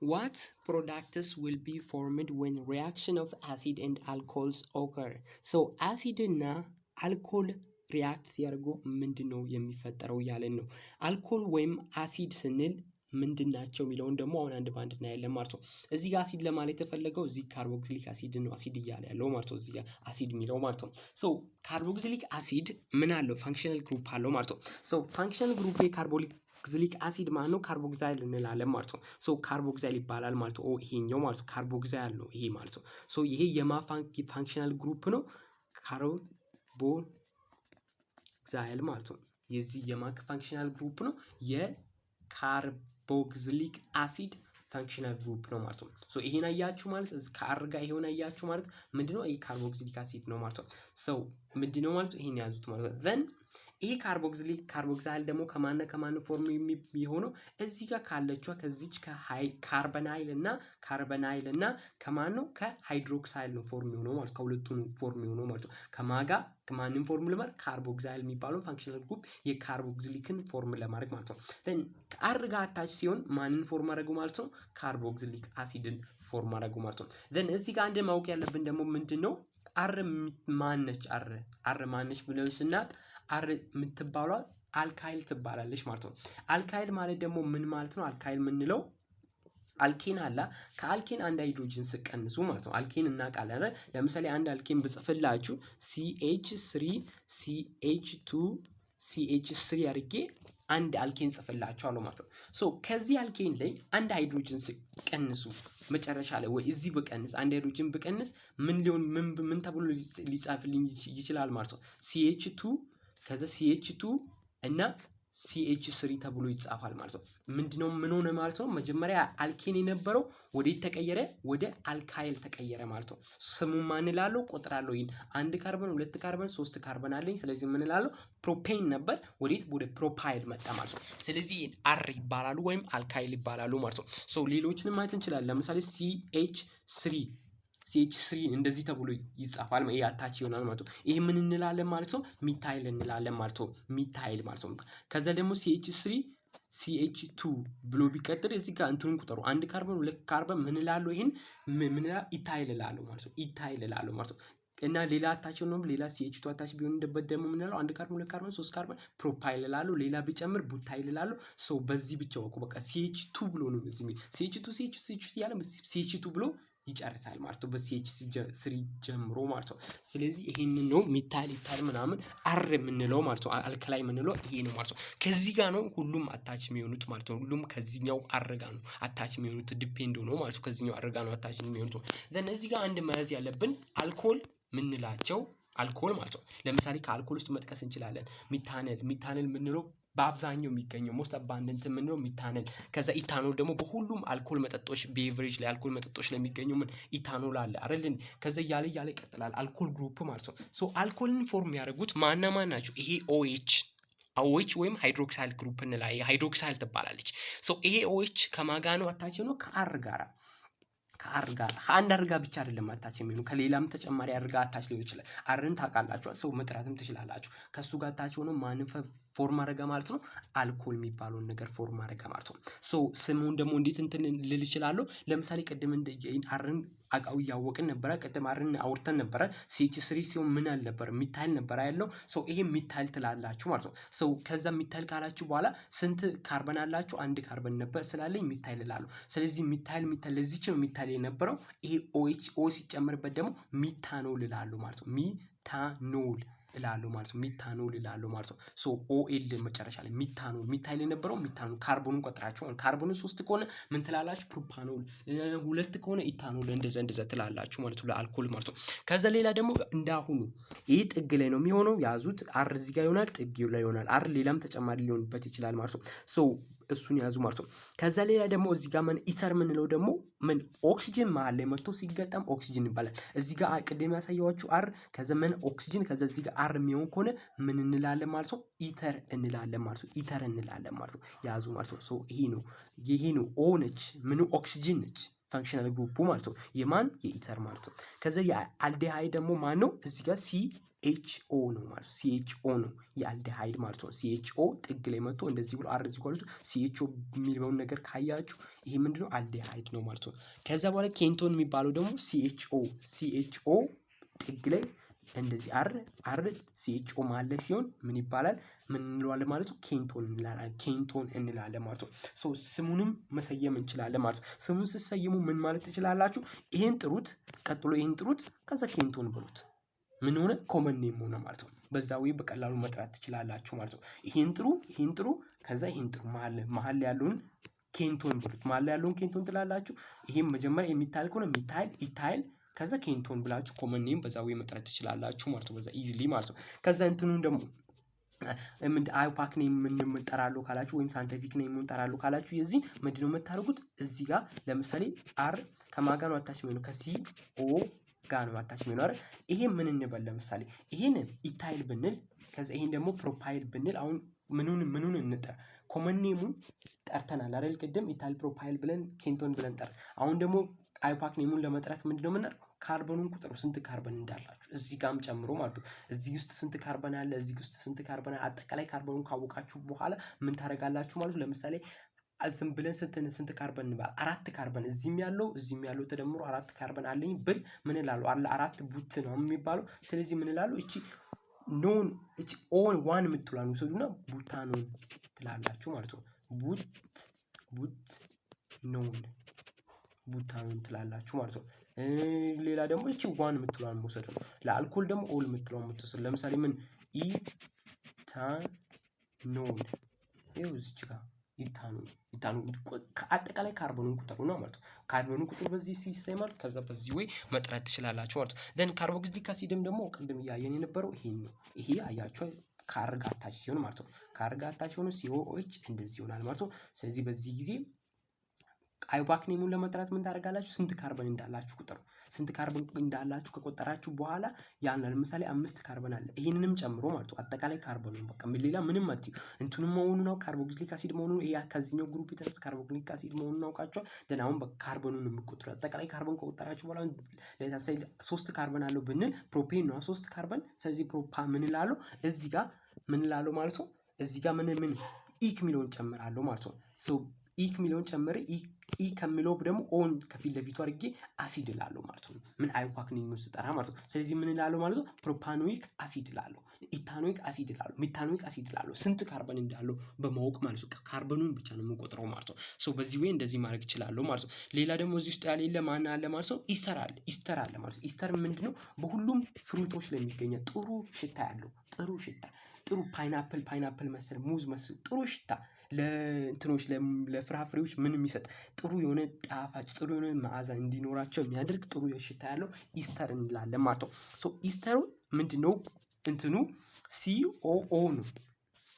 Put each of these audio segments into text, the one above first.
What products will be formed when reaction of acid and alcohols occur? So acid እና alcohol react ሲያደርጉ ምንድን ነው የሚፈጠረው እያለን ነው። አልኮል ወይም አሲድ ስንል ምንድን ናቸው የሚለውን ደግሞ አሁን አንድ በአንድ እናያለን ማለት ነው። እዚህ ጋር አሲድ ለማለት የተፈለገው እዚህ carboxylic acid ነው አሲድ እያለ ያለው ማለት ነው። እዚህ ጋር አሲድ የሚለው ማለት ነው። So carboxylic acid ምን አለው? Functional group አለው ማለት ነው። So functional group የ carboxylic acid ማለት ነው carboxyl እንላለን ማለት ነው። So carboxyl ይባላል ማለት ነው። ይሄኛው ማለት ነው carboxyl ነው ይሄ ማለት ነው። So ይሄ የማ functional group ነው? Carboxyl ማለት ነው። የዚህ የማክ functional group ነው፣ የ carboxylic acid functional group ነው ማለት ነው። So ይሄን አያችሁ ማለት፣ እዚህ ከ R ጋር ይሄን አያችሁ ማለት ምንድነው? ይሄ carboxylic acid ነው ማለት ነው። So ምንድነው ማለት ነው? ይሄን ያዙት ማለት ነው። Then ይሄ carboxyl ደግሞ ከማነ ከማን form የሚሆነው? እዚህ ጋር ካለችዋ ከዚች ከሃይ carbonyl እና ከማን ነው? ከ hydroxyl ነው form የሆነው ማለት፣ ከሁለቱ ነው form የሆነው ማለት ነው። ከማጋ ማንን form ለማድረግ? Carboxyl የሚባለው functional group የ carboxylic ን form ለማድረግ ማለት ነው። Then ከ R ጋር attach ሲሆን ማንን form አደረጉ ማለት ነው? Carboxylic acid ን form አደረጉ ማለት ነው። Then እዚህ ጋር አንድ ማወቅ ያለብን ደግሞ ምንድን ነው? R ማነች? R ማነች ብለን ስናጥ R የምትባሏ alkyl ትባላለች ማለት ነው። Alkyl ማለት ደግሞ ምን ማለት ነው? Alkyl የምንለው alkane አላ ከ alkane አንድ ሃይድሮጅን ስቀንሱ ማለት ነው። Alkane እናውቃለን አይደል? ለምሳሌ አንድ alkane ብጽፍላችሁ CH3 CH2 CH3 አድርጌ አንድ alkane ጽፍላችኋለሁ ማለት ነው። So ከዚህ alkane ላይ አንድ ሃይድሮጅን ስቀንሱ መጨረሻ ላይ ወይ እዚህ ብቀንስ፣ አንድ ሃይድሮጅን ብቀንስ ምን ሊሆን ምን ተብሎ ሊጻፍልኝ ይችላል ማለት ነው? CH2 ከዛ CH2 እና CH3 ተብሎ ይጻፋል ማለት ነው። ምንድነው ምን ሆነ ማለት ነው? መጀመሪያ alkane የነበረው ወዴት ተቀየረ? ወደ alkyl ተቀየረ ማለት ነው። ስሙ ማን እላለሁ? ቆጥራለሁ። ይሄን አንድ ካርበን፣ ሁለት ካርበን፣ ሶስት ካርበን አለኝ። ስለዚህ ምን እላለሁ? Propane ነበር፣ ወዴት? ወደ propyl መጣ ማለት ነው። ስለዚህ R ይባላሉ ወይም alkyl ይባላሉ ማለት ነው። So ሌሎችንም ማየት እንችላለን። ለምሳሌ CH3 CH3 እንደዚህ ተብሎ ይጻፋል። ይሄ attach ይሆናል ማለት ነው። ይሄ ምን እንላለን ማለት ነው? Methyl እንላለን ማለት ነው። Methyl ማለት ነው። ከዛ ደግሞ CH3 CH2 ብሎ ቢቀጥል እዚህ ጋር እንትኑን ቁጠሩ። አንድ ካርበን፣ ሁለት ካርበን፣ ምን እላለሁ? ይሄን ምን እላለሁ? Ethyl እላለሁ ማለት ነው። Ethyl እላለሁ ማለት ነው። እና ሌላ attach ነው፣ ሌላ CH2 attach ቢሆንበት ደግሞ ምን እላለሁ? አንድ ካርበን፣ ሁለት ካርበን፣ ሶስት ካርበን propyl እላለሁ። ሌላ ቢጨምር butyl እላለሁ። So በዚህ ብቻ ወቁ። በቃ CH2 ብሎ ነው እዚህ CH2 CH CH እያለ CH2 ብሎ ይጨርሳል ማለት ነው። በ CH3 ጀምሮ ማለት ነው። ስለዚህ ይሄንን ነው methyl፣ ethyl ምናምን R የምንለው ማለት ነው። Alkyl የምንለው ይሄ ነው ማለት ነው። ከዚህ ጋር ነው ሁሉም attach የሚሆኑት ማለት ነው። ሁሉም ከዚህኛው R ጋር ነው attach የሚሆኑት፣ depend ሆኖ ማለት ነው። ከዚህኛው R ጋር ነው attach የሚሆኑት። Then እዚህ ጋር አንድ መያዝ ያለብን አልኮል ምንላቸው አልኮል ማለት ነው። ለምሳሌ ከአልኮል ውስጥ መጥቀስ እንችላለን። Methanol፣ methanol የምንለው በአብዛኛው የሚገኘው most abundant የምንለው methanol። ከዛ ኢታኖል ደግሞ በሁሉም አልኮል መጠጦች beverage ላይ፣ አልኮል መጠጦች ላይ የሚገኘው ምን ኢታኖል አለ አይደል? ከዛ እያለ እያለ ይቀጥላል alcohol group ማለት ነው። So alcohol ን form የሚያደርጉት ማና ማን ናቸው? ይሄ OH ወይም hydroxyl group እንላ hydroxyl ትባላለች። So ይሄ OH ከማጋ ነው attach ነው? ከ R ጋራ፣ ከ R ጋር፣ ከአንድ R ጋር ብቻ አይደለም attach የሚሆኑ፣ ከሌላም ተጨማሪ R ጋር attach ሊሆን ይችላል። R ን ታውቃላችሁ፣ ሰው መጥራትም ትችላላችሁ። ከእሱ ጋር attach ሆኖ ማንን form አደረገ ማለት ነው? አልኮል የሚባለውን ነገር form አደረገ ማለት ነው። So ስሙን ደግሞ እንዴት እንትን ልል እችላለሁ? ለምሳሌ ቅድም እንደ R ን አቃው እያወቅን ነበረ። ቅድም R ን አውርተን ነበረ። CH3 ሲሆን ምን አልነበር? Methyl ነበረ ያለው። So ይሄ methyl ትላላችሁ ማለት ነው። So ከዛ methyl ካላችሁ በኋላ ስንት ካርበን አላችሁ? አንድ ካርበን ነበር ስላለኝ methyl እላለሁ። ስለዚህ methyl፣ methyl ለዚች ነው methyl የነበረው። ይሄ OH O ሲጨምርበት ደግሞ methanol እላለሁ ማለት ነው። Methanol እላለሁ ማለት ነው። Methanol እላለሁ ማለት ነው። So OL መጨረሻ ላይ methanol፣ methyl የነበረው methanol። ካርቦኑን ቆጥራችሁ ካርቦኑ ሶስት ከሆነ ምን ትላላችሁ? Propanol፣ ሁለት ከሆነ ኢታኖል፣ እንደዛ እንደዛ ትላላችሁ ማለት ነው። ለአልኮል ማለት ነው። ከዛ ሌላ ደግሞ እንዳሁኑ ይህ ጥግ ላይ ነው የሚሆነው። ያዙት። R እዚህ ጋር ይሆናል፣ ጥግ ላይ ይሆናል። R ሌላም ተጨማሪ ሊሆንበት ይችላል ማለት ነው። So እሱን ያዙ ማለት ነው። ከዛ ሌላ ደግሞ እዚህ ጋር ምን ether የምንለው ደግሞ ምን ኦክሲጅን መሀል ላይ መጥቶ ሲገጠም ኦክሲጅን ይባላል። እዚህ ጋር ቅድም ያሳየኋችሁ R ከዛ ምን ኦክሲጅን ከዛ እዚህ ጋር R የሚሆን ከሆነ ምን እንላለን ማለት ነው? Ether እንላለን ማለት ነው። Ether እንላለን ማለት ነው። ያዙ ማለት ነው። So ይሄ ነው፣ ይሄ ነው። O ነች፣ ምኑ ኦክሲጅን ነች። Functional group ኡ ማለት ነው። የማን? የ ether ማለት ነው። ከዛ የ aldehyde ደግሞ ማን ነው? እዚህ ጋር CHO ነው ማለት ነው። CHO ነው የ aldehyde ማለት ነው። CHO ጥግ ላይ መጥቶ እንደዚህ ብሎ R እዚህ ጋር CHO የሚለውን ነገር ካያችሁ ይሄ ምንድነው? Aldehyde ነው ማለት ነው። ከዛ በኋላ ketone የሚባለው ደግሞ CHO CHO ጥግ ላይ እንደዚህ R R CHO መሀል ላይ ሲሆን ምን ይባላል? ምን እንለዋለን ማለት ነው? Ketone እንላለን፣ ketone እንላለን ማለት ነው። So ስሙንም መሰየም እንችላለን ማለት ነው። ስሙን ስትሰይሙ ምን ማለት ትችላላችሁ? ይሄን ጥሩት፣ ቀጥሎ ይሄን ጥሩት፣ ከዛ ketone በሉት። ምን ሆነ? Common name ሆነ ማለት ነው። በዛ ወይ በቀላሉ መጥራት ትችላላችሁ ማለት ነው። ይሄን ጥሩ፣ ይሄን ጥሩ፣ ከዛ ይሄን ጥሩ፣ መሀል መሀል ያለውን ketone በሉት። መሀል ያለውን ketone ትላላችሁ። ይሄም መጀመሪያ የ methyl ከሆነ methyl፣ ethyl፣ ከዛ ketone ብላችሁ common name በዛ ወይ መጥራት ትችላላችሁ ማለት ነው። በዛ easily ማለት ነው። ከዛ እንትኑን ደግሞ ምንድን IUPAC name ምን እንጠራለሁ ካላችሁ ወይም scientific name እንጠራለሁ ካላችሁ የዚህ ምንድነው የምታደርጉት? እዚህ ጋር ለምሳሌ R ከማን ጋር ነው attach የሚሆነው? ከ CO ጋር ነው attach የሚሆነው አይደል? ይሄ ምን እንበል? ለምሳሌ ይሄን ethyl ብንል፣ ከዛ ይሄን ደግሞ propyl ብንል፣ አሁን ምኑን ምኑን እንጠራ? Common name ኡን ጠርተናል አይደል? ቅድም ethyl፣ propyl ብለን፣ ketone ብለን ጠር አሁን ደግሞ IUPAC name ኡን ለመጥራት ምንድነው የምናደርገው? ካርበኑን ቁጥሩ፣ ስንት ካርበን እንዳላችሁ እዚህ ጋርም ጨምሮ ማለት ነው። እዚህ ውስጥ ስንት ካርበን አለ፣ እዚህ ውስጥ ስንት ካርበን አለ። አጠቃላይ ካርበኑን ካወቃችሁ በኋላ ምን ታደርጋላችሁ ማለት ነው። ለምሳሌ ዝም ብለን ስንት ስንት ካርበን እንበል? አራት ካርበን፣ እዚህም ያለው እዚህም ያለው ተደምሮ አራት ካርበን አለኝ ብል ምን እላለሁ? አለ አራት but ነው የሚባለው። ስለዚህ ምን እላለሁ? እቺ non እቺ one one የምትሏን ውሰዱና butanone ትላላችሁ ማለት ነው። But none butanone ትላላችሁ ማለት ነው። ሌላ ደግሞ እቺ one የምትለዋን መውሰድ ነው። ለአልኮል ደግሞ ol የምትለዋን የምትወስድ፣ ለምሳሌ ምን ethanone፣ ይኸው እዚች ጋር ethanone ethanone። አጠቃላይ ካርበኑን ቁጥሩ ነው ማለት ነው። ካርበኑን ቁጥሩ በዚህ ሲሰማል፣ ከዛ በዚህ ወይ መጥራት ትችላላችሁ ማለት ነው። Then carboxylic acid ም ደግሞ ቅድም እያየን የነበረው ይሄን ነው። ይሄ አያችሁ ከ R ጋር attach ሲሆን ማለት ነው። ከ R ጋር attach ሆኖ COOH እንደዚህ ይሆናል ማለት ነው። ስለዚህ በዚህ ጊዜ IUPAC name ኡን ለመጥራት ምን ታደርጋላችሁ? ስንት ካርበን እንዳላችሁ ቁጥሩ። ስንት ካርበን እንዳላችሁ ከቆጠራችሁ በኋላ ያን ለምሳሌ አምስት ካርበን አለ፣ ይህንንም ጨምሮ ማለት ነው። አጠቃላይ ካርበኑን በቃ ሌላ ምንም አትዩ፣ እንትኑም መሆኑ ነው፣ carboxylic acid መሆኑ፣ ይሄ ከዚህኛው group የተነሳ carboxylic acid መሆኑን አውቃችኋል። Then አሁን ካርበኑን የምቆጥሩ አጠቃላይ ካርበን ከቆጠራችሁ በኋላ ለምሳሌ ሶስት ካርበን አለው ብንል propane ነው ሶስት ካርበን። ስለዚህ propa ምን እላለሁ? እዚህ ጋር ምን እላለሁ ማለት ነው። እዚህ ጋር ምን ምን ic የሚለውን ጨምራለሁ ማለት ነው። So ic የሚለውን ጨምሬ e ከሚለው ደግሞ one ከፊት ለፊቱ አድርጌ አሲድ እላለሁ ማለት ነው። ምን IUPAC name ኡን ስጠራ ማለት ነው። ስለዚህ ምን እላለሁ ማለት ነው? Propanoic acid እላለሁ፣ ethanoic acid እላለሁ፣ methanoic acid እላለሁ። ስንት ካርበን እንዳለው በማወቅ ማለት ነው። ካርበኑን ብቻ ነው የምቆጥረው ማለት ነው። So በዚህ way እንደዚህ ማድረግ እችላለሁ ማለት ነው። ሌላ ደግሞ እዚህ ውስጥ ያለ ማን አለ ማለት ነው? Ester አለ፣ ester አለ ማለት ነው። Ester ምንድነው? በሁሉም fruit ኦች ላይ የሚገኘ ጥሩ ሽታ ያለው፣ ጥሩ ሽታ፣ ጥሩ pineapple pineapple መሰል፣ ሙዝ መሰል ጥሩ ሽታ፣ ለእንትኖች ለፍራፍሬዎች ምን የሚሰጥ፣ ጥሩ የሆነ ጣፋጭ፣ ጥሩ የሆነ መዓዛ እንዲኖራቸው የሚያደርግ ጥሩ ሽታ ያለው ester እንላለን ማለት ነው። So ester ኡ ምንድነው? እንትኑ COO ነው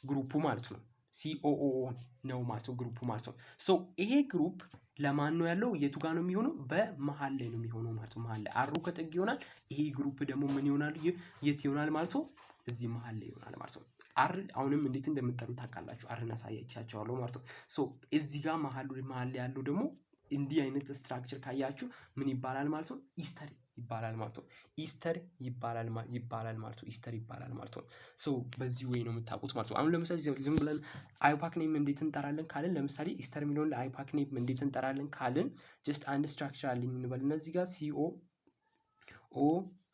group ኡ ማለት ነው። COO ነው ማለት ነው group ኡ ማለት ነው። So ይሄ group ለማን ነው ያለው? የቱ ጋር ነው የሚሆነው? በመሀል ላይ ነው የሚሆነው ማለት ነው። መሀል ላይ R ኡ ከጥግ ይሆናል። ይሄ group ደግሞ ምን ይሆናል? የት ይሆናል ማለት ነው? እዚህ መሀል ላይ ይሆናል ማለት ነው። R አሁንም እንዴት እንደምጠሩ ታውቃላችሁ። R ን አሳያችኋለሁ ማለት ነው። So እዚህ ጋር መሀሉ መሀል ላይ ያለው ደግሞ እንዲህ አይነት structure ካያችሁ ምን ይባላል ማለት ነው? Ester ይባላል ማለት ነው። Ester ይባላል ማለት ነው። Ester ይባላል ማለት ነው። So በዚህ way ነው የምታውቁት ማለት ነው። አሁን ለምሳሌ ዝም ብለን IUPAC name እንዴት እንጠራለን ካልን፣ ለምሳሌ ester የሚለውን ለ IUPAC name እንዴት እንጠራለን ካልን፣ just አንድ structure አለኝ እንበል። እነዚህ ጋር CO O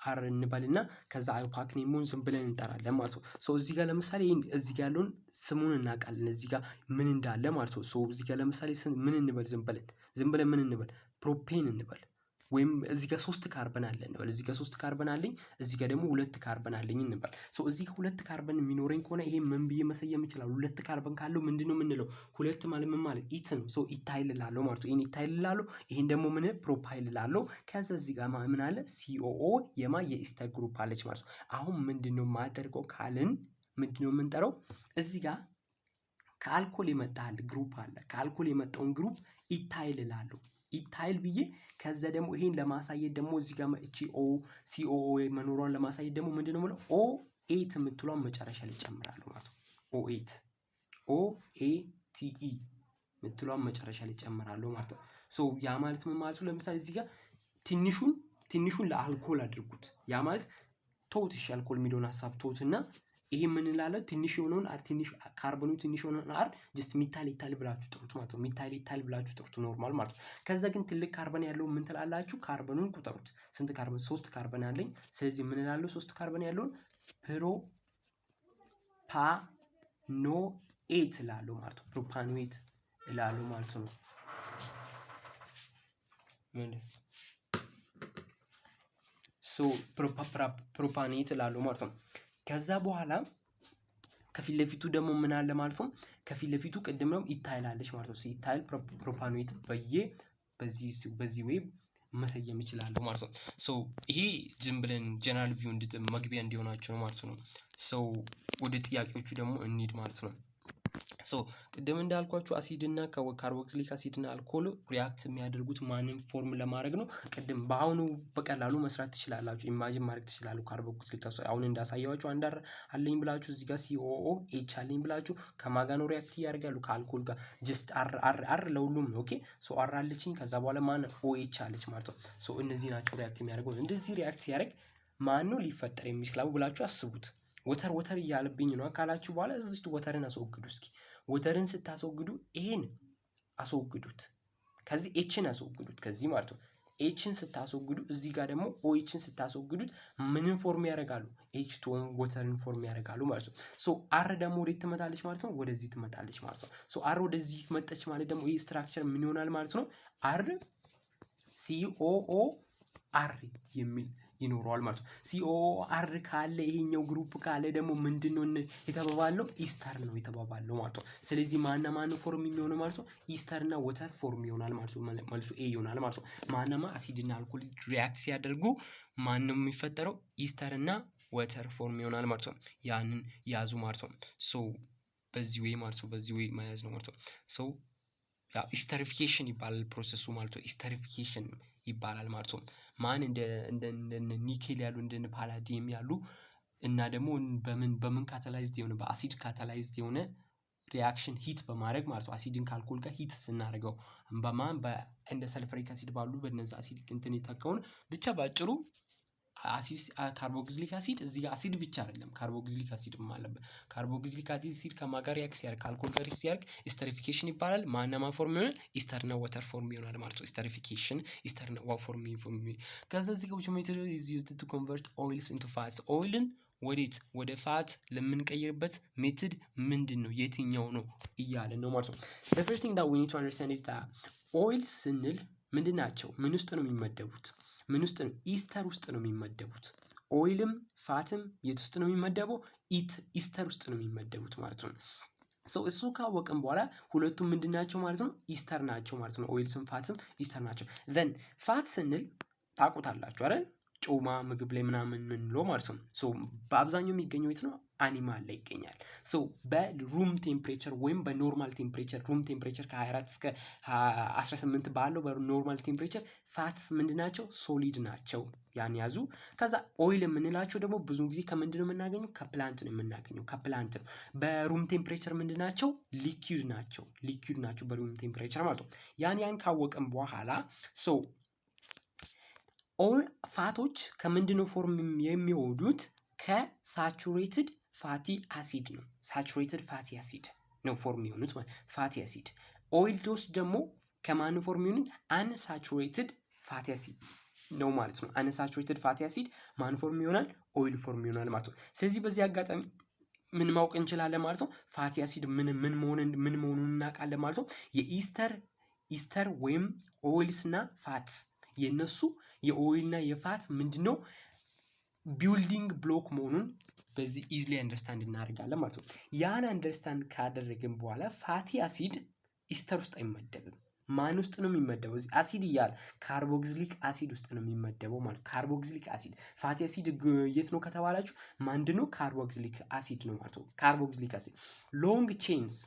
R እንበልና ከዛ IUPAC name ኡን ዝም ብለን እንጠራለን ማለት ነው። So እዚህ ጋር ለምሳሌ እዚህ ጋር ያለውን ስሙን እናውቃለን፣ እዚህ ጋር ምን እንዳለ ማለት ነው። So እዚህ ጋር ለምሳሌ ምን እንበል? ዝም ብለን ምን እንበል? Propane እንበል፣ ወይም እዚህ ጋር ሶስት ካርበን አለ እንበል። እዚህ ጋር ሶስት ካርበን አለኝ፣ እዚህ ጋር ደግሞ ሁለት ካርበን አለኝ እንበል። So እዚህ ጋር ሁለት ካርበን የሚኖረኝ ከሆነ ይሄ ምን ብዬ መሰየም እችላለሁ? ሁለት ካርበን ካለው ምንድነው የምንለው? ሁለት ማለት ምን ማለት? Eth ነው። So ethyl እላለሁ ማለት ነው። ይሄን ethyl እላለሁ። ይሄን ደግሞ ምን propyl እላለሁ። ከዛ እዚህ ጋር ምን አለ? COO የማ የ ester group አለች ማለት ነው። አሁን ምንድነው የማደርገው ካልን፣ ምንድነው የምንጠራው? እዚህ ጋር ከአልኮል የመጣ group አለ። ከአልኮል የመጣውን group ethyl እላለሁ። Ethyl ብዬ ከዛ ደግሞ ይሄን ለማሳየት ደግሞ እዚህ ጋር እቺ O COO መኖሯን ለማሳየት ደግሞ ምንድነው የምለው? O ate የምትሏን መጨረሻ ላይ ጨምራለሁ ማለት ነው። O ate፣ O A T E። ምትሏን መጨረሻ ላይ ጨምራለሁ ማለት ነው። So ያ ማለት ምን ማለት ነው? ለምሳሌ እዚህ ጋር ትንሹን ለአልኮል አድርጉት። ያ ማለት ተውት፣ እሺ አልኮል የሚለውን ሀሳብ ተውትና ይሄ ምን እንላለን? ትንሽ የሆነውን R፣ ትንሽ ካርበኑ ትንሽ የሆነውን R just methyl ethyl ብላችሁ ጥሩት ማለት ነው። Methyl ethyl ብላችሁ ጥሩት normal ማለት ነው። ከዛ ግን ትልቅ ካርበን ያለው ምን ትላላችሁ? ካርበኑን ቁጠሩት። ስንት ካርበን? ሶስት ካርበን አለኝ። ስለዚህ ምን እላለሁ? ሶስት ካርበን ያለውን propanoate እላለሁ ማለት ነው። Propanoate እላለሁ ማለት ነው። ምንድን so propanoate እላለሁ ማለት ነው። ከዛ በኋላ ከፊት ለፊቱ ደግሞ ምን አለ ማለት ነው? ከፊት ለፊቱ ቅድም ነው ethyl አለች ማለት ነው። Ethyl propanoate ብዬ በዚህ way መሰየም እችላለሁ ማለት ነው። So ይሄ ዝም ብለን general view መግቢያ እንዲሆናቸው ነው ማለት ነው። So ወደ ጥያቄዎቹ ደግሞ እንሂድ ማለት ነው። So ቅድም እንዳልኳችሁ አሲድ እና carboxylic acid እና አልኮል react የሚያደርጉት ማንን form ለማድረግ ነው? ቅድም በአሁኑ በቀላሉ መስራት ትችላላችሁ። Imagine ማድረግ ትችላላችሁ። Carboxylic acid አሁን እንዳሳየኋችሁ አንድ R አለኝ ብላችሁ እዚህ ጋር COOH አለኝ ብላችሁ ከማን ጋር ነው react እያደረጋሉ? ከአልኮል ጋር። Just R R R ለሁሉም ነው። Okay, so R አለችኝ፣ ከዛ በኋላ ማን OH አለች ማለት ነው። So እነዚህ ናቸው react የሚያደርገው። እንደዚህ react ሲያደርግ ማን ነው ሊፈጠር የሚችለው ብላችሁ አስቡት። Water water እያለብኝ ነው ካላችሁ በኋላ እዚህ water ን አስወግዱ እስኪ። Water ን ስታስወግዱ ይሄን አስወግዱት። ከዚህ H ን አስወግዱት ከዚህ ማለት ነው። H ን ስታስወግዱ እዚህ ጋር ደግሞ OH ን ስታስወግዱት ምንን form ያደርጋሉ? H2O ን water ን form ያደርጋሉ ማለት ነው። So R ደግሞ ወዴት ትመጣለች ማለት ነው? ወደዚህ ትመጣለች ማለት ነው። So R ወደዚህ መጣች ማለት ደግሞ ይህ structure ምን ይሆናል ማለት ነው? R COO R የሚል ይኖረዋል ማለት ነው። COR ካለ፣ ይሄኛው group ካለ ደግሞ ምንድን ነው የተባባለው? Ester ነው የተባባለው ማለት ነው። ስለዚህ ማና ማን form የሚሆነው ማለት ነው? Ester እና water form ይሆናል ማለት ነው። መልሱ A ይሆናል ማለት ነው። ማናማ አሲድ እና አልኮል react ሲያደርጉ ማን ነው የሚፈጠረው? Ester እና water form ይሆናል ማለት ነው። ያንን ያዙ ማለት ነው። So በዚህ way ማለት ነው። በዚህ way መያዝ ነው ማለት ነው። So ያው esterification ይባላል process ኡ ማለት ነው። Esterification ይባላል ማለት ነው። ማን እንደ nickel ያሉ፣ እንደ palladium ያሉ እና ደግሞ በምን catalyzed የሆነ፣ በ acid catalyzed የሆነ reaction heat በማድረግ ማለት ነው። አሲድን ከአልኮል ጋር heat ስናደርገው በማን እንደ sulfuric acid ባሉ በነዛ አሲድ እንትን የተካውን ብቻ ባጭሩ አሲድ carboxylic acid እዚህ ጋር አሲድ ብቻ አይደለም፣ carboxylic acid ም አለበት። Carboxylic acid ከማን ጋር react ሲያደርግ፣ ከአልኮል ጋር ሲያደርግ esterification ይባላል። ማና ማን form ይሆናል? Ester እና water form ይሆናል ማለት ነው። Esterification ester እና ውሃ form። ከዛ እዚህ ጋር which method is used to convert oils into fats? Oil ን ወዴት ወደ fat ለምንቀይርበት method ምንድን ነው፣ የትኛው ነው እያለን ነው ማለት ነው። The first thing that we need to understand is that oil ስንል ምንድን ናቸው? ምን ውስጥ ነው የሚመደቡት? ምን ውስጥ ነው? Ester ውስጥ ነው የሚመደቡት። Oil ም fat ም የት ውስጥ ነው የሚመደበው? Ester ውስጥ ነው የሚመደቡት ማለት ነው። So እሱ ካወቅን በኋላ ሁለቱም ምንድን ናቸው ማለት ነው? Ester ናቸው ማለት ነው። Oils ም fat ም ester ናቸው። Then fat ስንል ታውቁታላችሁ አይደል? ጮማ ምግብ ላይ ምናምን የምንለው ማለት ነው። So በአብዛኛው የሚገኘው የት ነው? Animal ላይ ይገኛል። So በ room temperature ወይም በ normal temperature፣ room temperature ከ24 እስከ 18 ባለው በ normal temperature fats ምንድን ናቸው? Solid ናቸው። ያን ያዙ። ከዛ oil የምንላቸው ደግሞ ብዙ ጊዜ ከምንድን ነው የምናገኘው? ከ plant ነው የምናገኘው። ከ plant ነው። በ room temperature ምንድን ናቸው? Liquid ናቸው። Liquid ናቸው በ room temperature ማለት ነው። ያን ካወቅን በኋላ so oil fat ኦች ከምንድን ነው form የሚሆኑት? ከ saturated fatty acid ነው። Saturated fatty acid ነው form የሚሆኑት ማለት fatty acid። Oil ኦች ደግሞ ከማን form የሚሆኑት? Unsaturated fatty acid ነው ማለት ነው። Unsaturated fatty acid ማን form ይሆናል? Oil form ይሆናል ማለት ነው። ስለዚህ በዚህ አጋጣሚ ምን ማወቅ እንችላለን ማለት ነው? Fatty acid ምን መሆኑን እናውቃለን ማለት ነው። የ ester ወይም oils እና fats የነሱ የ oil እና የ fat ምንድነው building block መሆኑን በዚህ easily understand እናደርጋለን ማለት ነው። ያን understand ካደረግን በኋላ fatty acid ester ውስጥ አይመደብም። ማን ውስጥ ነው የሚመደበው? እዚህ አሲድ እያለ carboxylic acid ውስጥ ነው የሚመደበው ማለት carboxylic acid። Fatty acid የት ነው ከተባላችሁ ምንድን ነው? Carboxylic acid ነው ማለት ነው። Carboxylic acid long chains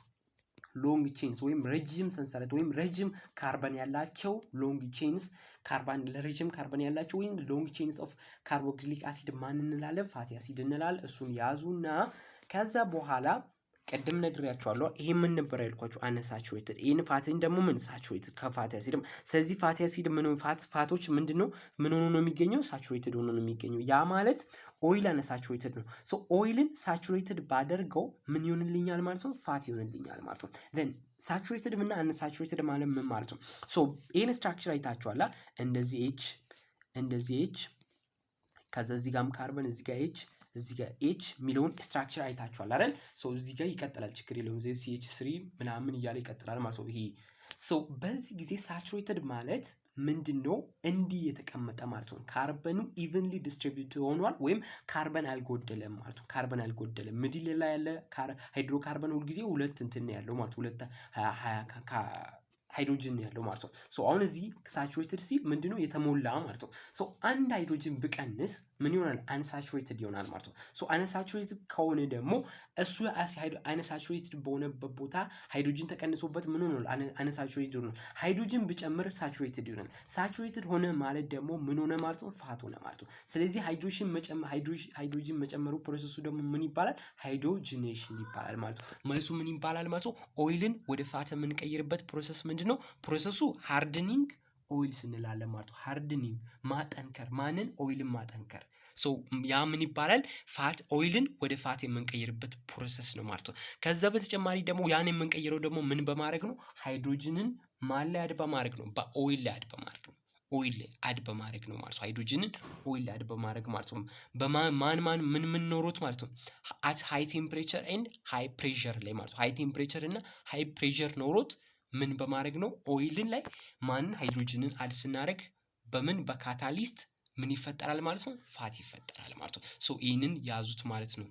ወይም ረጅም ሰንሰለት ወይም ረጅም ካርበን ያላቸው long chains carbon ለረጅም ካርበን ያላቸው ወይም long chains of carboxylic acid ማን እንላለን? Fatty acid እንላለን። እሱን ያዙና ከዛ በኋላ ቅድም ነግሬያችኋለሁ። ይሄ ምን ነበር ያልኳችሁ? Unsaturated። ይህን fat ን ደግሞ ምን saturated ከ fatty acid። ስለዚህ fatty acid ምን fat ኦች ምንድን ነው ምን ሆኖ ነው የሚገኘው? Saturated ሆኖ ነው የሚገኘው። ያ ማለት oil unsaturated ነው። So oil ን saturated ባደርገው ምን ይሆንልኛል ማለት ነው? Fat ይሆንልኛል ማለት ነው። Then saturated እና unsaturated ማለት ምን ማለት ነው? So ይህን structure አይታችኋላ። እንደዚህ H፣ እንደዚህ H፣ ከዛ እዚህ ጋርም ካርበን፣ እዚህ ጋር H፣ እዚህ ጋር H የሚለውን structure አይታችኋል አይደል? So እዚህ ጋር ይቀጥላል፣ ችግር የለውም። እዚህ CH3 ምናምን እያለ ይቀጥላል ማለት ነው። ይሄ so በዚህ ጊዜ saturated ማለት ምንድን ነው? እንዲህ የተቀመጠ ማለት ነው። Carbon ኑ evenly distribute ሆኗል ወይም ካርበን አልጎደለም ማለት ነው። ካርበን አልጎደለም። Middle ላይ ያለ ሃይድሮካርበን ሁልጊዜ ሁለት እንትን ያለው ማለት ሁለት ሃይድሮጅን ያለው ማለት ነው። So አሁን እዚህ saturated ሲል ምንድነው? የተሞላ ማለት ነው። So አንድ ሃይድሮጅን ብቀንስ ምን ይሆናል? Unsaturated ይሆናል ማለት ነው። So unsaturated ከሆነ ደግሞ እሱ unsaturated በሆነበት ቦታ ሃይድሮጅን ተቀንሶበት ምን ሆኗል? Unsaturated ሆኗል። ሃይድሮጅን ብጨምር saturated ይሆናል። Saturated ሆነ ማለት ደግሞ ምን ሆነ ማለት ነው? Fat ሆነ ማለት ነው። ስለዚህ ሃይድሮጅን መጨመሩ process ኡ ደግሞ ምን ይባላል? Hydrogenation ይባላል ማለት ነው። መልሱ ምን ይባላል ማለት ነው? Oil ን ወደ fat የምንቀይርበት process ምንድን ነው? Process ኡ hardening oils እንላለን ማለት ነው። Hardening ማጠንከር፣ ማንን? Oil ን ማጠንከር። So ያ ምን ይባላል? Fat oil ን ወደ fat የምንቀይርበት process ነው ማለት ነው። ከዛ በተጨማሪ ደግሞ ያን የምንቀይረው ደግሞ ምን በማድረግ ነው? ሃይድሮጅንን ማን ላይ add በማድረግ ነው? በ oil ላይ add በማድረግ ነው። Oil ላይ add በማድረግ ነው ማለት ነው። ሃይድሮጅንን oil ላይ add በማድረግ ማለት ነው። በማን ማን ማን ምን ምን ኖሮት ማለት ነው? At high temperature and high pressure ላይ ማለት ነው። High temperature እና high pressure ኖሮት ምን በማድረግ ነው? Oil ን ላይ ማንን ሃይድሮጅንን add ስናደርግ በምን በ catalyst ምን ይፈጠራል ማለት ነው? Fat ይፈጠራል ማለት ነው። So ይህንን ያዙት ማለት ነው።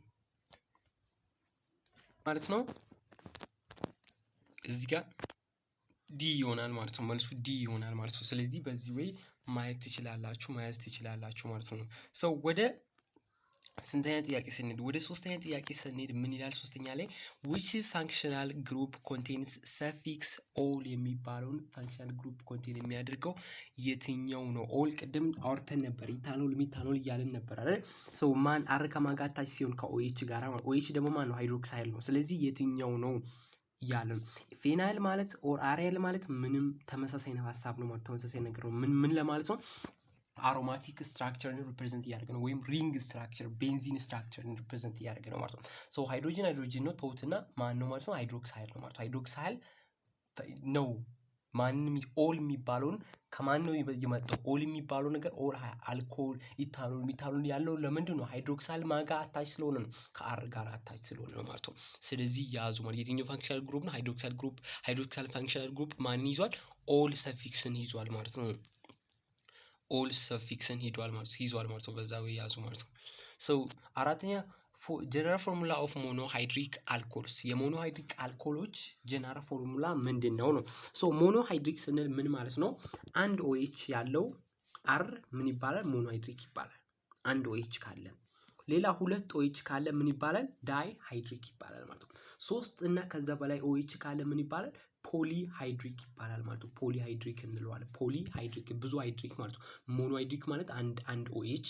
እዚህ ጋር D ይሆናል ማለት ነው። መልሱ D ይሆናል ማለት ነው። ስለዚህ በዚህ way ማየት ትችላላችሁ፣ መያዝ ትችላላችሁ ማለት ነው። So ወደ ስንተኛ ጥያቄ ስንሄድ፣ ወደ ሶስተኛ ጥያቄ ስንሄድ ምን ይላል? ሶስተኛ ላይ which functional group contains suffix ol የሚባለውን functional group contain የሚያደርገው የትኛው ነው? Ol ቅድም አውርተን ነበር። Ethanol፣ methanol እያልን ነበር አይደል? So ማን R ከማን ጋር attach ሲሆን ከ OH ጋር፣ OH ደግሞ ማን ነው? Hydroxyl ነው። ስለዚህ የትኛው ነው እያለ ነው። Phenyl ማለት or aryl ማለት ምንም ተመሳሳይ ነው ሀሳብ ነው ማለት ተመሳሳይ ነገር ነው። ምን ምን ለማለት ነው? Aromatic structure ን represent እያደረገ ነው፣ ወይም ring structure፣ benzene structure ን represent እያደረገ ነው ማለት ነው። So hydrogen hydrogen ነው ተውትና ማን ነው ማለት ነው? Hydroxyl ነው ማለት ነው። Hydroxyl ነው ማንም ol የሚባለውን ከማን ነው የመጣው? Ol የሚባለው ነገር ol alcohol፣ ethanol፣ methanol ያለው ለምንድን ነው? Hydroxyl ማጋ attach ስለሆነ ነው፣ ከ R ጋር attach ስለሆነ ነው ማለት ነው። ስለዚህ ያዙ ማለት የትኛው functional group ነው? Hydroxyl group። Hydroxyl functional group ማንን ይዟል? Ol suffix ን ይዟል ማለት ነው። Ol suffix ን ሂዷል ማለት ይዟል ማለት ነው። በዛ way ያዙ ማለት ነው። So አራተኛ general formula of monohydric alcohols፣ የ monohydric አልኮሎች general formula ምንድን ነው ነው? So monohydric ስንል ምን ማለት ነው? አንድ OH ያለው R ምን ይባላል? Monohydric ይባላል። አንድ OH ካለ፣ ሌላ ሁለት OH ካለ ምን ይባላል? Dihydric ይባላል ማለት ነው። ሶስት እና ከዛ በላይ OH ካለ ምን ይባላል? Polyhydric ይባላል ማለት ነው። Polyhydric እንለዋለን። Polyhydric ብዙ hydric ማለት ነው። Monohydric ማለት አንድ አንድ OH፣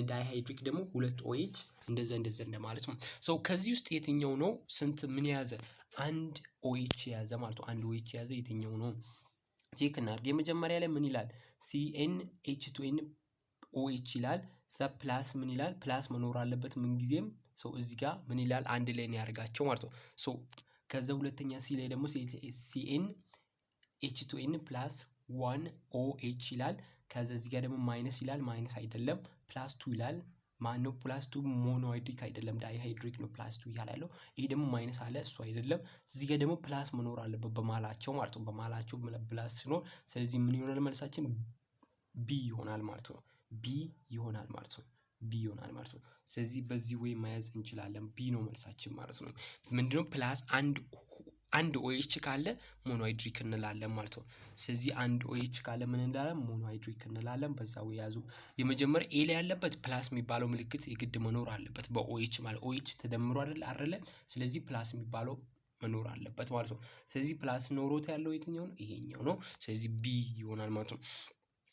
dihydric ደግሞ ሁለት OH እንደዛ እንደዛ እንደማለት ነው። So ከዚህ ውስጥ የትኛው ነው ስንት ምን የያዘ? አንድ OH የያዘ ማለት ነው። አንድ OH የያዘ የትኛው ነው? Check እናድርግ። የመጀመሪያ ላይ ምን ይላል? CnH2n OH ይላል። ዘ plus ምን ይላል? Plus መኖር አለበት ምን ጊዜም። So እዚህ ጋር ምን ይላል? አንድ ላይ ነው ያደርጋቸው ማለት ነው። So ከዛ ሁለተኛ C ላይ ደግሞ CnH2n plus one OH ይላል። ከዛ እዚህ ጋር ደግሞ minus ይላል። Minus አይደለም፣ plus two ይላል። ማነው plus two? Monohydric አይደለም፣ dihydric ነው plus two እያለ ያለው። ይሄ ደግሞ minus አለ፣ እሱ አይደለም። እዚህ ጋር ደግሞ plus መኖር አለበት በመሃላቸው ማለት ነው። በመሃላቸው plus ሲኖር ስለዚህ ምን ይሆናል መልሳችን? B ይሆናል ማለት ነው። B ይሆናል ማለት ነው። B ይሆናል ማለት ነው። ስለዚህ በዚህ way መያዝ እንችላለን። B ነው መልሳችን ማለት ነው። ምንድነው plus አንድ አንድ OH ካለ monohydric እንላለን ማለት ነው። ስለዚህ አንድ OH ካለ ምን እንላለን? Monohydric እንላለን። በዛ way ያዙ። የመጀመሪያ A ላይ ያለበት plus የሚባለው ምልክት የግድ መኖር አለበት በ OH ማለት OH ተደምሮ አይደል አይደለ? ስለዚህ plus የሚባለው መኖር አለበት ማለት ነው። ስለዚህ plus ኖሮት ያለው የትኛው ነው? ይሄኛው ነው። ስለዚህ B ይሆናል ማለት ነው።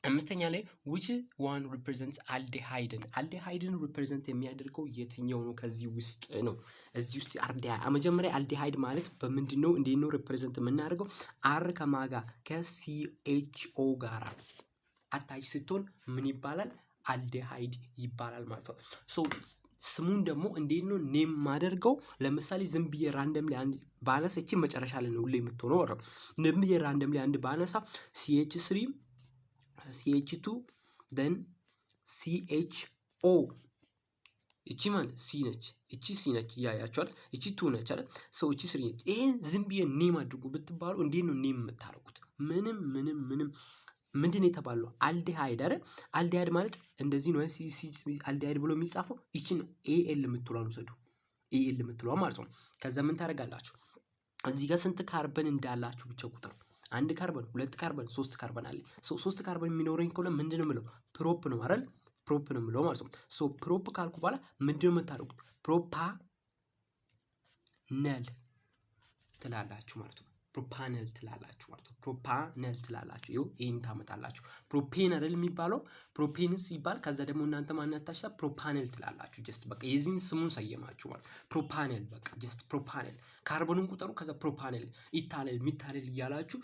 አምስተኛ ላይ which one represents aldehyde ን? Aldehyde ን represent የሚያደርገው የትኛው ነው? ከዚህ ውስጥ ነው። እዚህ ውስጥ aldehyde፣ መጀመሪያ aldehyde ማለት በምንድን ነው፣ እንዴት ነው represent የምናደርገው? R ከማጋ ከ CHO ጋራ attach ስትሆን ምን ይባላል? Aldehyde ይባላል ማለት ነው። So ስሙን ደግሞ እንዴት ነው name ማደርገው? ለምሳሌ ዝም ብዬ randomly አንድ ባነሳ፣ እቺ መጨረሻ ላይ ነው ሁሌ የምትሆነው ወረ፣ ዝም ብዬ randomly አንድ ባነሳ CH3 CH2 then CHO፣ እቺ ማለት C ነች። እቺ C ነች፣ እያያቸዋል። እቺ two ነች አይደል? So እቺ three ነች። ይሄን ዝም ብዬ name አድርጉ ብትባሉ እንዴት ነው name የምታደርጉት? ምንም ምንም ምንም ምንድን ነው የተባለው? Aldehyde አይደል? Aldehyde ማለት እንደዚህ ነው። C aldehyde ብሎ የሚጻፈው ይችን AL የምትለዋን ውሰዱ። AL የምትለዋ ማለት ነው። ከዛ ምን ታደርጋላችሁ? እዚህ ጋር ስንት ካርበን እንዳላችሁ ብቻ ቁጥር፣ አንድ ካርበን፣ ሁለት ካርበን፣ ሶስት ካርበን አለ። ሶስት ካርበን የሚኖረኝ ከሆነ ምንድን ነው የምለው? Prop ነው አይደል? Prop ነው የምለው ማለት ነው። So prop ካልኩ በኋላ ምንድን ነው የምታደርጉት? Propanal ትላላችሁ ማለት ነው። Propanal ትላላችሁ ማለት ነው። Propanal ትላላችሁ። ይኸው ይሄን ታመጣላችሁ። Propane አይደል የሚባለው? Propane ሲባል ከዛ ደግሞ እናንተ ማናታችሁ propanal ትላላችሁ። Just በቃ የዚህን ስሙን ሰየማችሁ ማለት propanal፣ በቃ just propanal። ካርበኑን ቁጠሩ። ከዛ propanal፣ ethanal፣ methanal እያላችሁ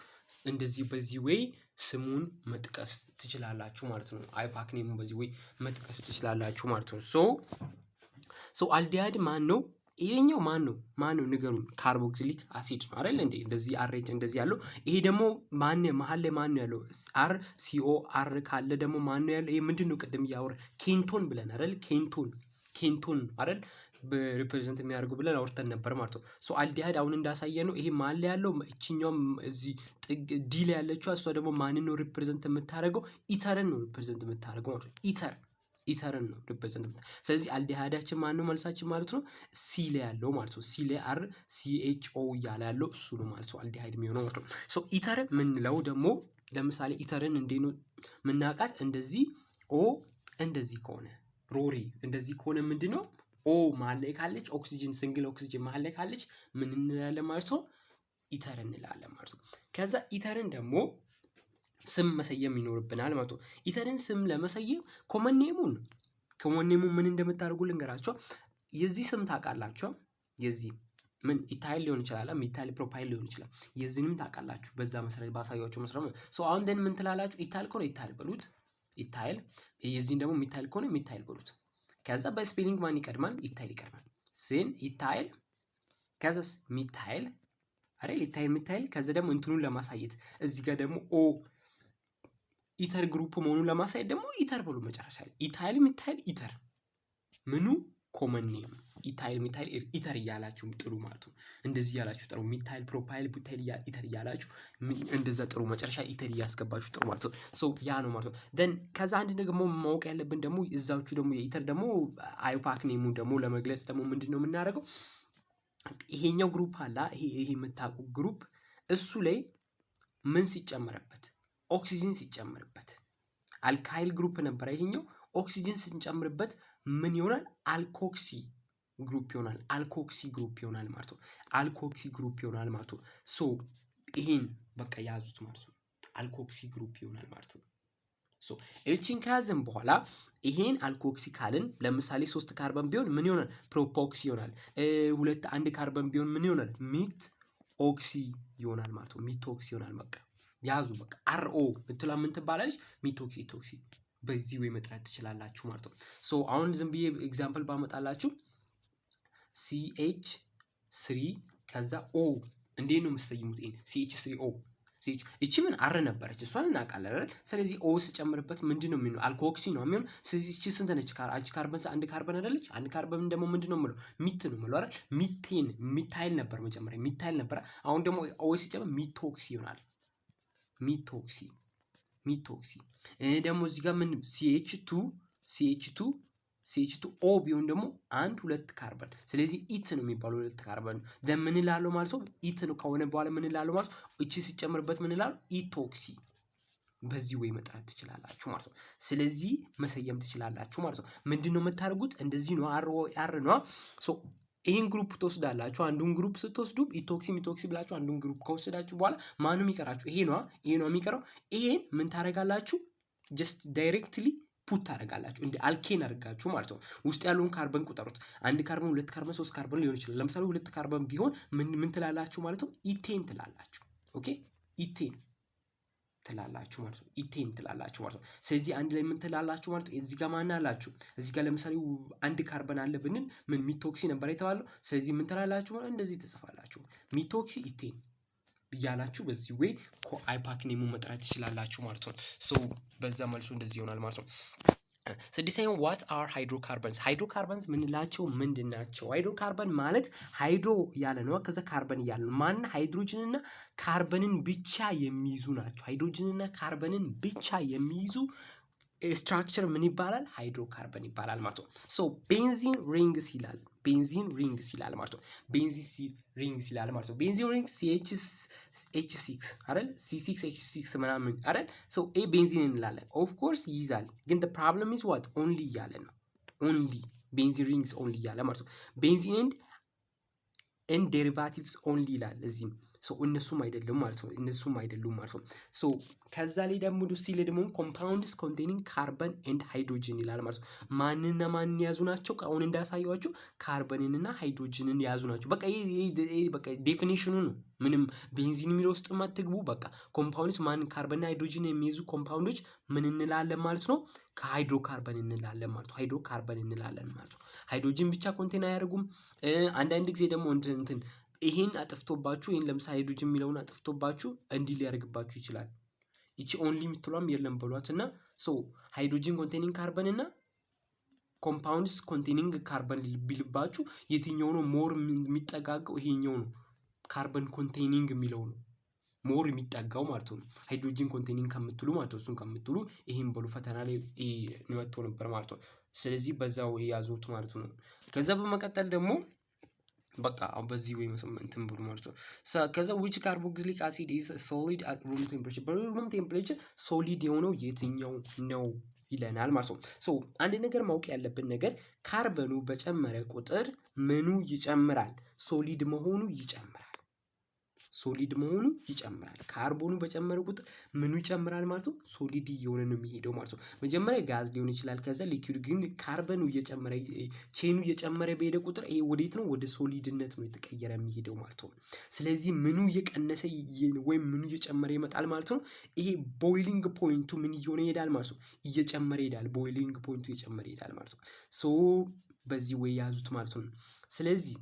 እንደዚህ በዚህ way ስሙን መጥቀስ ትችላላችሁ ማለት ነው። IUPAC name ኡን በዚህ way መጥቀስ ትችላላችሁ ማለት ነው። So aldehyde ማን ነው? ይሄኛው ማን ነው? ማን ነው ንገሩን። Carboxylic acid ነው አይደል እንዴ? እንደዚህ RH እንደዚህ ያለው። ይሄ ደግሞ ማን መሀል ላይ ማን ነው ያለው? R CO R ካለ ደግሞ ማን ነው ያለው? ይሄ ምንድን ነው? ቅድም እያወራ ketone ብለን አይደል? Ketone አይደል represent የሚያደርጉ ብለን አውርተን ነበር ማለት ነው። So aldehyde አሁን እንዳሳየ ነው። ይሄ መሀል ላይ ያለው፣ እችኛውም እዚህ ጥግ D ላይ ያለችው እሷ ደግሞ ማንን ነው represent የምታደርገው? Ether ን ነው represent የምታደርገው ማለት ነው። Ether ን ነው represent። ስለዚህ aldehyde ኣችን ማን ነው መልሳችን ማለት ነው? C ላይ ያለው ማለት ነው። C ላይ R CHO እያለ ያለው እሱ ነው ማለት ነው aldehyde የሚሆነው ማለት ነው። So ether ምንለው ደግሞ ለምሳሌ ether ን እንዴት ነው ምናውቃት? እንደዚህ O እንደዚህ ከሆነ፣ ሮሪ እንደዚህ ከሆነ ምንድን ነው? O መሀል ላይ ካለች ኦክሲጅን፣ single ኦክሲጅን መሀል ላይ ካለች ምን እንላለን ማለት ነው? Ether እንላለን ማለት ነው። ከዛ ether ን ደግሞ ስም መሰየም ይኖርብናል ማለት ነው። Ether ን ስም ለመሰየም common name ኡን ምን እንደምታደርጉ ልንገራችሁ። የዚህ ስም ታውቃላችሁ። የዚህ ምን ethyl ሊሆን ይችላል፣ methyl፣ propyl ሊሆን ይችላል። የዚህንም ታውቃላችሁ። በዛ መሰረት፣ ባሳያችሁ መሰረት so አሁን then ምን ትላላችሁ? Ethyl ከሆነ ethyl በሉት ethyl። የዚህን ደግሞ methyl ከሆነ methyl በሉት። ከዛ በ spelling ማን ይቀድማል? Ethyl ይቀድማል። Then ethyl፣ ከዛስ methyl አይደል? Ethyl፣ methyl። ከዛ ደግሞ እንትኑን ለማሳየት እዚህ ጋር ደግሞ O ether group መሆኑን ለማሳየት ደግሞ ether ብሎ መጨረሻ ላይ ethyl፣ methyl፣ ether። ምኑ common name ethyl፣ methyl፣ ether እያላችሁ ጥሩ ማለት ነው። እንደዚህ እያላችሁ ጥሩ፣ methyl፣ propyl፣ butyl፣ ether እያላችሁ እንደዛ ጥሩ፣ መጨረሻ ether እያስገባችሁ ጥሩ ማለት ነው። So ያ ነው ማለት ነው። Then ከዛ አንድ ደግሞ ማወቅ ያለብን ደግሞ እዛዎቹ ደግሞ የ ether ደግሞ IUPAC name ኡን ደግሞ ለመግለጽ ደግሞ ምንድን ነው የምናደርገው? ይሄኛው group አለ፣ ይሄ የምታውቁ group፣ እሱ ላይ ምን ሲጨመርበት? ኦክሲጅን ሲጨመርበት። Alkyl group ነበረ ይሄኛው፣ ኦክሲጅን ስንጨምርበት ምን ይሆናል? Alkoxy group ይሆናል። Alkoxy group ይሆናል ማለት ነው። Alkoxy group ይሆናል ማለት ነው። So ይሄን በቃ ያዙት ማለት ነው። Alkoxy group ይሆናል ማለት ነው። So እቺን ከያዝን በኋላ ይሄን alkoxy ካልን ለምሳሌ ሶስት ካርበን ቢሆን ምን ይሆናል? Propoxy ይሆናል። ሁለት አንድ ካርበን ቢሆን ምን ይሆናል? Methoxy ይሆናል ማለት ነው። Methoxy ይሆናል። በቃ ያዙ። በቃ RO ምትላ ምን ትባላለች? Methoxy፣ ethoxy በዚህ way መጥራት ትችላላችሁ ማለት ነው። So አሁን ዝም ብዬ example ባመጣላችሁ CH3 ከዛ O እንዴት ነው የምትሰይሙት? ይሄን CH3O CH፣ እቺ ምን R ነበረች፣ እሷን እናውቃለን አይደል? ስለዚህ O ስጨምርበት ምንድን ነው የሚሆነው? Alkoxy ነው የሚሆነው። ስለዚህ እቺ ስንት ነች? አንቺ ካርበን አንድ ካርበን አይደለች? አንድ ካርበን ደግሞ ምንድን ነው የምለው? Meth ነው የምለው አይደል? Methane፣ methyl ነበር መጀመሪያ፣ methyl ነበር። አሁን ደግሞ O ሲጨምር methoxy ይሆናል። Methoxy፣ methoxy። ደግሞ እዚህ ጋር ምን CH2 CH2 CH2 O ቢሆን ደግሞ አንድ ሁለት ካርበን፣ ስለዚህ eth ነው የሚባለው፣ ሁለት ካርበን ነው። ምን እላለሁ ማለት ነው? Eth ነው ከሆነ በኋላ ምን እላለሁ ማለት ነው? እቺ ሲጨምርበት ምን እላለሁ? Ethoxy። በዚህ way መጥራት ትችላላችሁ ማለት ነው። ስለዚህ መሰየም ትችላላችሁ ማለት ነው። ምንድን ነው የምታደርጉት? እንደዚህ ነው። R O R ነው። So ይህን group ትወስዳላችሁ። አንዱን group ስትወስዱ ethoxy፣ methoxy ብላችሁ አንዱን group ከወሰዳችሁ በኋላ ማነው የሚቀራችሁ? ይሄ ነዋ፣ ይሄ ነው የሚቀረው። ይሄን ምን ታደርጋላችሁ? Just directly put ታደርጋላችሁ፣ እንደ alkane አድርጋችሁ ማለት ነው። ውስጥ ያለውን ካርበን ቁጠሩት። አንድ ካርበን፣ ሁለት ካርበን፣ ሶስት ካርበን ሊሆን ይችላል። ለምሳሌ ሁለት ካርበን ቢሆን ምን ምን ትላላችሁ ማለት ነው? Ethane ትላላችሁ። Okay, ethane ትላላችሁ ማለት ነው። Ethane ትላላችሁ ማለት ነው። ስለዚህ አንድ ላይ ምን ትላላችሁ ማለት ነው? እዚህ ጋር ማን አላችሁ? እዚህ ጋር ለምሳሌ አንድ ካርበን አለ ብንል ምን methoxy ነበር የተባለው። ስለዚህ ምን ትላላችሁ ማለት እንደዚህ ትጽፋላችሁ፣ methoxy ethane እያላችሁ በዚህ way IUPAC name ኡ መጥራት ትችላላችሁ ማለት ነው። So በዛ መልሱ እንደዚህ ይሆናል ማለት ነው። ስድስተኛው፣ what are hydrocarbons? Hydrocarbons ምንላቸው ምንድን ናቸው? ሃይድሮካርበን ማለት hydro ያለ ነው፣ ከዛ ካርበን እያለ ነው። ማን ሃይድሮጅንና ካርበንን ብቻ የሚይዙ ናቸው። ሃይድሮጅንና ካርበንን ብቻ የሚይዙ structure ምን ይባላል? ሃይድሮካርበን ይባላል ማለት ነው። So benzene rings ይላል። Benzene rings ይላል ማለት ነው። Benzene rings ይላል ማለት ነው። Benzene rings CH H6 አይደል? C6 H6 ምናምን አይደል? So ኤ benzene እንላለን። Of course ይይዛል፣ ግን the problem is what? Only እያለ ነው። Only benzene rings only እያለ ማለት ነው። Benzene and derivatives only ይላል እዚህም። So እነሱም አይደሉም ማለት ነው። እነሱም አይደሉም ማለት ነው። So ከዛ ላይ ደግሞ ሲል ደግሞ compounds containing carbon and hydrogen ይላል ማለት ነው። ማንና ማንን የያዙ ናቸው? አሁን እንዳሳየኋችሁ ካርበንንና ሃይድሮጅንን የያዙ ናቸው። በቃ ይሄ በቃ definition ኑ ነው። ምንም benzene የሚለው ውስጥ አትግቡ። በቃ compounds ማን carbon ና hydrogen የሚይዙ compound ኦች ምን እንላለን ማለት ነው? ከሃይድሮካርበን እንላለን ማለት ነው። ሃይድሮካርበን እንላለን ማለት ነው። ሃይድሮጅን ብቻ contain አያደርጉም። አንዳንድ ጊዜ ደግሞ እንትን ይሄን አጥፍቶባችሁ፣ ይሄን ለምሳሌ ሃይድሮጅን የሚለውን አጥፍቶባችሁ እንዲህ ሊያደርግባችሁ ይችላል። ይቺ only የምትሏም የለም በሏት እና so hydrogen containing carbon እና compounds containing carbon ቢልባችሁ የትኛው ነው more የሚጠጋገው? ይሄኛው ነው። Carbon containing የሚለው ነው more የሚጠጋው ማለት ነው። Hydrogen containing ከምትሉ ማለት ነው። እሱን ከምትሉ ይሄን በሉ። ፈተና ላይ መጥቶ ነበር ማለት ነው። ስለዚህ በዛው ያዙት ማለት ነው። ከዛ በመቀጠል ደግሞ በቃ በዚህ way እንትን ብሉ ማለት ነው። ከዛ which carboxylic acid is solid at room temperature? በ room temperature solid የሆነው የትኛው ነው ይለናል ማለት ነው። So አንድ ነገር ማወቅ ያለብን ነገር ካርበኑ በጨመረ ቁጥር ምኑ ይጨምራል? Solid መሆኑ ይጨምራል። Solid መሆኑ ይጨምራል። ካርቦኑ በጨመረ ቁጥር ምኑ ይጨምራል ማለት ነው? Solid እየሆነ ነው የሚሄደው ማለት ነው። መጀመሪያ ጋዝ ሊሆን ይችላል፣ ከዛ liquid። ግን ካርበኑ እየጨመረ፣ chain ኑ እየጨመረ በሄደ ቁጥር ይሄ ወዴት ነው? ወደ solid ነት ነው የተቀየረ የሚሄደው ማለት ነው። ስለዚህ ምኑ እየቀነሰ ወይም ምኑ እየጨመረ ይመጣል ማለት ነው። ይሄ boiling point ኡ ምን እየሆነ ይሄዳል ማለት ነው? እየጨመረ ይሄዳል። Boiling point ኡ እየጨመረ ይሄዳል ማለት ነው። So በዚህ way ያዙት ማለት ነው። ስለዚህ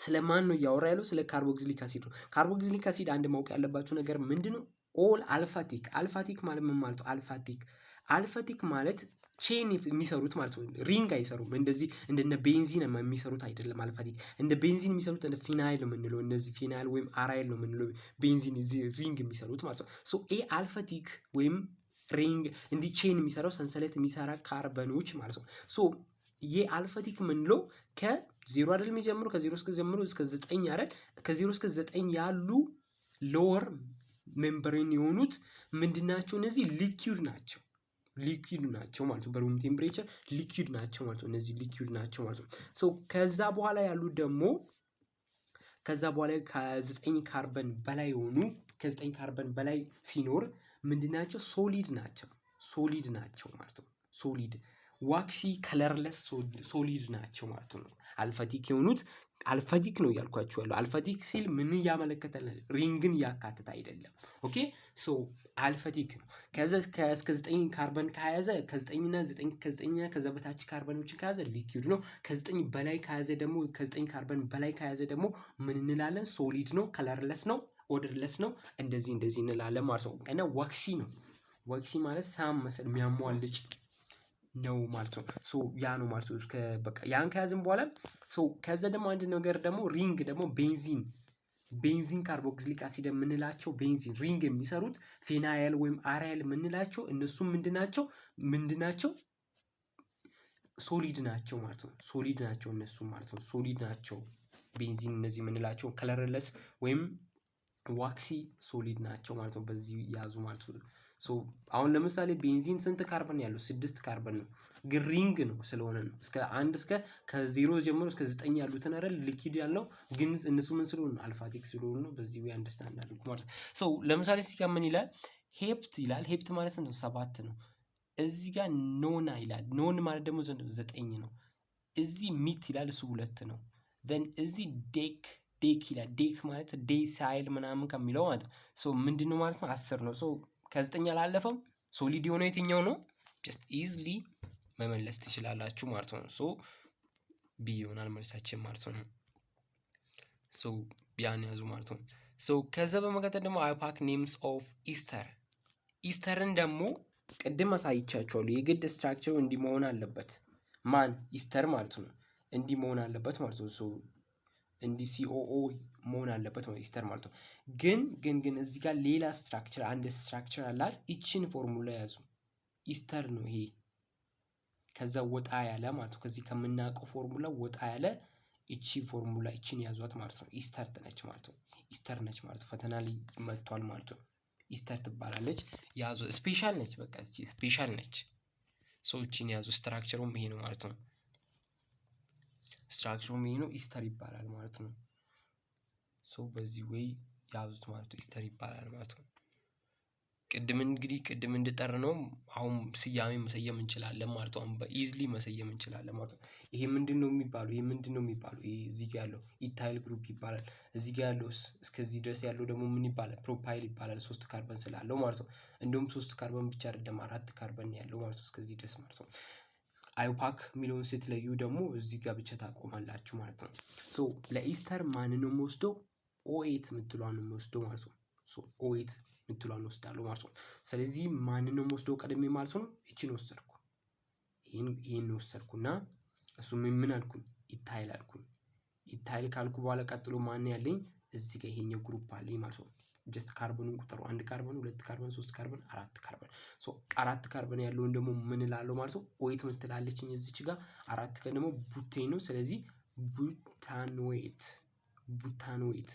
ስለ ማን ነው እያወራ ያለው? ስለ carboxylic acid ነው። Carboxylic acid አንድ ማወቅ ያለባችሁ ነገር ምንድነው? All aliphatic። Aliphatic ማለት ምን ማለት ነው? Aliphatic ማለት chain የሚሰሩት ማለት ነው። Ring አይሰሩም። እንደዚህ እንደነ benzene የሚሰሩት አይደለም። Aliphatic እንደ benzene የሚሰሩት እንደ phenyl ነው የምንለው። እነዚህ phenyl ወይም aryl ነው የምንለው፣ benzene እዚህ ring የሚሰሩት ማለት ነው። So ኤ aliphatic ወይም ring እንዲህ chain የሚሰራው፣ ሰንሰለት የሚሰራ ካርበኖች ማለት ነው። So ይህ aliphatic የምንለው ከዜሮ አይደል የሚጀምረው? ከዜሮ እስከ ጀምሮ እስከ 9 አይደል? ከዜሮ እስከ 9 ያሉ lower membrane የሆኑት ምንድናቸው? እነዚህ liquid ናቸው። Liquid ናቸው ማለት ነው። በ room temperature liquid ናቸው ማለት ነው። እነዚህ liquid ናቸው ማለት ነው። So ከዛ በኋላ ያሉት ደግሞ፣ ከዛ በኋላ ከ9 ካርበን በላይ የሆኑ፣ ከ9 ካርበን በላይ ሲኖር ምንድናቸው? Solid ናቸው። Solid ናቸው ማለት ነው። Solid, waxy, colorless solid ናቸው ማለት ነው። Aliphatic የሆኑት፣ aliphatic ነው እያልኳችሁ ያለው። Aliphatic ሲል ምን እያመለከተ? Ring ን እያካተተ አይደለም። Okay, so aliphatic ነው። ከዛ እስከ 9 ካርበን ከያዘ፣ ከዘጠኝና ዘጠኝ፣ ከዘጠኝና ከዛ በታች ካርበኖችን ከያዘ liquid ነው። ከ9 በላይ ከያዘ ደግሞ፣ ከ9 ካርበን በላይ ከያዘ ደግሞ ምን እንላለን? Solid ነው፣ colorless ነው፣ odorless ነው። እንደዚህ እንደዚህ እንላለን ማለት ነው። እና waxy ነው። Waxy ማለት ሳም መሰል የሚያሟልጭ ነው ማለት ነው። So ያ ነው ማለት ነው። እስከ በቃ ያን ከያዝን በኋላ፣ so ከዛ ደግሞ አንድ ነገር ደግሞ ring ደግሞ benzene carboxylic acid የምንላቸው፣ benzene ring የሚሰሩት phenyl ወይም aryl የምንላቸው እነሱም ምንድናቸው? ምንድናቸው? Solid ናቸው ማለት ነው። Solid ናቸው እነሱም ማለት ነው። Solid ናቸው። Benzene እነዚህ የምንላቸው colorless ወይም waxy solid ናቸው ማለት ነው። በዚህ ያዙ ማለት ነው። So አሁን ለምሳሌ benzene ስንት ካርበን ያለው? ስድስት ካርበን ነው፣ ግን ring ነው ስለሆነ ነው። እስከ አንድ እስከ ከዜሮ ጀምሮ እስከ 9 ያሉትን አይደል liquid ያለው? ግን እነሱ ምን ስለሆኑ ነው? Aliphatic ስለሆኑ ነው። በዚህ way understand አድርጉ ማለት ነው። So ለምሳሌ እዚህ ጋር ምን ይላል? Hept ይላል። Hept ማለት ስንት ነው? ሰባት ነው። እዚህ ጋር nona ይላል። Non ማለት ደግሞ ስንት ነው? ዘጠኝ ነው። እዚህ meth ይላል፣ እሱ ሁለት ነው። Then እዚህ dec ይላል። Dec ማለት decyl ምናምን ከሚለው ማለት ነው። So ምንድን ነው ማለት ነው? 10 ነው። So ከዘጠኝ አላለፈም። Solid የሆነው የትኛው ነው? Just easily መመለስ ትችላላችሁ ማለት ነው። So B ይሆናል መልሳችን ማለት ነው። So ያን ያዙ ማለት ነው። So ከዛ በመቀጠል ደግሞ IUPAC names of ester። Ester ን ደግሞ ቅድም አሳይቻችኋለሁ። የግድ structure ኡ እንዲህ መሆን አለበት። ማን? Ester ማለት ነው። እንዲህ መሆን አለበት ማለት ነው። So እንዲህ COO መሆን አለበት ማለት ester ማለት ነው። ግን እዚህ ጋር ሌላ structure፣ አንድ structure አላት። ይችን ፎርሙላ ያዙ። Ester ነው ይሄ። ከዛ ወጣ ያለ ማለት ነው። ከዚህ ከምናውቀው ፎርሙላ ወጣ ያለ እቺ ፎርሙላ፣ እቺን ያዟት ማለት ነው። Ester ነች ማለት ነው። Ester ነች ማለት ነው። ፈተና ላይ መጥቷል ማለት ነው። Ester ትባላለች። ያዙ። Special ነች። በቃ እቺ special ነች። So እቺን ያዙ። Structure ኡም ይሄ ነው ማለት ነው። Structure ኡም ይሄ ነው። Ester ይባላል ማለት ነው። So በዚህ way ያዙት ማለት ነው። Ester ይባላል ማለት ነው። ቅድም እንግዲህ ቅድም እንደጠራነው አሁን ስያሜ መሰየም እንችላለን ማለት ነው። አሁን በ easily መሰየም እንችላለን ማለት ነው። ይሄ ምንድን ነው የሚባለው? ይሄ ምንድን ነው የሚባለው? ይሄ እዚህ ጋር ያለው ethyl group ይባላል። እዚህ ጋር ያለው እስከዚህ ድረስ ያለው ደግሞ ምን ይባላል? Propyl ይባላል። ሶስት ካርበን ስላለው ማለት ነው። እንደውም ሶስት ካርበን ብቻ አይደለም፣ አራት ካርበን ያለው ማለት ነው። እስከዚህ ድረስ ማለት ነው። IUPAC የሚለውን ስትለዩ ደግሞ እዚህ ጋር ብቻ ታቆማላችሁ ማለት ነው። So ለ ester ማንን ነው የምወስደው? Oate የምትለዋን ነው የምወስደው ማለት ነው። So oate የምትለዋን ወስዳለሁ ማለት ነው። ስለዚህ ማንን ነው የምወስደው ቀድሜ ማለት ነው? እቺን ወሰድኩ። ይሄን ወሰድኩና እሱ ምን አልኩኝ? Ethyl አልኩኝ። Ethyl ካልኩ በኋላ ቀጥሎ ማን ያለኝ? እዚህ ጋር ይሄኛው group አለኝ ማለት ነው። Just ካርበኑን ቁጠሩ። አንድ ካርበን፣ ሁለት ካርበን፣ ሶስት ካርበን፣ አራት ካርበን። So አራት ካርበን ያለውን ደግሞ ምን እላለሁ ማለት ነው? Oate ምትላለችኝ እዚች ጋር። አራት ቀን ደግሞ butane ነው። ስለዚህ butanoate፣ butanoate።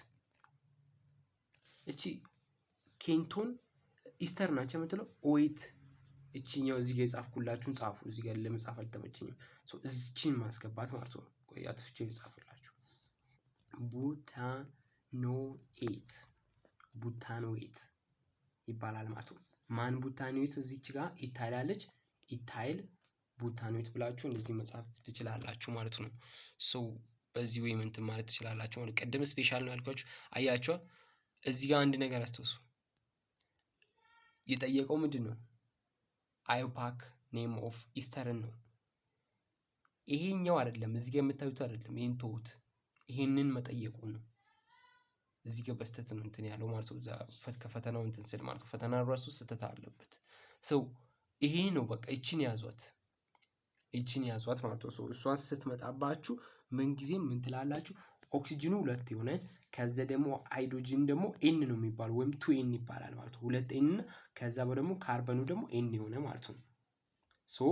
እቺ ketone ester ናቸው የምትለው oate። እቺኛው እዚህ ጋር የጻፍኩላችሁን ጻፉ። እዚህ ጋር ለመጻፍ አልተመቸኝም። So እዚችን ማስገባት ማለት ነው። ቆይ አጥፍቼ ልጻፍላችሁ። Butanoate፣ butanoate ይባላል ማለት ነው። ማን butanoate? እዚች ጋር ethyl አለች። Ethyl butanoate ብላችሁ እንደዚህ መጻፍ ትችላላችሁ ማለት ነው። So በዚህ way እንትን ማለት ትችላላችሁ ማለት። ቅድም special ነው ያልኳችሁ አያችኋ። እዚህ ጋር አንድ ነገር አስታውሱ። የጠየቀው ምንድን ነው? IUPAC name of ester ን ነው። ይሄኛው አይደለም፣ እዚህ ጋር የምታዩት አይደለም። ይሄን ተውት። ይሄንን መጠየቁ ነው። እዚህ ጋር በስተት ነው እንትን ያለው ማለት ነው። እዛ ከፈተናው እንትን ስል ማለት ነው። ፈተና ራሱ ስህተት አለበት። So ይሄ ነው በቃ፣ ይችን ያዟት፣ ይችን ያዟት ማለት ነው። እሷን ስትመጣባችሁ ምን ጊዜም ምን ትላላችሁ? ኦክሲጅኑ ሁለት የሆነ፣ ከዛ ደግሞ ሃይድሮጂን ደግሞ n ነው የሚባለው ወይም two n ይባላል ማለት ነው። ሁለት n፣ ከዛ ደግሞ ካርበኑ ደግሞ n የሆነ ማለት ነው። So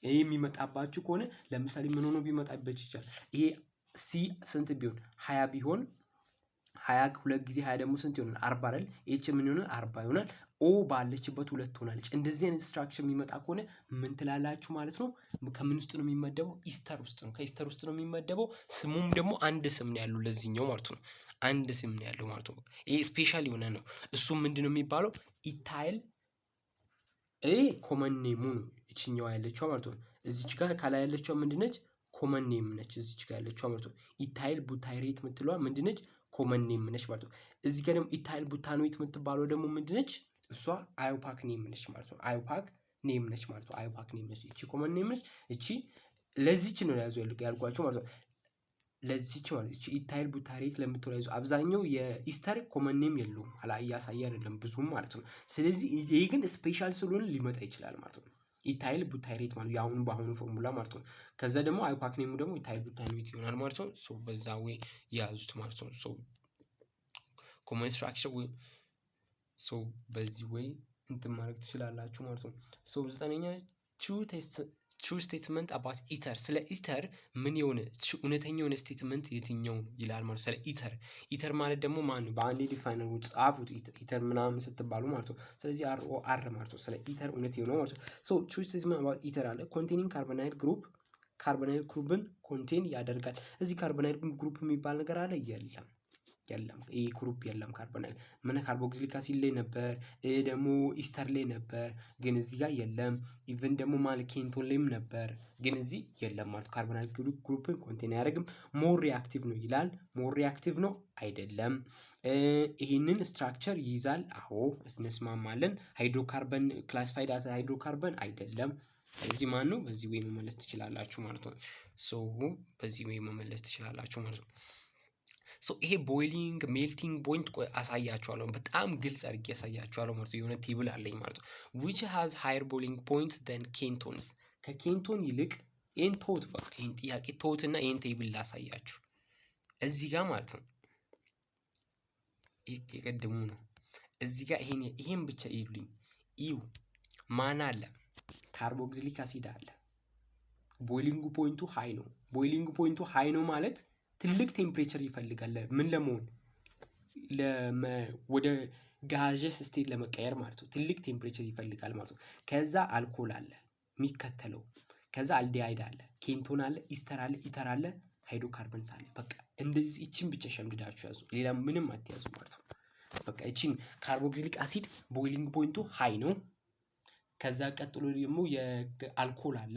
ይሄ የሚመጣባችሁ ከሆነ ለምሳሌ ምን ሆኖ ቢመጣበት ይችላል? ይሄ C ስንት ቢሆን? 20 ቢሆን፣ 20 ሁለት ጊዜ 20 ደግሞ ስንት ይሆናል? 40 አይደል? H ምን ይሆናል? 40 ይሆናል። O ባለችበት ሁለት ትሆናለች። እንደዚህ አይነት structure የሚመጣ ከሆነ ምን ትላላችሁ ማለት ነው? ከምን ውስጥ ነው የሚመደበው? Ester ውስጥ ነው። ከ ester ውስጥ ነው የሚመደበው። ስሙም ደግሞ አንድ ስም ነው ያለው ለዚህኛው ማለት ነው። አንድ ስም ነው ያለው ማለት ነው። ይሄ special የሆነ ነው። እሱም ምንድን ነው የሚባለው? Ethyl። ይሄ common name ኡ ነው። እችኛዋ ያለችው ማለት ነው። እዚች ጋር ከላይ ያለችው ምንድነች? Common name ነች። እዚች ጋር ያለችው ማለት ነው። Ethyl butyrate የምትለዋ ምንድነች? Common name ነች ማለት ነው። እዚህ ጋር ደግሞ ethyl butanoate የምትባለው ደግሞ ምንድነች? እሷ IUPAC name ነች ማለት ነው። IUPAC name ነች ማለት ነው። IUPAC name ነች። እቺ common name ነች። እቺ ለዚች ነው ያዙ ያልኳቸው ማለት ነው። ለዚች ማለት እቺ ethyl butyrate ለምትለው ያዙ። አብዛኛው የ ester common name የለውም፣ አላ እያሳየ አይደለም ብዙም ማለት ነው። ስለዚህ ይሄ ግን special ስለሆነ ሊመጣ ይችላል ማለት ነው። Ethyl butyrate ማለት የአሁኑ በአሁኑ ፎርሙላ ማለት ነው። ከዛ ደግሞ IUPAC name ኡ ደግሞ ethyl butanoate ይሆናል ማለት ነው። So በዛ way ያዙት ማለት ነው። So common structure ወይ so በዚህ way እንትን ማድረግ ትችላላችሁ ማለት ነው። So ዘጠነኛ፣ true statement about ether። ስለ ether ምን የሆነ እውነተኛ የሆነ statement የትኛው ነው ይላል ማለት ስለ ether። Ether ማለት ደግሞ ማን ነው? በአንዴ define ጻፉት ether ምናምን ስትባሉ ማለት ነው። ስለዚህ R O R ማለት ነው። ስለ ether እውነት የሆነው ማለት ነው። So true statement about ether አለ፣ containing carbonyl group። Carbonyl group ን contain ያደርጋል። እዚህ carbonyl group የሚባል ነገር አለ? የለም። የለም፣ ይህ group የለም። Carbonyl ምን carboxylic acid ላይ ነበር፣ ደግሞ ester ላይ ነበር፣ ግን እዚህ ጋር የለም። Even ደግሞ ማለት ketone ላይም ነበር፣ ግን እዚህ የለም ማለት carbonyl group ን contain አያደርግም። More reactive ነው ይላል። More reactive ነው አይደለም። ይህንን structure ይይዛል። አዎ፣ እንስማማለን። Hydrocarbon፣ classified as hydrocarbon አይደለም። ስለዚህ ማን ነው? በዚህ way መመለስ ትችላላችሁ ማለት ነው። So በዚህ way መመለስ ትችላላችሁ ማለት ነው። So ይሄ boiling melting point አሳያችኋለሁ፣ በጣም ግልጽ አድርጌ አሳያችኋለሁ ማለት ነው። የሆነ table አለኝ ማለት ነው። Which has higher boiling point than ketones? ከ ketone ይልቅ ይህን ተውት፣ በቃ ይህን ጥያቄ ተውትና ይህን table ላሳያችሁ እዚህ ጋር ማለት ነው። የቀድሙ ነው። እዚህ ጋር ይሄን ብቻ እዩልኝ። እዩ፣ ማን አለ? Carboxylic acid አለ። Boiling point ኡ high ነው። Boiling point ኡ high ነው ማለት ትልቅ temperature ይፈልጋል። ምን ለመሆን? ወደ gaseous state ለመቀየር ማለት ነው። ትልቅ temperature ይፈልጋል ማለት ነው። ከዛ አልኮል አለ የሚከተለው። ከዛ aldehyde አለ፣ ketone አለ፣ ester አለ፣ ether አለ፣ hydrocarbons አለ። በቃ እንደዚህ ይችን ብቻ ሸምድዳችሁ ያዙ። ሌላ ምንም አትያዙ ማለት ነው። በቃ ይችን carboxylic acid boiling point ኡ high ነው። ከዛ ቀጥሎ ደግሞ የአልኮል አለ።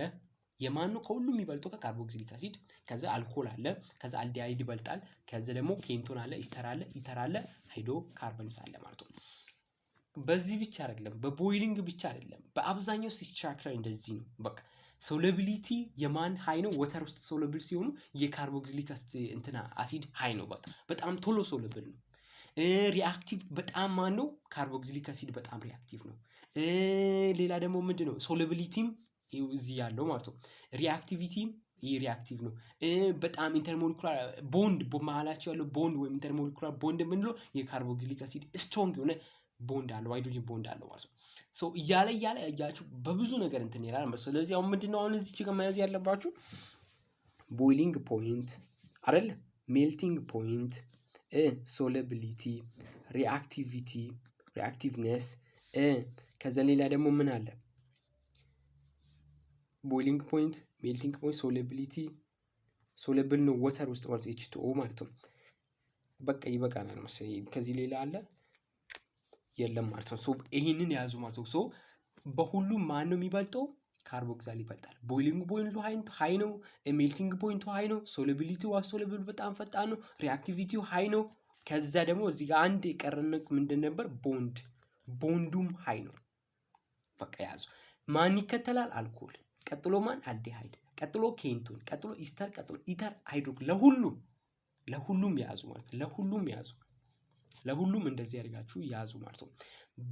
የማን ነው ከሁሉም የሚበልጠው? ከ carboxylic acid። ከዛ አልኮል አለ። ከዛ aldehyde ይበልጣል። ከዛ ደግሞ ketone አለ፣ ester አለ፣ ether አለ፣ hydrocarbons አለ ማለት ነው። በዚህ ብቻ አይደለም፣ በ boiling ብቻ አይደለም። በአብዛኛው structure እንደዚህ ነው። በቃ solubility የማን high ነው? Water ውስጥ soluble ሲሆኑ የ carboxylic እንትና acid high ነው። በቃ በጣም ቶሎ soluble ነው። Reactive በጣም ማን ነው? Carboxylic acid በጣም reactive ነው። ሌላ ደግሞ ምንድን ነው? Solubility ም እዚህ ያለው ማለት ነው። Reactivity ም ይህ reactive ነው። በጣም intermolecular bond፣ በመሀላቸው ያለው ቦንድ ወይም intermolecular bond የምንለው የ carboxylic acid strong የሆነ ቦንድ አለው፣ hydrogen bond አለው ማለት ነው። So እያለ እያለ እያችሁ በብዙ ነገር እንትን ይላል ማለት ነው። ስለዚህ አሁን ምንድነው አሁን እዚች ጋር መያዝ ያለባችሁ? Boiling point አይደል? Melting point፣ solubility፣ reactivity፣ reactiveness። ከዛ ሌላ ደግሞ ምን አለ? Boiling point፣ melting point፣ solubility፣ soluble ነው water ውስጥ ማለት H2O ማለት ነው። በቃ ይበቃናል መሰለኝ። ከዚህ ሌላ አለ? የለም ማለት ነው። So ይሄንን ያዙ ማለት ነው። So በሁሉም ማን ነው የሚበልጠው? Carboxyl ይበልጣል። Boiling point ኡ high ነው። Melting point ኡ high ነው። Solubility ው soluble በጣም ፈጣን ነው። Reactivity ው high ነው። ከዛ ደግሞ እዚህ ጋር አንድ የቀረን ምንድን ነበር? Bond፣ bond ኡም high ነው። በቃ ያዙ። ማን ይከተላል? አልኮል። ቀጥሎ ማን? Aldehyde። ቀጥሎ ketone፣ ቀጥሎ ester፣ ቀጥሎ ether፣ hydro። ለሁሉም ያዙ ማለት ነው። ለሁሉም ያዙ። ለሁሉም እንደዚህ አድርጋችሁ ያዙ ማለት ነው።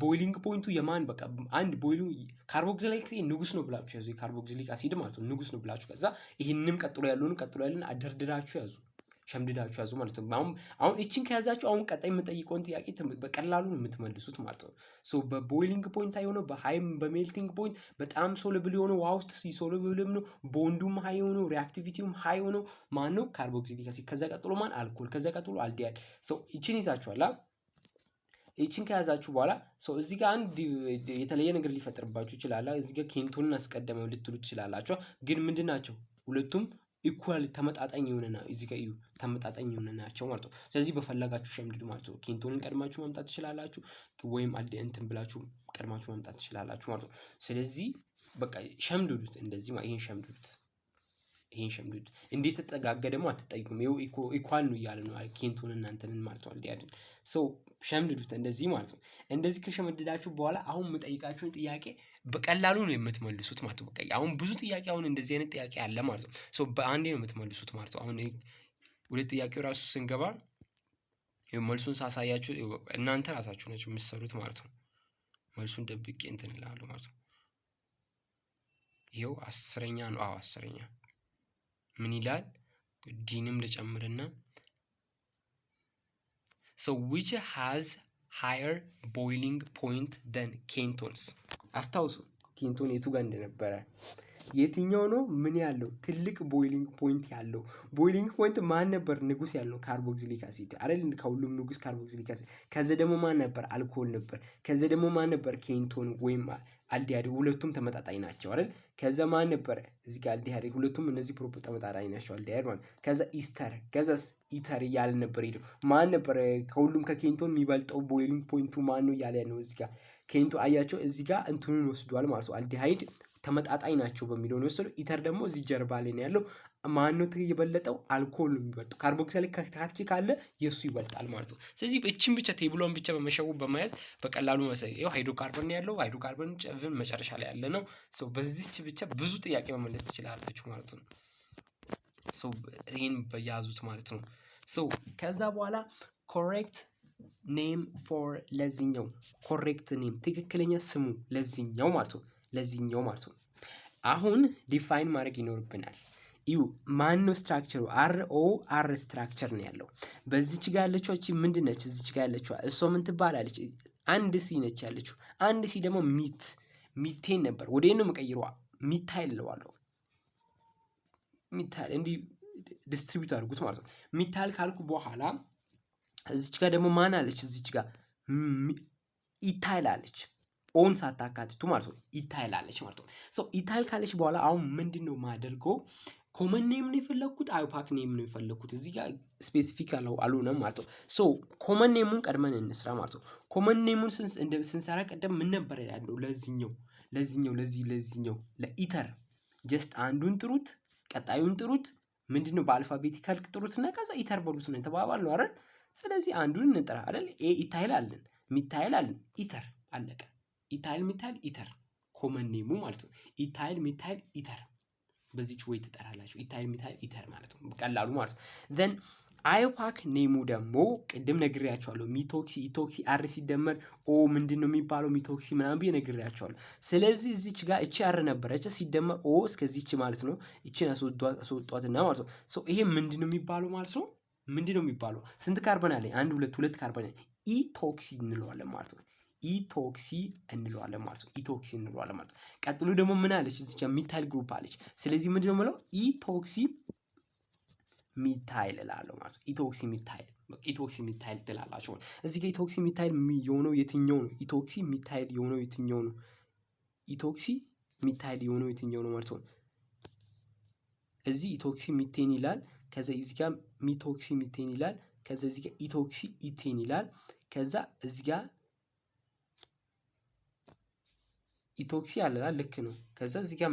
Boiling point ኡ የማን፣ በቃ አንድ boiling carboxylic ንጉስ ነው ብላችሁ ያዙ። የ carboxylic acid ማለት ነው ንጉስ ነው ብላችሁ ከዛ ይህንንም ቀጥሎ ያለውን አደርድራችሁ ያዙ፣ ሸምድዳችሁ ያዙ ማለት ነው። አሁን እችን ከያዛችሁ አሁን ቀጣይ የምጠይቀውን ጥያቄ በቀላሉ ነው የምትመልሱት ማለት ነው። So በ boiling point high የሆነው፣ በ high በ melting point በጣም soluble የሆነው፣ ውሃ ውስጥ soluble ም ነው፣ bond ኡም high የሆነው፣ reactivity ውም high የሆነው ማን ነው? Carboxylic acid። ከዛ ቀጥሎ ማን? አልኮል። ከዛ ቀጥሎ aldehyde። So ይችን ይዛችኋል። ይችን ከያዛችሁ በኋላ so እዚህ ጋር አንድ የተለየ ነገር ሊፈጥርባችሁ ይችላል። እዚህ ጋር ketone ን አስቀደመው ልትሉ ትችላላችሁ። ግን ምንድን ናቸው? ሁለቱም equal ተመጣጣኝ የሆነ እዚህ ጋር እዩ፣ ተመጣጣኝ የሆነ ናቸው ማለት ነው። ስለዚህ በፈለጋችሁ ሸምድዱ ማለት ነው። Ketone ን ቀድማችሁ ማምጣት ትችላላችሁ፣ ወይም አልደ እንትን ብላችሁ ቀድማችሁ ማምጣት ትችላላችሁ ማለት ነው። ስለዚህ በቃ ሸምድዱት፣ እንደዚህ ይሄን ሸምድዱት፣ ይሄን ሸምድዱት። እንዴት ተጠጋገ ደግሞ አትጠይቁም። ይኸው equal ነው እያለ ነው ketone እና እንትንን ማለት ነው። Aldehyde ን so ሸምድዱት እንደዚህ ማለት ነው። እንደዚህ ከሸመደዳችሁ በኋላ አሁን የምጠይቃችሁን ጥያቄ በቀላሉ ነው የምትመልሱት ማለት ነው። በቃ አሁን ብዙ ጥያቄ፣ አሁን እንደዚህ አይነት ጥያቄ አለ ማለት ነው። So በአንዴ ነው የምትመልሱት ማለት ነው። አሁን ወደ ጥያቄው ራሱ ስንገባ መልሱን ሳሳያችሁ እናንተ ራሳችሁ ናችሁ የምትሰሩት ማለት ነው። መልሱን ደብቄ እንትን እላለሁ ማለት ነው። ይኸው 10ኛ ነው። አዎ፣ 10ኛ ምን ይላል? D ንም ልጨምርና so which has higher boiling point than ketones? አስታውሱ ketone የቱ ጋር እንደነበረ። የትኛው ነው ምን ያለው ትልቅ boiling point ያለው? Boiling point ማን ነበር ንጉስ ያልነው? Carboxylic acid አይደል? ከሁሉም ንጉስ carboxylic acid። ከዛ ደግሞ ማን ነበር? አልኮል ነበር። ከዛ ደግሞ ማን ነበር? Ketone ወይም Aldehyde ሁለቱም ተመጣጣኝ ናቸው አይደል? ከዛ ማን ነበረ እዚህ ጋር aldehyde፣ ሁለቱም እነዚህ ተመጣጣኝ ናቸው aldehyde ማለት። ከዛ ester፣ ከዛስ ether እያለ ነበር ሄደው። ማን ነበረ ከሁሉም ከ ketone የሚበልጠው boiling point ኡ ማን ነው እያለ ነው እዚህ ጋር ketone። አያቸው እዚህ ጋር እንትኑን ወስዷል ማለት ነው። Aldehyde ተመጣጣኝ ናቸው በሚለው ነው የወሰደው። Ether ደግሞ እዚህ ጀርባ ላይ ነው ያለው። ማነው የበለጠው? አልኮል ነው የሚበልጠው። Carboxylic ከታች ካለ የእሱ ይበልጣል ማለት ነው። ስለዚህ እችን ብቻ table ኧን ብቻ በመሸው በመያዝ በቀላሉ መሰ ይኸው ሃይድሮካርበን ያለው ሃይድሮካርበን መጨረሻ ላይ ያለ ነው። So በዚች ብቻ ብዙ ጥያቄ መመለስ ትችላላችሁ ማለት ነው። So ይህን በያዙት ማለት ነው። So ከዛ በኋላ correct name for ለዚህኛው፣ correct name ትክክለኛ ስሙ ለዚህኛው ማለት ነው። ለዚህኛው ማለት ነው። አሁን define ማድረግ ይኖርብናል። እዩ ማን ነው structure ኡ? R O R structure ነው ያለው። በዚች ጋር ያለችው እቺ ምንድን ነች? እዚች ጋር ያለችው እሷ ምን ትባላለች? አንድ C ነች ያለችው። አንድ C ደግሞ methane ነበር። ወደ ነው የምቀይረው? Methyl እለዋለሁ። Methyl እንዲህ distribute አድርጉት ማለት ነው። Methyl ካልኩ በኋላ እዚች ጋር ደግሞ ማን አለች? እዚች ጋር ethyl አለች። O ን ሳታካትቱ ማለት ነው። Ethyl አለች ማለት ነው። So ethyl ካለች በኋላ አሁን ምንድን ነው ማደርገው? Common name ነው የፈለግኩት፣ IUPAC name ነው የፈለግኩት። እዚህ ጋር specific አልሆነም ማለት ነው። So common name ኡን ቀድመን እንስራ ማለት ነው። Common name ኡን ስንሰራ ቀደም ምን ነበር ያለው? ለዚህኛው ለዚህ ለዚህኛው ለ ether just አንዱን ጥሩት፣ ቀጣዩን ጥሩት፣ ምንድን ነው በ alphabetical ጥሩትና ከዛ ether በሉት ነው የተባባልነው አይደል? ስለዚህ አንዱን እንጥራ አይደል? ኤ ethyl አለን፣ methyl አለን፣ ether አለቀ። Ethyl methyl ether common name ኡ ማለት ነው። Ethyl methyl ether በዚች ወይ ትጠራላችሁ። Ethyl methyl ether ማለት ነው በቀላሉ ማለት ነው። Then IUPAC name ኡ ደግሞ ቅድም ነግሬያቸዋለሁ። Methoxy፣ ethoxy፣ R ሲደመር O ምንድን ነው የሚባለው? Methoxy ምናምን ብዬ ነግሬያቸዋለሁ። ስለዚህ እዚች ጋር እቺ R ነበረች ሲደመር O እስከዚች ማለት ነው። እቺን አስወጧትና ማለት ነው። So ይሄ ምንድን ነው የሚባለው ማለት ነው? ምንድን ነው የሚባለው? ስንት ካርበን አለኝ? አንድ፣ ሁለት፣ ሁለት ካርበን አለኝ። Ethoxy እንለዋለን ማለት ነው። Ethoxy እንለዋለን ማለት ነው። Ethoxy እንለዋለን ማለት ነው። ቀጥሎ ደግሞ ምን አለች? እዚህ ጋር methyl group አለች። ስለዚህ ምንድን ነው የምለው? Ethoxy methyl እላለሁ ማለት ነው። Ethoxy methyl፣ ethoxy methyl ትላላችሁ። እዚህ ጋር ethoxy methyl የሆነው የትኛው ነው? Ethoxy methyl የሆነው የትኛው ነው? Ethoxy methyl የሆነው የትኛው ነው ማለት ነው? እዚህ ethoxy methane ይላል። ከዛ እዚህ ጋር methoxy methane ይላል። ከዛ እዚህ ጋር ethoxy ethane ይላል። ከዛ እዚህ ጋር ethoxy አለ፣ ልክ ነው። ከዛ እዚህ ጋር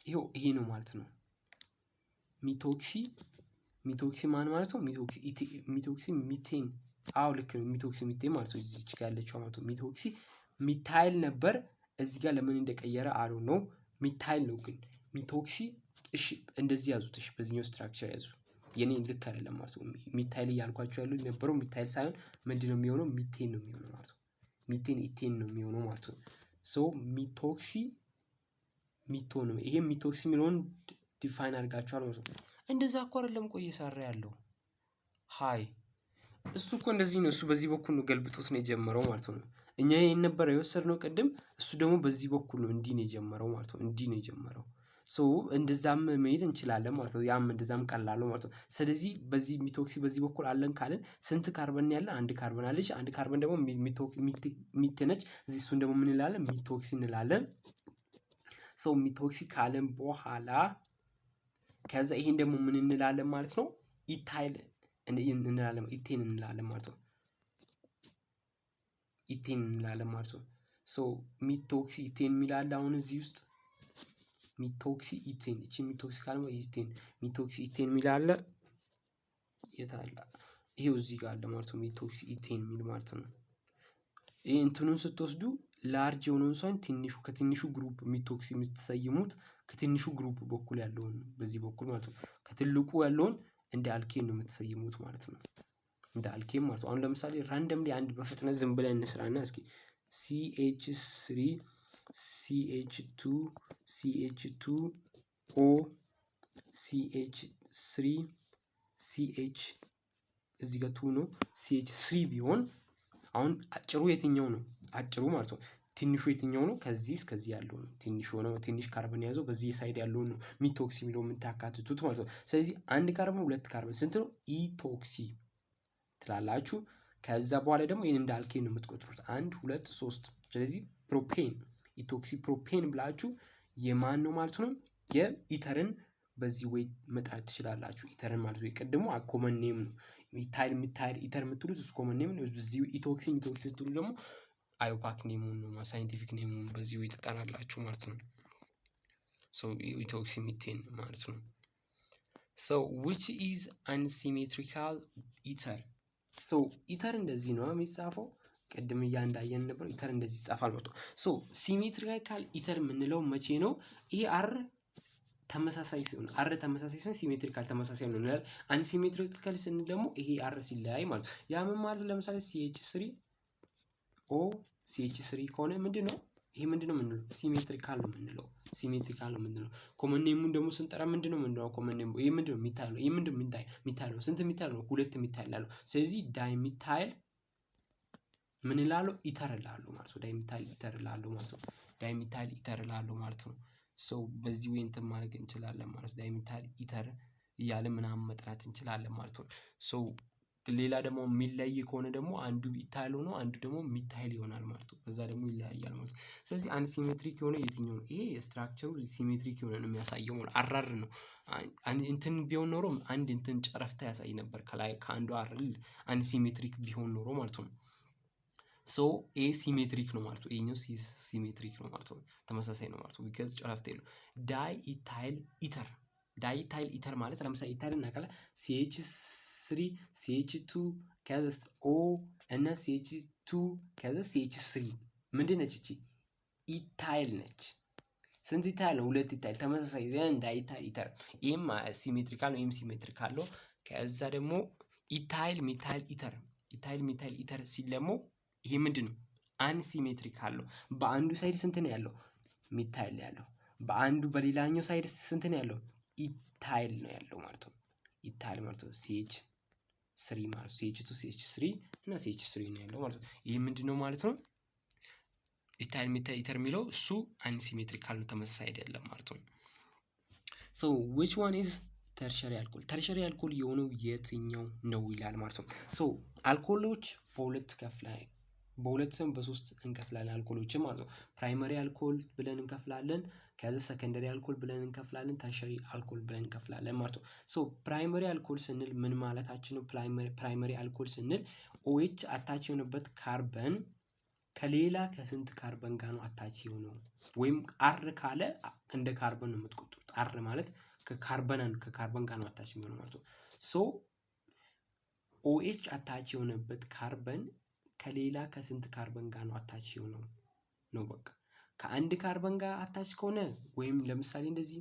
ይሄው ይሄ ነው ማለት ነው። Methoxy፣ methoxy ማን ማለት ነው? Methoxy፣ methoxy methane፣ አዎ ልክ ነው። Methoxy methane ማለት ነው። እዚች ጋር ያለችው ማለት ነው። Methoxy methyl ነበር። እዚህ ጋር ለምን እንደቀየረ አሉ ነው። Methyl ነው ግን methoxy። እሺ እንደዚህ ያዙት። እሺ በዚህኛው structure ያዙ። የኔ ልክ አይደለም ማለት ነው። Methyl እያልኳቸው ያሉ የነበረው methyl ሳይሆን ምንድን ነው የሚሆነው? ሚቴን ነው የሚሆነው ማለት ነው። Methane ethane ነው የሚሆነው ማለት ነው። So methoxy metho ነው። ይሄ methoxy የሚለውን define አድርጋችኋል ማለት ነው። እንደዛ እኮ አይደለም ቆይ እየሰራ ያለው ሀይ እሱ እኮ እንደዚህ ነው። እሱ በዚህ በኩል ነው ገልብጦት ነው የጀመረው ማለት ነው። እኛ ይሄን ነበር የወሰድነው ቅድም። እሱ ደግሞ በዚህ በኩል ነው እንዲህ ነው የጀመረው ማለት ነው። እንዲህ ነው የጀመረው። So እንደዛም መሄድ እንችላለን ማለት ነው። ያም እንደዛም ቀላል ነው ማለት ነው። ስለዚህ በዚህ methoxy በዚህ በኩል አለን ካልን ስንት ካርበን ያለ? አንድ ካርበን አለች። አንድ ካርበን ደግሞ meth ነች። እዚህ እሱን ደግሞ ምን እንላለን? Methoxy እንላለን። So methoxy ካለን በኋላ ከዛ ይሄን ደግሞ ምን እንላለን ማለት ነው? Ethyl እንላለን፣ ethane እንላለን ማለት ነው። Ethane እንላለን ማለት ነው። So methoxy ethane የሚላለ አሁን እዚህ ውስጥ methoxy ethane፣ እቺ methoxy ካለ ethane፣ methoxy ethane የሚላለ የት አለ? ይሄው እዚህ ጋር አለ ማለት ነው። Methoxy ethane የሚል ማለት ነው። ይሄ እንትኑን ስትወስዱ large የሆነውን ሳይሆን ትንሹ ከትንሹ group methoxy የምትሰይሙት ከትንሹ group በኩል ያለውን በዚህ በኩል ማለት ነው። ከትልቁ ያለውን እንደ alkane ነው የምትሰይሙት ማለት ነው። እንደ alkane ማለት ነው። አሁን ለምሳሌ randomly አንድ በፍጥነት ዝም ብለን እንስራና እስኪ CH3 CH2 CH2 O CH3 CH እዚህ ጋር two ነው CH3 ቢሆን አሁን አጭሩ የትኛው ነው? አጭሩ ማለት ነው። ትንሹ የትኛው ነው? ከዚህ እስከዚህ ያለው ነው። ትንሹ ነው። ትንሽ ካርበን የያዘው በዚህ side ያለውን ነው methoxy የሚለው የምታካትቱት ማለት ነው። ስለዚህ አንድ ካርበን፣ ሁለት ካርበን ስንት ነው? Ethoxy ትላላችሁ። ከዛ በኋላ ደግሞ ይህን እንደ alkane ነው የምትቆጥሩት። አንድ፣ ሁለት፣ ሶስት። ስለዚህ propane፣ Ethoxypropane ብላችሁ የማን ነው ማለት ነው? የ ether ን በዚህ way መጥራት ትችላላችሁ። Ether ን ማለት ነው። የቅድሙ common name ነው። Ethyl methyl ether የምትሉት እሱ common name ነው። በዚህ ethoxy methoxy ስትሉ ደግሞ IUPAC name ኡን ነው፣ scientific name ኡን በዚህ way ትጠራላችሁ ማለት ነው። So ethoxymethane ማለት ነው። So which is unsymmetrical ether? So ether እንደዚህ ነው የሚጻፈው። ቅድም እያንዳየን ነበር። Ether እንደዚህ ይጻፋል ማለት ነው። So symmetrical ether የምንለው መቼ ነው? ይሄ R ተመሳሳይ ሲሆን፣ R ተመሳሳይ ሲሆን symmetrical ተመሳሳይ ነው እንላለን። Unsymmetrical ስንል ደግሞ ይሄ R ሲለያይ ማለት ነው። ያ ምን ማለት? ለምሳሌ CH3 O CH3 ከሆነ ምንድን ነው ይሄ? ምንድን ነው የምንለው? Symmetrical ነው የምንለው። Symmetrical ነው የምንለው። Common name ኡን ደግሞ ስንጠራ ምንድን ነው የምንለው? Common name ኡ ይሄ ምንድን ነው? Methyl ነው። ይሄ ምንድን ነው? Methyl ነው። ስንት methyl ነው? ሁለት methyl አለው። ስለዚህ dimethyl ምን እላለሁ? Ether እላለሁ ማለት ነው። Dimethyl ether እላለሁ ማለት ነው። Dimethyl ether እላለሁ ማለት ነው። So በዚህ way እንትን ማድረግ እንችላለን ማለት ነው። Dimethyl ether እያለ ምናምን መጥራት እንችላለን ማለት ነው። So ሌላ ደግሞ የሚለይ ከሆነ ደግሞ አንዱ ethyl ሆኖ አንዱ ደግሞ methyl ይሆናል ማለት ነው። በዛ ደግሞ ይለያያል ማለት ነው። ስለዚህ unsymmetric የሆነ የትኛው ነው? ይሄ structure ኡ symmetric የሆነ ነው የሚያሳየው ማለት RR ነው። እንትን ቢሆን ኖሮ አንድ እንትን ጨረፍታ ያሳይ ነበር ከላይ ከአንዱ R unsymmetric ቢሆን ኖሮ ማለት ነው። So ኤ symmetric ነው ማለት ነው። ይሄኛው symmetric ነው ማለት ነው። ተመሳሳይ ነው ማለት ነው። Because ጨረፍታ የለው። Diethyl ether፣ diethyl ether ማለት ለምሳሌ ethyl እናውቃለን፣ CH3 CH2 ከዛ O እና CH2 ከዛ CH3 ምንድን ነች እቺ? Ethyl ነች። ስንት ethyl ነው? ሁለት ethyl ተመሳሳይ then diethyl ether። ይህም symmetrical ነው፣ ይህም symmetrical ነው። ከዛ ደግሞ ethyl methyl ether፣ ethyl methyl ether ሲል ደግሞ ይሄ ምንድን ነው? Unsymmetrical ነው። በአንዱ side ስንት ነው ያለው? Methyl ያለው። በአንዱ በሌላኛው side ስንት ነው ያለው? Ethyl ነው ያለው ማለት ነው። Ethyl ማለት ነው CH3 ማለት CH2 CH3 እና CH3 ነው ያለው ማለት ነው። ይህ ምንድን ነው ማለት ነው? Ethyl methyl ether የሚለው እሱ unsymmetrical ነው፣ ተመሳሳይ አይደለም ማለት ነው። So which one is tertiary alcohol? Tertiary alcohol የሆነው የትኛው ነው ይላል ማለት ነው። So አልኮሎች በሁለት ከፍላ በሁለት ስም በሶስት እንከፍላለን አልኮሎችን ማለት ነው። Primary alcohol ብለን እንከፍላለን። ከዛ secondary alcohol ብለን እንከፍላለን። Tertiary alcohol ብለን እንከፍላለን ማለት ነው። So primary alcohol ስንል ምን ማለታችን ነው? Primary alcohol ስንል OH attach የሆነበት ካርበን ከሌላ ከስንት ካርበን ጋር ነው attach የሆነው? ወይም R ካለ እንደ ካርበን ነው የምትቆጥሩት። R ማለት ከካርበን ጋር ነው attach የሚሆነው ማለት ነው። So OH attach የሆነበት ካርበን ከሌላ ከስንት ካርበን ጋር ነው attach የሆነው ነው። በቃ ከአንድ ካርበን ጋር attach ከሆነ ወይም ለምሳሌ እንደዚህ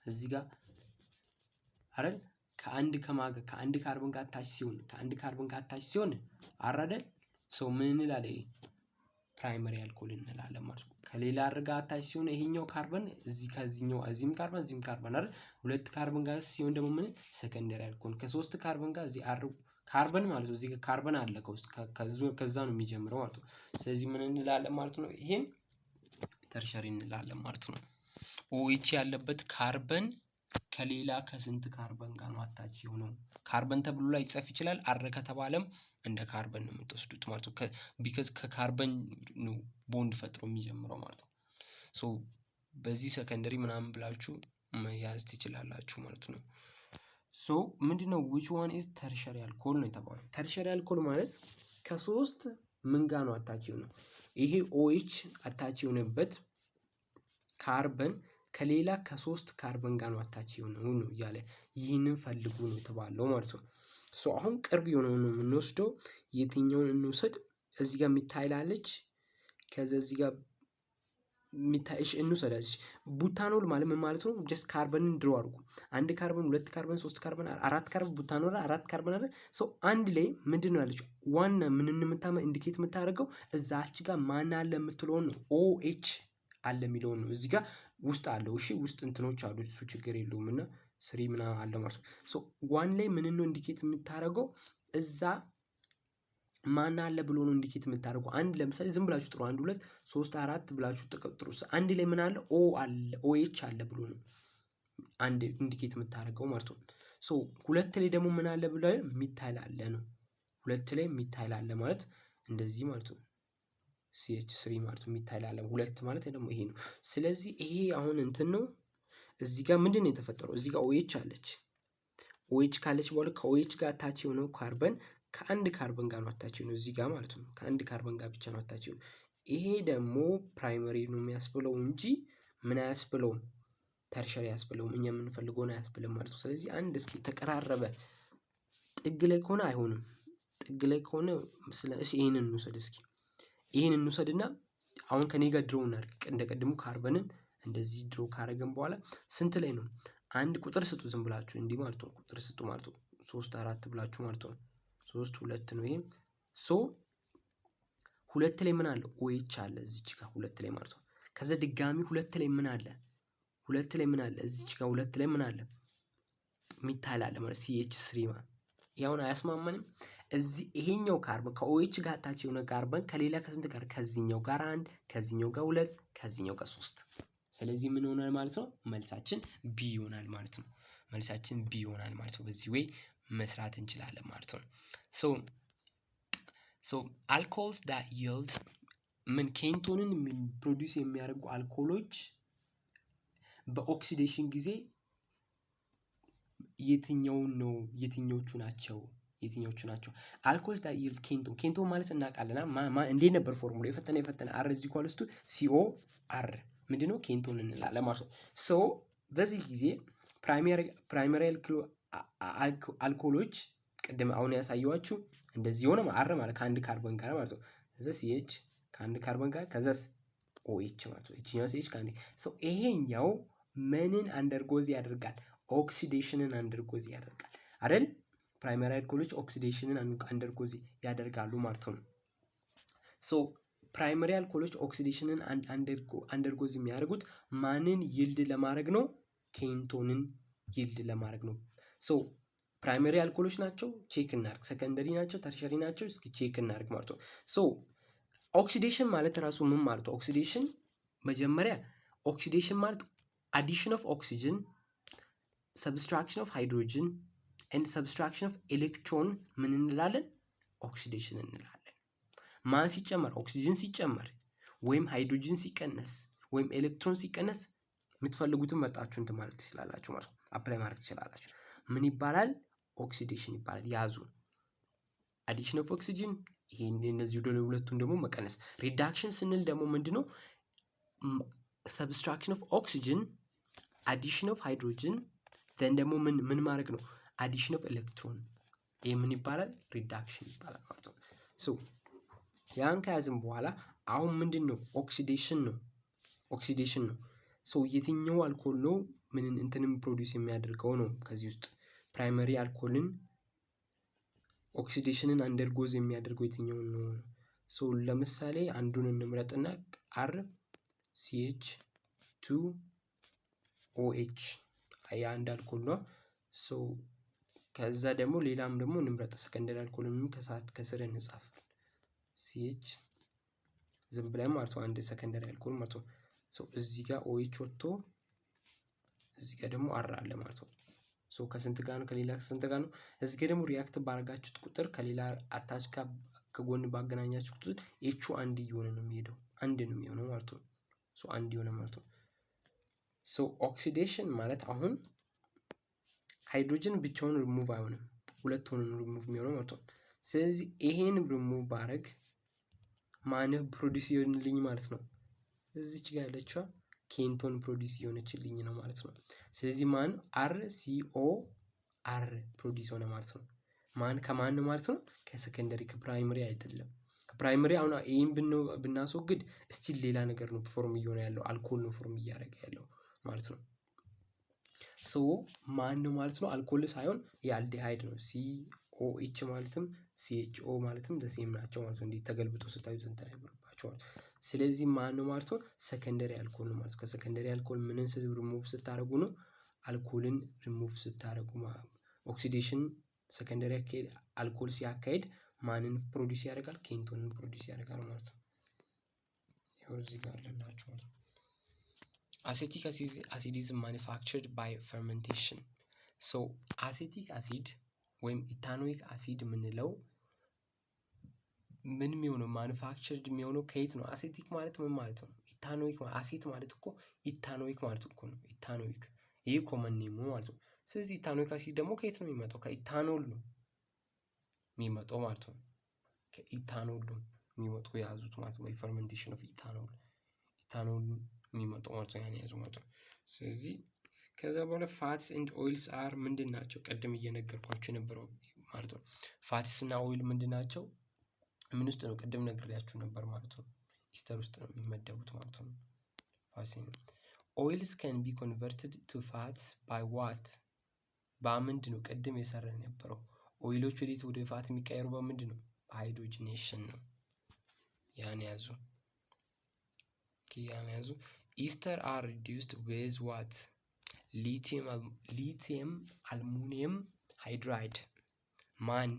እዚህ ጋር አይደል፣ ከአንድ ከማገ ከአንድ ካርበን ጋር attach ሲሆን፣ ከአንድ ካርበን ጋር attach ሲሆን R አይደል? So ምን እንላለን? Primary alcohol እንላለን ማለት ነው። ከሌላ R ጋር attach ሲሆን ይሄኛው ካርበን እዚህ ከዚህኛው እዚህም ካርበን እዚህም ካርበን አይደል? ሁለት ካርበን ጋር ሲሆን ደግሞ ምን secondary alcohol። ከሶስት ካርበን ጋር እዚህ R carbon ማለት ነው። እዚህ ካርበን አለ ከውስጥ፣ ከዛ ነው የሚጀምረው ማለት ነው። ስለዚህ ምን እንላለን ማለት ነው? ይሄን tertiary እንላለን ማለት ነው። OH ያለበት ካርበን ከሌላ ከስንት ካርበን ጋር ነው attach የሆነው? ካርበን ተብሎ ላይ ይጻፍ ይችላል። R ከተባለም እንደ ካርበን ነው የምትወስዱት ማለት ነው። Because ከ carbon ነው ቦንድ ፈጥሮ የሚጀምረው ማለት ነው። So በዚህ secondary ምናምን ብላችሁ መያዝ ትችላላችሁ ማለት ነው። So ምንድነው which one is tertiary alcohol ነው የተባለው። Tertiary alcohol ማለት ከሶስት ምን ጋር ነው attach የሆነው? ይሄ OH attach የሆነበት ካርበን ከሌላ ከሶስት ካርበን ጋር ነው attach የሆነው ነው እያለ ይህንን ፈልጉ ነው የተባለው ማለት ነው። So አሁን ቅርብ የሆነውን ነው የምንወስደው። የትኛውን እንውሰድ? እዚህ ጋር methyl አለች። ከዛ እዚህ ጋር እሺ እንውሰዳች። Butanol ማለት ምን ማለት ነው? Just carbon ን draw አድርጉ። አንድ ካርበን፣ ሁለት ካርበን፣ ሶስት ካርበን፣ አራት ካርበን butanol አራት ካርበን አለ። So አንድ ላይ ምንድን ነው ያለችው? ዋና ምንን የምታመ indicate የምታደርገው እዛች ጋር ማን አለ የምትለውን ነው። OH አለ የሚለውን ነው። እዚህ ጋር ውስጥ አለው። እሺ ውስጥ እንትኖች አሉ። እሱ ችግር የለውም እና three ምናምን አለ ማለት ነው። So one ላይ ምንን ነው indicate የምታደርገው? እዛ ማን አለ ብሎ ነው indicate የምታደርገው። አንድ ለምሳሌ ዝም ብላችሁ ጥሩ፣ አንድ፣ ሁለት፣ ሶስት፣ አራት ብላችሁ ጥሩ። አንድ ላይ ምን አለ? O አለ፣ OH አለ ብሎ ነው አንድ indicate የምታደርገው ማለት ነው። So ሁለት ላይ ደግሞ ምን አለ ብሎ methyl አለ ነው። ሁለት ላይ methyl አለ ማለት እንደዚህ ማለት ነው። CH3 ማለት ነው። Methyl አለ ሁለት ማለት ደግሞ ይሄ ነው። ስለዚህ ይሄ አሁን እንትን ነው። እዚህ ጋር ምንድን ነው የተፈጠረው? እዚህ ጋር OH አለች። OH ካለች በኋላ ከ OH ጋር attach የሆነው ካርበን ከአንድ ካርበን ጋር ነው attach የሆነው እዚህ ጋር ማለት ነው። ከአንድ ካርበን ጋር ብቻ ነው attach የሆነው። ይሄ ደግሞ primary ነው የሚያስብለው እንጂ ምን አያስብለውም፣ tertiary አያስብለውም። እኛ የምንፈልገውን አያስብልም ማለት ነው። ስለዚህ አንድ እስኪ ተቀራረበ ጥግ ላይ ከሆነ አይሆንም። ጥግ ላይ ከሆነ ስለ እሺ ይሄንን እንውሰድ እስኪ፣ ይሄን እንውሰድና አሁን ከኔ ጋር draw እናድርግ። እንደቀድሙ ካርበንን እንደዚህ draw ካረገን በኋላ ስንት ላይ ነው? አንድ ቁጥር ስጡ፣ ዝም ብላችሁ እንዲህ ማለት ነው። ቁጥር ስጡ ማለት ነው። ሶስት አራት ብላችሁ ማለት ነው። ሶስት ሁለት ነው ይሄ። So ሁለት ላይ ምን አለ? OH አለ እዚች ጋር ሁለት ላይ ማለት ነው። ከዛ ድጋሚ ሁለት ላይ ምን አለ? ሁለት ላይ ምን አለ? እዚች ጋር ሁለት ላይ ምን አለ? Methyl አለ ማለት CH3 ማለት ያውን አያስማማንም። እዚህ ይሄኛው ካርበን ከ OH ጋር attach የሆነ ካርበን ከሌላ ከስንት ጋር? ከዚህኛው ጋር አንድ፣ ከዚህኛው ጋር ሁለት፣ ከዚህኛው ጋር ሶስት። ስለዚህ ምን ይሆናል ማለት ነው? መልሳችን B ይሆናል ማለት ነው። መልሳችን B ይሆናል ማለት ነው። በዚህ way መስራት እንችላለን ማለት ነው። So alcohols that yield ምን ketone ን produce የሚያደርጉ አልኮሎች በ oxidation ጊዜ የትኛውን ነው የትኞቹ ናቸው? የትኞቹ ናቸው? Alcohols that yield ketone። Ketone ማለት እናውቃለና እንዴት ነበር ፎርሙላ? የፈተነ R is equals to CO R ምንድነው ketone እንላለን ማለት ነው። So በዚህ ጊዜ primary አልኮሎች ቅድም አሁን ያሳየኋችሁ እንደዚህ የሆነ R ማለት ከአንድ ካርበን ጋር ማለት ነው። ከዛ CH ከአንድ ካርበን ጋር ከዛስ OH ማለት ነው። ይችኛው CH ከአንድ። So ይሄኛው ምንን undergoes ያደርጋል? Oxidation ን undergoes ያደርጋል አይደል? Primary አልኮሎች oxidation ን undergoes ያደርጋሉ ማለት ነው። So primary አልኮሎች oxidation ን undergoes የሚያደርጉት ማንን yield ለማድረግ ነው? Ketone ን yield ለማድረግ ነው። So primary አልኮሎች ናቸው፣ check እናድርግ። Secondary ናቸው፣ tertiary ናቸው፣ እስኪ check እናድርግ ማለት ነው። So oxidation ማለት ራሱ ምን ማለት ነው? Oxidation መጀመሪያ oxidation ማለት addition of oxygen, subtraction of hydrogen and subtraction of electron ምን እንላለን? Oxidation እንላለን። ማን ሲጨመር? ኦክሲጅን ሲጨመር ወይም ሃይድሮጅን ሲቀነስ ወይም ኤሌክትሮን ሲቀነስ የምትፈልጉትን መርጣችሁ እንትን ማለት ትችላላችሁ ማለት ነው። Apply ማድረግ ትችላላችሁ። ምን ይባላል? Oxidation ይባላል። ያዙ። Addition of oxygen ይሄ እነዚህ ወደ ሁለቱን ደግሞ መቀነስ። Reduction ስንል ደግሞ ምንድነው? Subtraction of oxygen, addition of hydrogen, then ደግሞ ምን ምን ማድረግ ነው? Addition of electron። ይሄ ምን ይባላል? Reduction ይባላል ማለት ነው። So ያን ከያዝን በኋላ አሁን ምንድን ነው? Oxidation ነው። Oxidation ነው። So የትኛው አልኮል ነው ምንን እንትንም produce የሚያደርገው ነው? ከዚህ ውስጥ primary አልኮልን oxidation ን undergoes የሚያደርገው የትኛውን ነው? So ለምሳሌ አንዱን እንምረጥና R CH2 OH የአንድ አልኮል ነው። So ከዛ ደግሞ ሌላም ደግሞ እንምረጥ፣ secondary አልኮልንም ከሰዓት ከስር እንጻፍ። CH ዝም ብለን ማለት ነው፣ አንድ secondary አልኮል ማለት ነው። So እዚህ ጋር OH ወጥቶ እዚህ ጋር ደግሞ R አለ ማለት ነው። So ከስንት ጋር ነው? ከሌላ ስንት ጋር ነው? እዚህ ጋር ደግሞ react ባረጋችሁት ቁጥር ከሌላ attach ጋር ከጎን ባገናኛችሁ ቁጥር ኤቹ አንድ እየሆነ ነው የሚሄደው። አንድ ነው የሚሆነው ማለት ነው። So አንድ የሆነ ማለት ነው። So oxidation ማለት አሁን ሃይድሮጅን ብቻውን ሪሙቭ አይሆንም፣ ሁለት ሆኖ ነው ሪሙቭ የሚሆነው ማለት ነው። ስለዚህ ይሄን ሪሙቭ ባረግ ማን produce ይሆንልኝ ማለት ነው? እዚች ጋር ያለችዋ ketone produce እየሆነችልኝ ነው ማለት ነው። ስለዚህ ማን R CO R produce ሆነ ማለት ነው። ማን ከማን ነው ማለት ነው? ከ secondary፣ ከ primary አይደለም። ከ primary አሁን ይህን ብናስወግድ still ሌላ ነገር ነው form እየሆነ ያለው፣ አልኮል ነው form እያደረገ ያለው ማለት ነው። So ማን ነው ማለት ነው? አልኮል ሳይሆን የ aldehyde ነው። COH ማለትም CHO ማለትም the same ናቸው ማለት ነው። እንዲህ ተገልብጦ ስታዩት እንትን አይብርባቸዋል። ስለዚህ ማን ነው ማለት ነው? Secondary አልኮል ነው ማለት ነው። ከ secondary አልኮል ምንን ሪሙቭ ስታደርጉ ነው? አልኮልን ሪሙቭ ስታደርጉ። Oxidation secondary አልኮል ሲያካሂድ ማንን produce ያደርጋል? Ketone ን produce ያደርጋል ማለት ነው። ይኸው እዚህ ጋር አለላችሁ። Acetic acid is manufactured by fermentation። So acetic acid ወይም ethanoic acid የምንለው ምን የሚሆነው manufactured የሚሆነው ከየት ነው? Acetic ማለት ምን ማለት ነው? Ethanoic acid ማለት እኮ ethanoic ማለት እኮ ነው። Ethanoic ይሄ common name ኡ ማለት ነው። ስለዚህ ethanoic acid ደግሞ ከየት ነው የሚመጣው? ከኢታኖል ነው የሚመጣው ማለት ነው። ከኢታኖል ነው የሚመጣው የያዙት ማለት ነው። Fermentation of ethanol ethanol የሚመጣው ማለት ነው። ያን የያዙ ማለት ነው። ስለዚህ ከዛ በኋላ fats and oils are ምንድን ናቸው? ቅድም እየነገርኳችሁ የነበረው ማለት ነው። Fats እና oil ምንድን ናቸው? ምን ውስጥ ነው? ቅድም ነግሬያችሁ ነበር ማለት ነው። Ester ውስጥ ነው የሚመደቡት ማለት ነው። Fats oils can be converted to fats by what? በምንድን ነው? ቅድም የሰራን የነበረው oil ኦች ወዴት ወደ fat የሚቀየሩ በምንድን ነው? በ hydrogenation ነው። ያን ያዙ፣ ያን ያዙ። Ester are reduced with what? Lithium aluminum hydride። ማን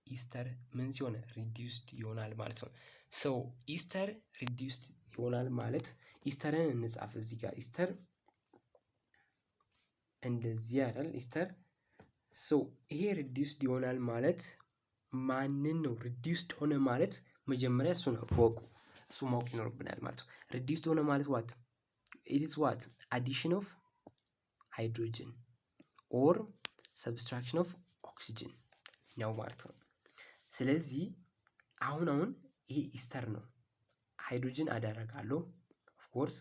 ester ምን ሲሆን reduced ይሆናል ማለት ነው። So ester reduced ይሆናል ማለት ester ን እንጻፍ እዚህ ጋር ester እንደዚህ አይደል? Ester so ይሄ reduced ይሆናል ማለት ማንን ነው? Reduced ሆነ ማለት መጀመሪያ እሱ ነው ወቁ፣ እሱ ማወቅ ይኖርብናል ማለት ነው። Reduced ሆነ ማለት what it is what? Addition of hydrogen or subtraction of oxygen ነው ማለት ነው። ስለዚህ አሁን ይሄ ester ነው። Hydrogen አደርጋለሁ of course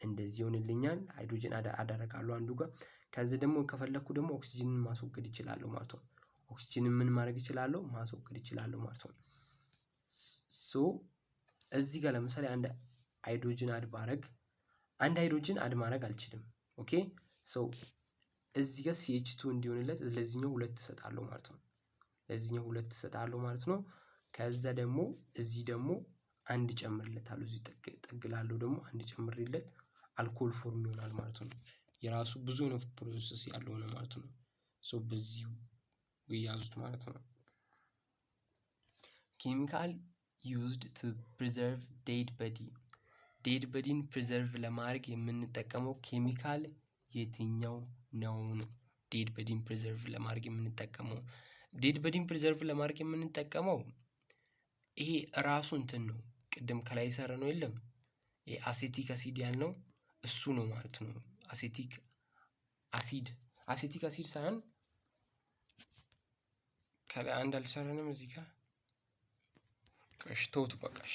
እንደዚህ ይሆንልኛል። Hydrogen አደርጋለሁ አንዱ ጋር። ከዚህ ደግሞ ከፈለኩ ደግሞ ኦክሲጅንን ማስወገድ እችላለሁ ማለት ነው። ኦክሲጅንን ምን ማድረግ እችላለሁ? ማስወገድ እችላለሁ ማለት ነው። So እዚህ ጋር ለምሳሌ አንድ hydrogen add ባረግ፣ አንድ hydrogen add ማድረግ አልችልም። Okay, so እዚህ ጋር CH2 እንዲሆንለት ለዚህኛው ሁለት እሰጣለሁ ማለት ነው። ለዚህኛው ሁለት እሰጣለሁ ማለት ነው። ከዛ ደግሞ እዚህ ደግሞ አንድ ጨምርለታለሁ። እዚህ ጥግ ጥግ ላለው ደግሞ አንድ ጨምሬለት alcohol form ይሆናል ማለት ነው። የራሱ ብዙ ነው process ያለው ነው ማለት ነው። So በዚህ ያዙት ማለት ነው። Chemical used to preserve dead body። Dead body ን preserve ለማድረግ የምንጠቀመው ኬሚካል የትኛው ነው ነው? Dead body ን preserve ለማድረግ የምንጠቀመው፣ dead body ን preserve ለማድረግ የምንጠቀመው ይሄ ራሱ እንትን ነው። ቅድም ከላይ የሰራ ነው የለም፣ acetic acid ያልነው እሱ ነው ማለት ነው። Acetic acid፣ acetic acid ሳይሆን ከላይ አንድ አልሰራንም እዚህ ጋር። እሺ ተውት በቃሽ።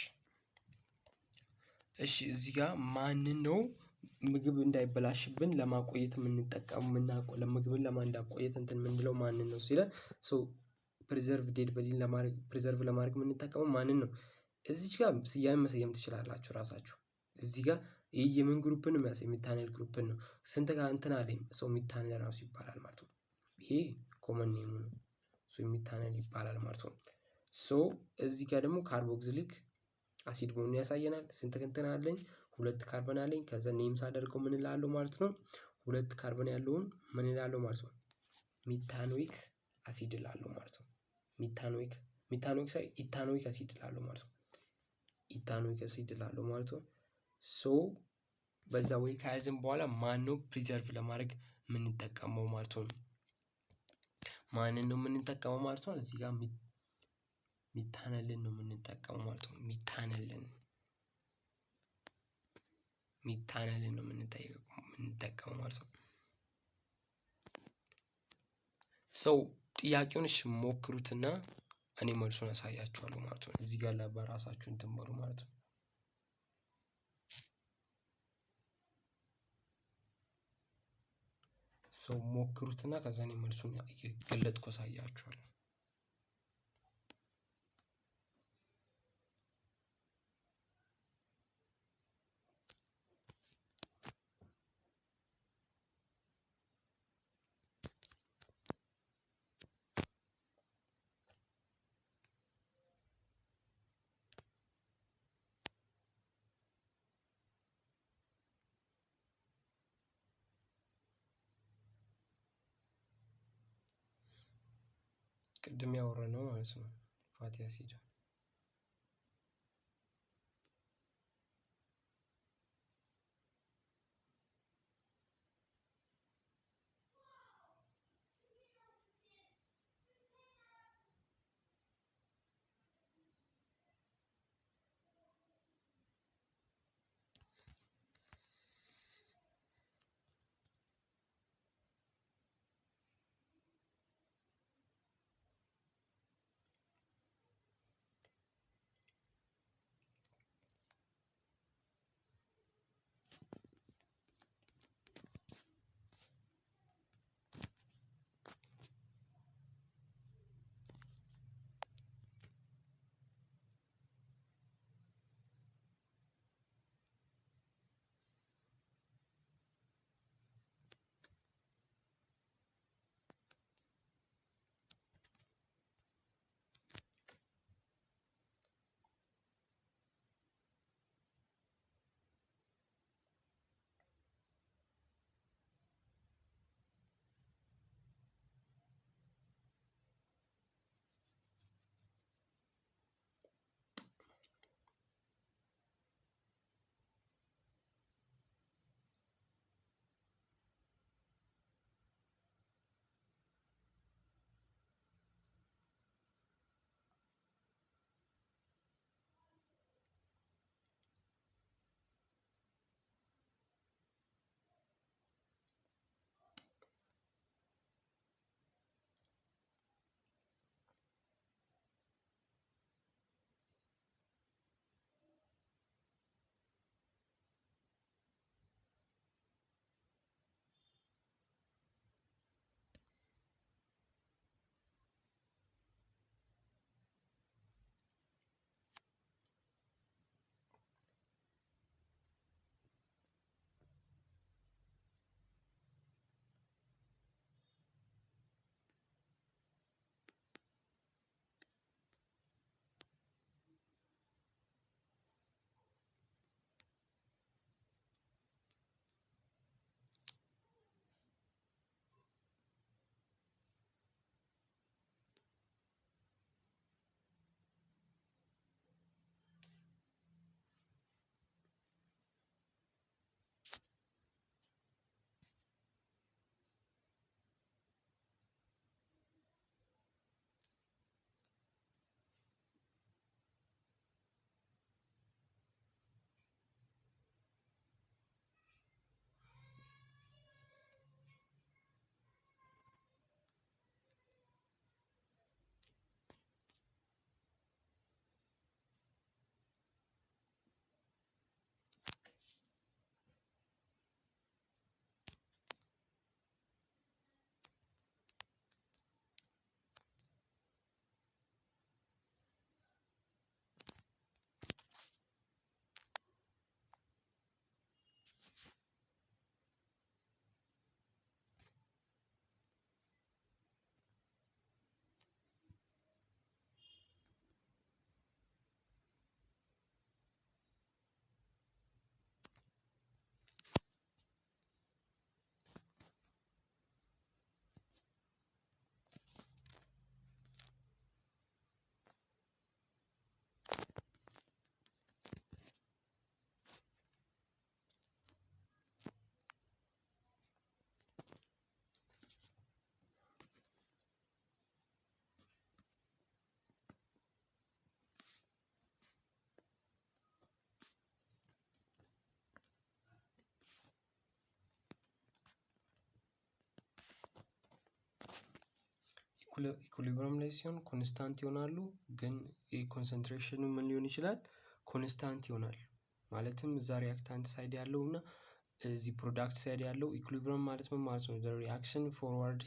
እሺ እዚህ ጋር ማንን ነው ምግብ እንዳይበላሽብን ለማቆየት የምንጠቀመው፣ ለምግብን ለማንዳቆየት እንትን የምንለው ማንን ነው ሲለን፣ so preserve dead body ን ለማድረግ፣ preserve ለማድረግ የምንጠቀመው ማንን ነው? እዚች ጋር ስያሜ መሰየም ትችላላችሁ ራሳችሁ። እዚህ ጋር ይህ የምን group ን ነው የሚያሳይ? Methanol group ን ነው። ስንት ጋር እንትን አለኝ፣ so methanol ራሱ ይባላል ማለት ነው። ይሄ common name ኡ ነው። So methanol ይባላል ማለት ነው። So እዚህ ጋር ደግሞ carboxylic acid መሆኑን ያሳየናል። ስንት እንትን አለኝ? ሁለት ካርበን አለኝ። ከዛ name ሳደርገው ምን እላለሁ ማለት ነው? ሁለት ካርበን ያለውን ምን እላለሁ ማለት ነው? Methanoic acid እላለሁ ማለት ነው። Methanoic፣ methanoic ሳይ ethanoic acid እላለሁ ማለት ነው። Ethanoic acid እላለሁ ማለት ነው። So በዛ ወይ ከያዝን በኋላ ማን ነው preserve ለማድረግ የምንጠቀመው ማለት ነው? ማንን ነው የምንጠቀመው ማለት ነው? እዚህ ጋር methanol ን ነው የምንጠቀመው ማለት ነው። Methanol ን፣ methanol ን ነው የምንጠቀመው ማለት ነው። So ጥያቄውን እሺ ሞክሩትና እኔ መልሱን አሳያችኋለሁ ማለት ነው። እዚህ ጋር በራሳችሁ እንትን በሉ ማለት ነው። So ሞክሩትና ከዛ እኔ መልሱን እየገለጥኩ አሳያችኋለሁ። ቅድም ያወራነው ማለት ነው። Fatty acid Equilibrium ላይ ሲሆን constant ይሆናሉ፣ ግን concentration ኑ ምን ሊሆን ይችላል? Constant ይሆናል። ማለትም እዛ reactant side ያለው እና እዚህ product side ያለው። Equilibrium ማለት ምን ማለት ነው? Reaction forward,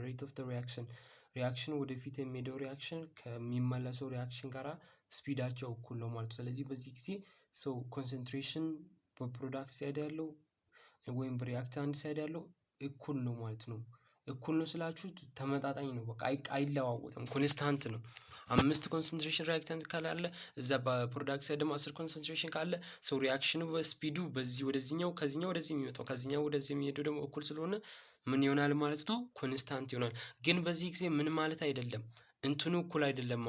rate of reaction, reaction ወደፊት የሚሄደው reaction ከሚመለሰው reaction ጋራ speed ኣቸው እኩል ነው ማለት ነው። ስለዚህ በዚህ ጊዜ so concentration በ product side ያለው ወይም በ reactant side ያለው እኩል ነው ማለት ነው። እኩል ነው ስላችሁ ተመጣጣኝ ነው፣ በቃ አይለዋወጥም፣ constant ነው። 5 concentration reactant ካለ፣ እዛ በ product side ደግሞ 10 concentration ካለ so reaction ኑ በ speed ኡ በዚህ ወደዚህኛው፣ ከዚህኛው ወደዚህ የሚመጣው፣ ከዚህኛው ወደዚህ የሚሄደው ደግሞ እኩል ስለሆነ ምን ይሆናል ማለት ነው? Constant ይሆናል። ግን በዚህ ጊዜ ምን ማለት አይደለም፣ እንትኑ እኩል አይደለም፣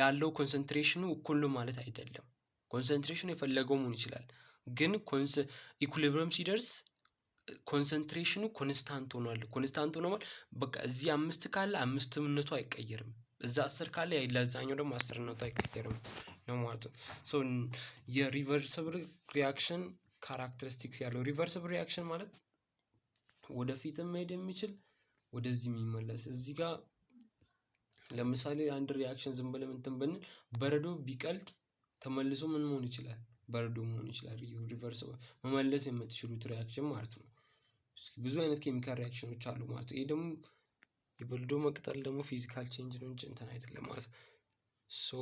ያለው concentration ኑ እኩል ነው ማለት አይደለም። Concentration ኑ የፈለገው መሆን ይችላል፣ ግን equilibrium ሲደርስ concentration ኑ constant ሆኗል። Constant ሆኖ ማለት በቃ እዚህ 5 ካለ አምስትነቱ አይቀየርም። እዛ 10 ካለ ለዛኛው ደግሞ አስርነቱ አይቀየርም ነው ማለት ነው። So የ reversible reaction characteristics ያለው፣ reversible reaction ማለት ወደፊትም መሄድ የሚችል፣ ወደዚህ የሚመለስ። እዚህ ጋር ለምሳሌ አንድ reaction ዝም ብለን እንትን ብንል በረዶ ቢቀልጥ ተመልሶ ምን መሆን ይችላል? በረዶ መሆን ይችላል። Reverse መመለስ የምትችሉት reaction ማለት ነው። ብዙ አይነት chemical reaction ኖች አሉ ማለት ነው። ይሄ ደግሞ የበረዶ መቅጠል ደግሞ physical change ነው እንጂ እንትን አይደለም ማለት ነው። So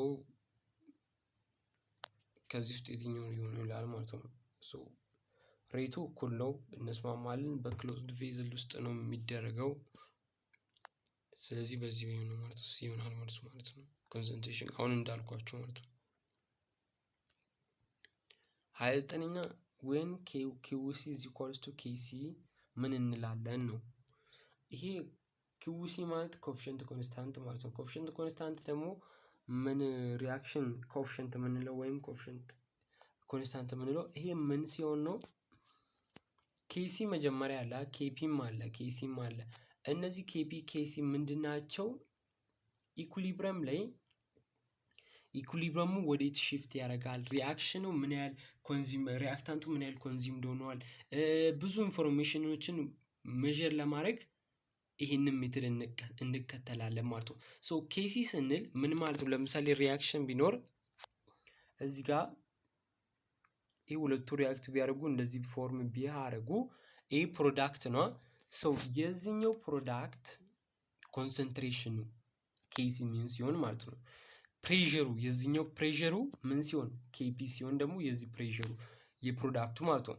ከዚህ ውስጥ የትኛው ሊሆን ይላል ማለት ነው። So rate ኡ እኩል ነው፣ እንስማማለን። በ closed vessel ውስጥ ነው የሚደረገው። ስለዚህ በዚህ ነው ማለት ነው፣ ይሆናል ማለት ነው። Concentration አሁን እንዳልኳቸው ማለት ነው። 29ኛ፣ when Qc is equals to Kc ምን እንላለን ነው። ይሄ Qc ማለት coefficient constant ማለት ነው። Coefficient constant ደግሞ ምን reaction coefficient የምንለው ወይም coefficient constant የምንለው ይሄ ምን ሲሆን ነው? Kc መጀመሪያ አለ፣ Kp ም አለ፣ Kc ም አለ። እነዚህ Kp፣ Kc ምንድን ናቸው? Equilibrium ላይ equilibrium ኡ ወዴት shift ያደርጋል? Reaction ኑ ምን ያህል consume፣ reactant ኡ ምን ያህል consume ሆነዋል? ብዙ information ኖችን measure ለማድረግ ይህንን method እንከተላለን ማለት ነው። So Kc ስንል ምን ማለት ነው? ለምሳሌ reaction ቢኖር፣ እዚህ ጋር ይህ ሁለቱ react ቢያደርጉ፣ እንደዚህ form ቢያደርጉ፣ ይህ product ነው። So የዚህኛው product concentration ኑ Kc ሚን ሲሆን ማለት ነው። Pressure ኡ፣ የዚህኛው pressure ኡ ምን ሲሆን፣ Kp ሲሆን ደግሞ የዚህ pressure ኡ የ product ኡ ማለት ነው።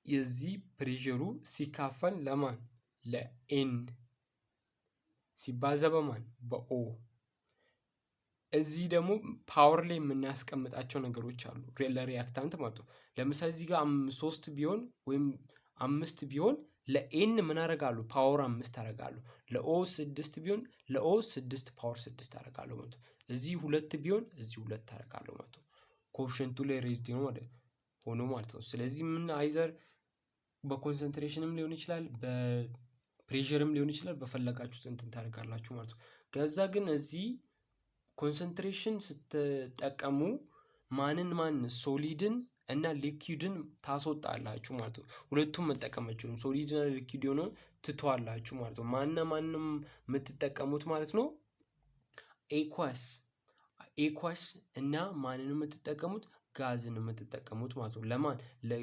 የዚህ pressure ኡ ሲካፈል ለማን? ለ n ሲባዛ በማን? በ O። እዚህ ደግሞ power ላይ የምናስቀምጣቸው ነገሮች አሉ ለ reactant ማለት ነው። ለምሳሌ እዚህ ጋር 3 ቢሆን ወይም 5 ቢሆን ለ n ምን አደርጋለሁ? Power 5 አደርጋለሁ። ለ O 6 ቢሆን ለ O 6 power 6 አደርጋለሁ ማለት ነው። እዚህ 2 ቢሆን እዚህ 2 አደርጋለሁ ማለት ነው። Coefficient ኡ ላይ raised ሆኖ ማለት ነው። ስለዚህ ምን either በ concentration ም ሊሆን ይችላል፣ በ pressure ም ሊሆን ይችላል፣ በፈለጋችሁት እንትን ታደርጋላችሁ ማለት ነው። ከዛ ግን እዚህ concentration ስትጠቀሙ ማንን ማን፣ solid ን እና liquid ን ታስወጣላችሁ ማለት ነው። ሁለቱም መጠቀም አትችሉም። Solid እና liquid የሆነውን ትተዋላችሁ ማለት ነው። ማንና ማንም የምትጠቀሙት ማለት ነው? Aqueous እና ማንን የምትጠቀሙት? ጋዝን የምትጠቀሙት ማለት ነው። ለማን?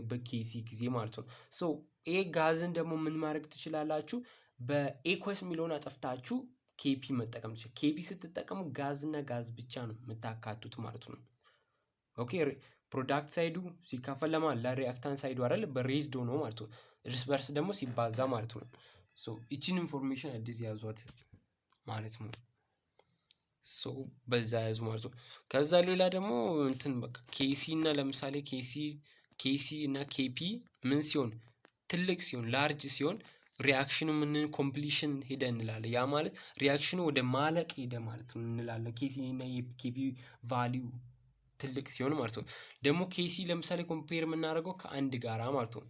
በ Kc ጊዜ ማለት ነው። So ኤ ጋዝን ደግሞ ምን ማድረግ ትችላላችሁ? በ aqueous የሚለውን አጠፍታችሁ Kp መጠቀም ትችላላችሁ። Kp ስትጠቀሙ ጋዝ እና ጋዝ ብቻ ነው የምታካቱት ማለት ነው። Okay, product side ኡ ሲካፈል ለማን? ለ reactant side ኡ አይደል? በ raised ሆኖ ማለት ነው። እርስ በርስ ደግሞ ሲባዛ ማለት ነው። So ይቺን information አዲስ ያዟት ማለት ነው። So በዛ ያዙ ማለት ነው። ከዛ ሌላ ደግሞ እንትን በቃ Kc እና ለምሳሌ Kc እና Kp ምን ሲሆን፣ ትልቅ ሲሆን፣ large ሲሆን reaction ኑ ምን completion ሄደ እንላለን። ያ ማለት reaction ኑ ወደ ማለቅ ሄደ ማለት ነው እንላለን። Kc እና የ Kp value ትልቅ ሲሆን ማለት ነው። ደግሞ Kc ለምሳሌ compare የምናደርገው ከአንድ ጋራ ማለት ነው።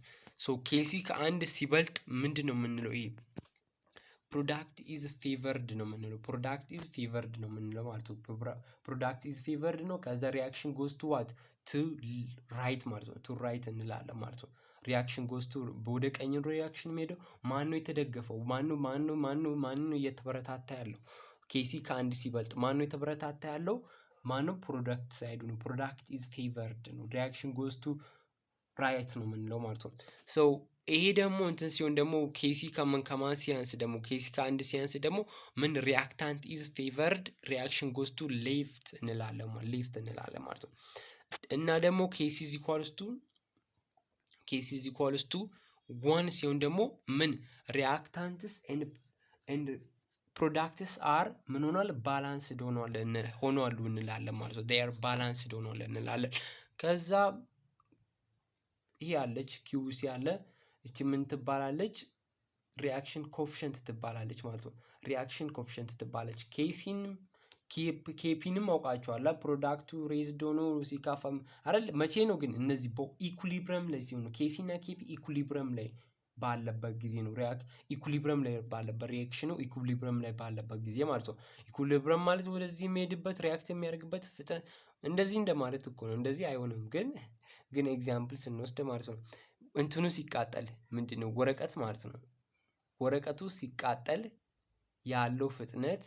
So Kc ከአንድ ሲበልጥ ምንድን ነው የምንለው? ይሄ product is favored ነው የምንለው። Product is favored ነው የምንለው ማለት ነው። Product is favored ነው። ከዛ reaction goes to what? To right ማለት ነው። To right እንላለን ማለት ነው። Reaction goes to ወደ ቀኝ reaction የሚሄደው። ማን ነው የተደገፈው? ማን ነው ማን ነው ማን ነው ማን ነው እየተበረታታ ያለው? Kc ከአንድ ሲበልጥ ማን ነው የተበረታታ ያለው? ማነው? Product side ኡ ነው። Product is favored ነው። Reaction goes to right ነው የምንለው ማለት ነው። So ይሄ ደግሞ እንትን ሲሆን ደግሞ Kc ከምን ከማን ሲያንስ ደግሞ፣ Kc ከአንድ ሲያንስ ደግሞ ምን reactant is favored፣ reaction goes to left እንላለን፣ left እንላለን ማለት ነው። እና ደግሞ Kc is equals to 1 ሲሆን ደግሞ ምን reactants and products are ምን ሆኗል? Balanced ሆኗል ሆኗል እንላለን ማለት ነው። They are balanced ሆኗል እንላለን። ከዛ ይሄ አለች፣ Qc አለ። እቺ ምን ትባላለች? Reaction coefficient ትባላለች ማለት ነው። Reaction coefficient ትባላለች። Kc ን Kp ንም አውቃቸዋለሁ። Product ኡ raised ሆኖ ሲካፈም አይደል? መቼ ነው ግን እነዚህ በ equilibrium ላይ ሲሆኑ፣ Kc እና Kp equilibrium ላይ ባለበት ጊዜ ነው። Equilibrium ላይ ባለበት፣ reaction ኑ equilibrium ላይ ባለበት ጊዜ ማለት ነው። Equilibrium ማለት ወደዚህ የሚሄድበት፣ react የሚያደርግበት ፍጥነት እንደዚህ እንደማለት እኮ ነው። እንደዚህ አይሆንም፣ ግን example ስንወስድ ማለት ነው። እንትኑ ሲቃጠል ምንድነው፣ ወረቀት ማለት ነው። ወረቀቱ ሲቃጠል ያለው ፍጥነት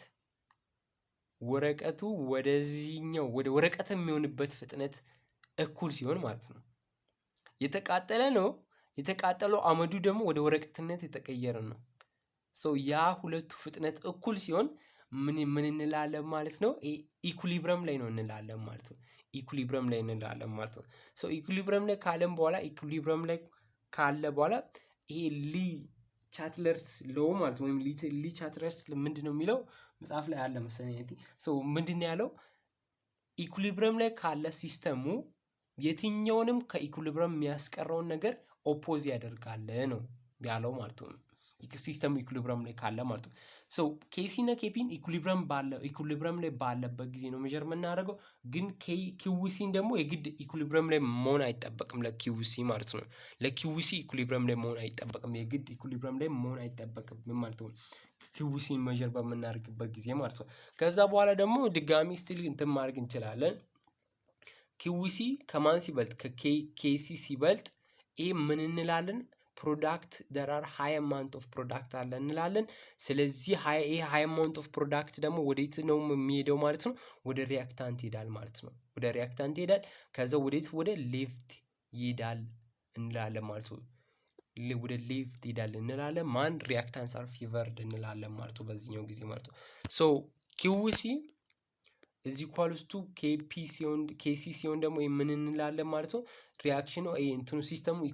ወረቀቱ ወደዚህኛው ወደ ወረቀት የሚሆንበት ፍጥነት እኩል ሲሆን ማለት ነው። የተቃጠለ ነው። የተቃጠለው አመዱ ደግሞ ወደ ወረቀትነት የተቀየረ ነው። So ያ ሁለቱ ፍጥነት እኩል ሲሆን ምን ምን እንላለን ማለት ነው? Equilibrium ላይ ነው እንላለን ማለት ነው። Equilibrium ላይ እንላለን ማለት ነው። So equilibrium ላይ ካለን በኋላ፣ equilibrium ላይ ካለ በኋላ ይሄ Le Chatelier's law ማለት ወይም Le Chatelier's ምንድን ነው የሚለው፣ መጽሐፍ ላይ አለ መሰለኝ። So ምንድን ነው ያለው? Equilibrium ላይ ካለ system ኡ የትኛውንም ከ equilibrium የሚያስቀረውን ነገር oppose ያደርጋል ነው ያለው ማለት ነው። System ኡ equilibrium ላይ ካለ ማለት ነው። So Kc እና Kp ን equilibrium ላይ ባለበት ጊዜ ነው measure የምናደርገው። ግን Qc ን ደግሞ የግድ equilibrium ላይ መሆን አይጠበቅም ለ Qc ማለት ነው። ለ Qc equilibrium ላይ መሆን አይጠበቅም፣ የግድ equilibrium ላይ መሆን አይጠበቅም ማለት ነው። Qc ን measure በምናደርግበት ጊዜ ማለት ነው። ከዛ በኋላ ደግሞ ድጋሚ still እንትን ማድረግ እንችላለን። Qc ከማን ሲበልጥ? ከ Kc ሲበልጥ ይሄ ምን እንላለን? Product there are high amount of product አለ እንላለን። ስለዚህ ይሄ high amount of product ደግሞ ወዴት ነው የሚሄደው ማለት ነው? ወደ reactant ይሄዳል ማለት ነው። ወደ reactant ይሄዳል። ከዛ ወዴት? ወደ left ይሄዳል እንላለን ማለት ነው። ወደ left ይሄዳል እንላለን። ማን reactants are favored እንላለን ማለት ነው በዚህኛው ጊዜ ማለት ነው። So Qc is equals to Kp ሲሆን፣ Kc ሲሆን ደግሞ ምን እንላለን ማለት ነው? Reaction ኑ እንትኑ system ኡ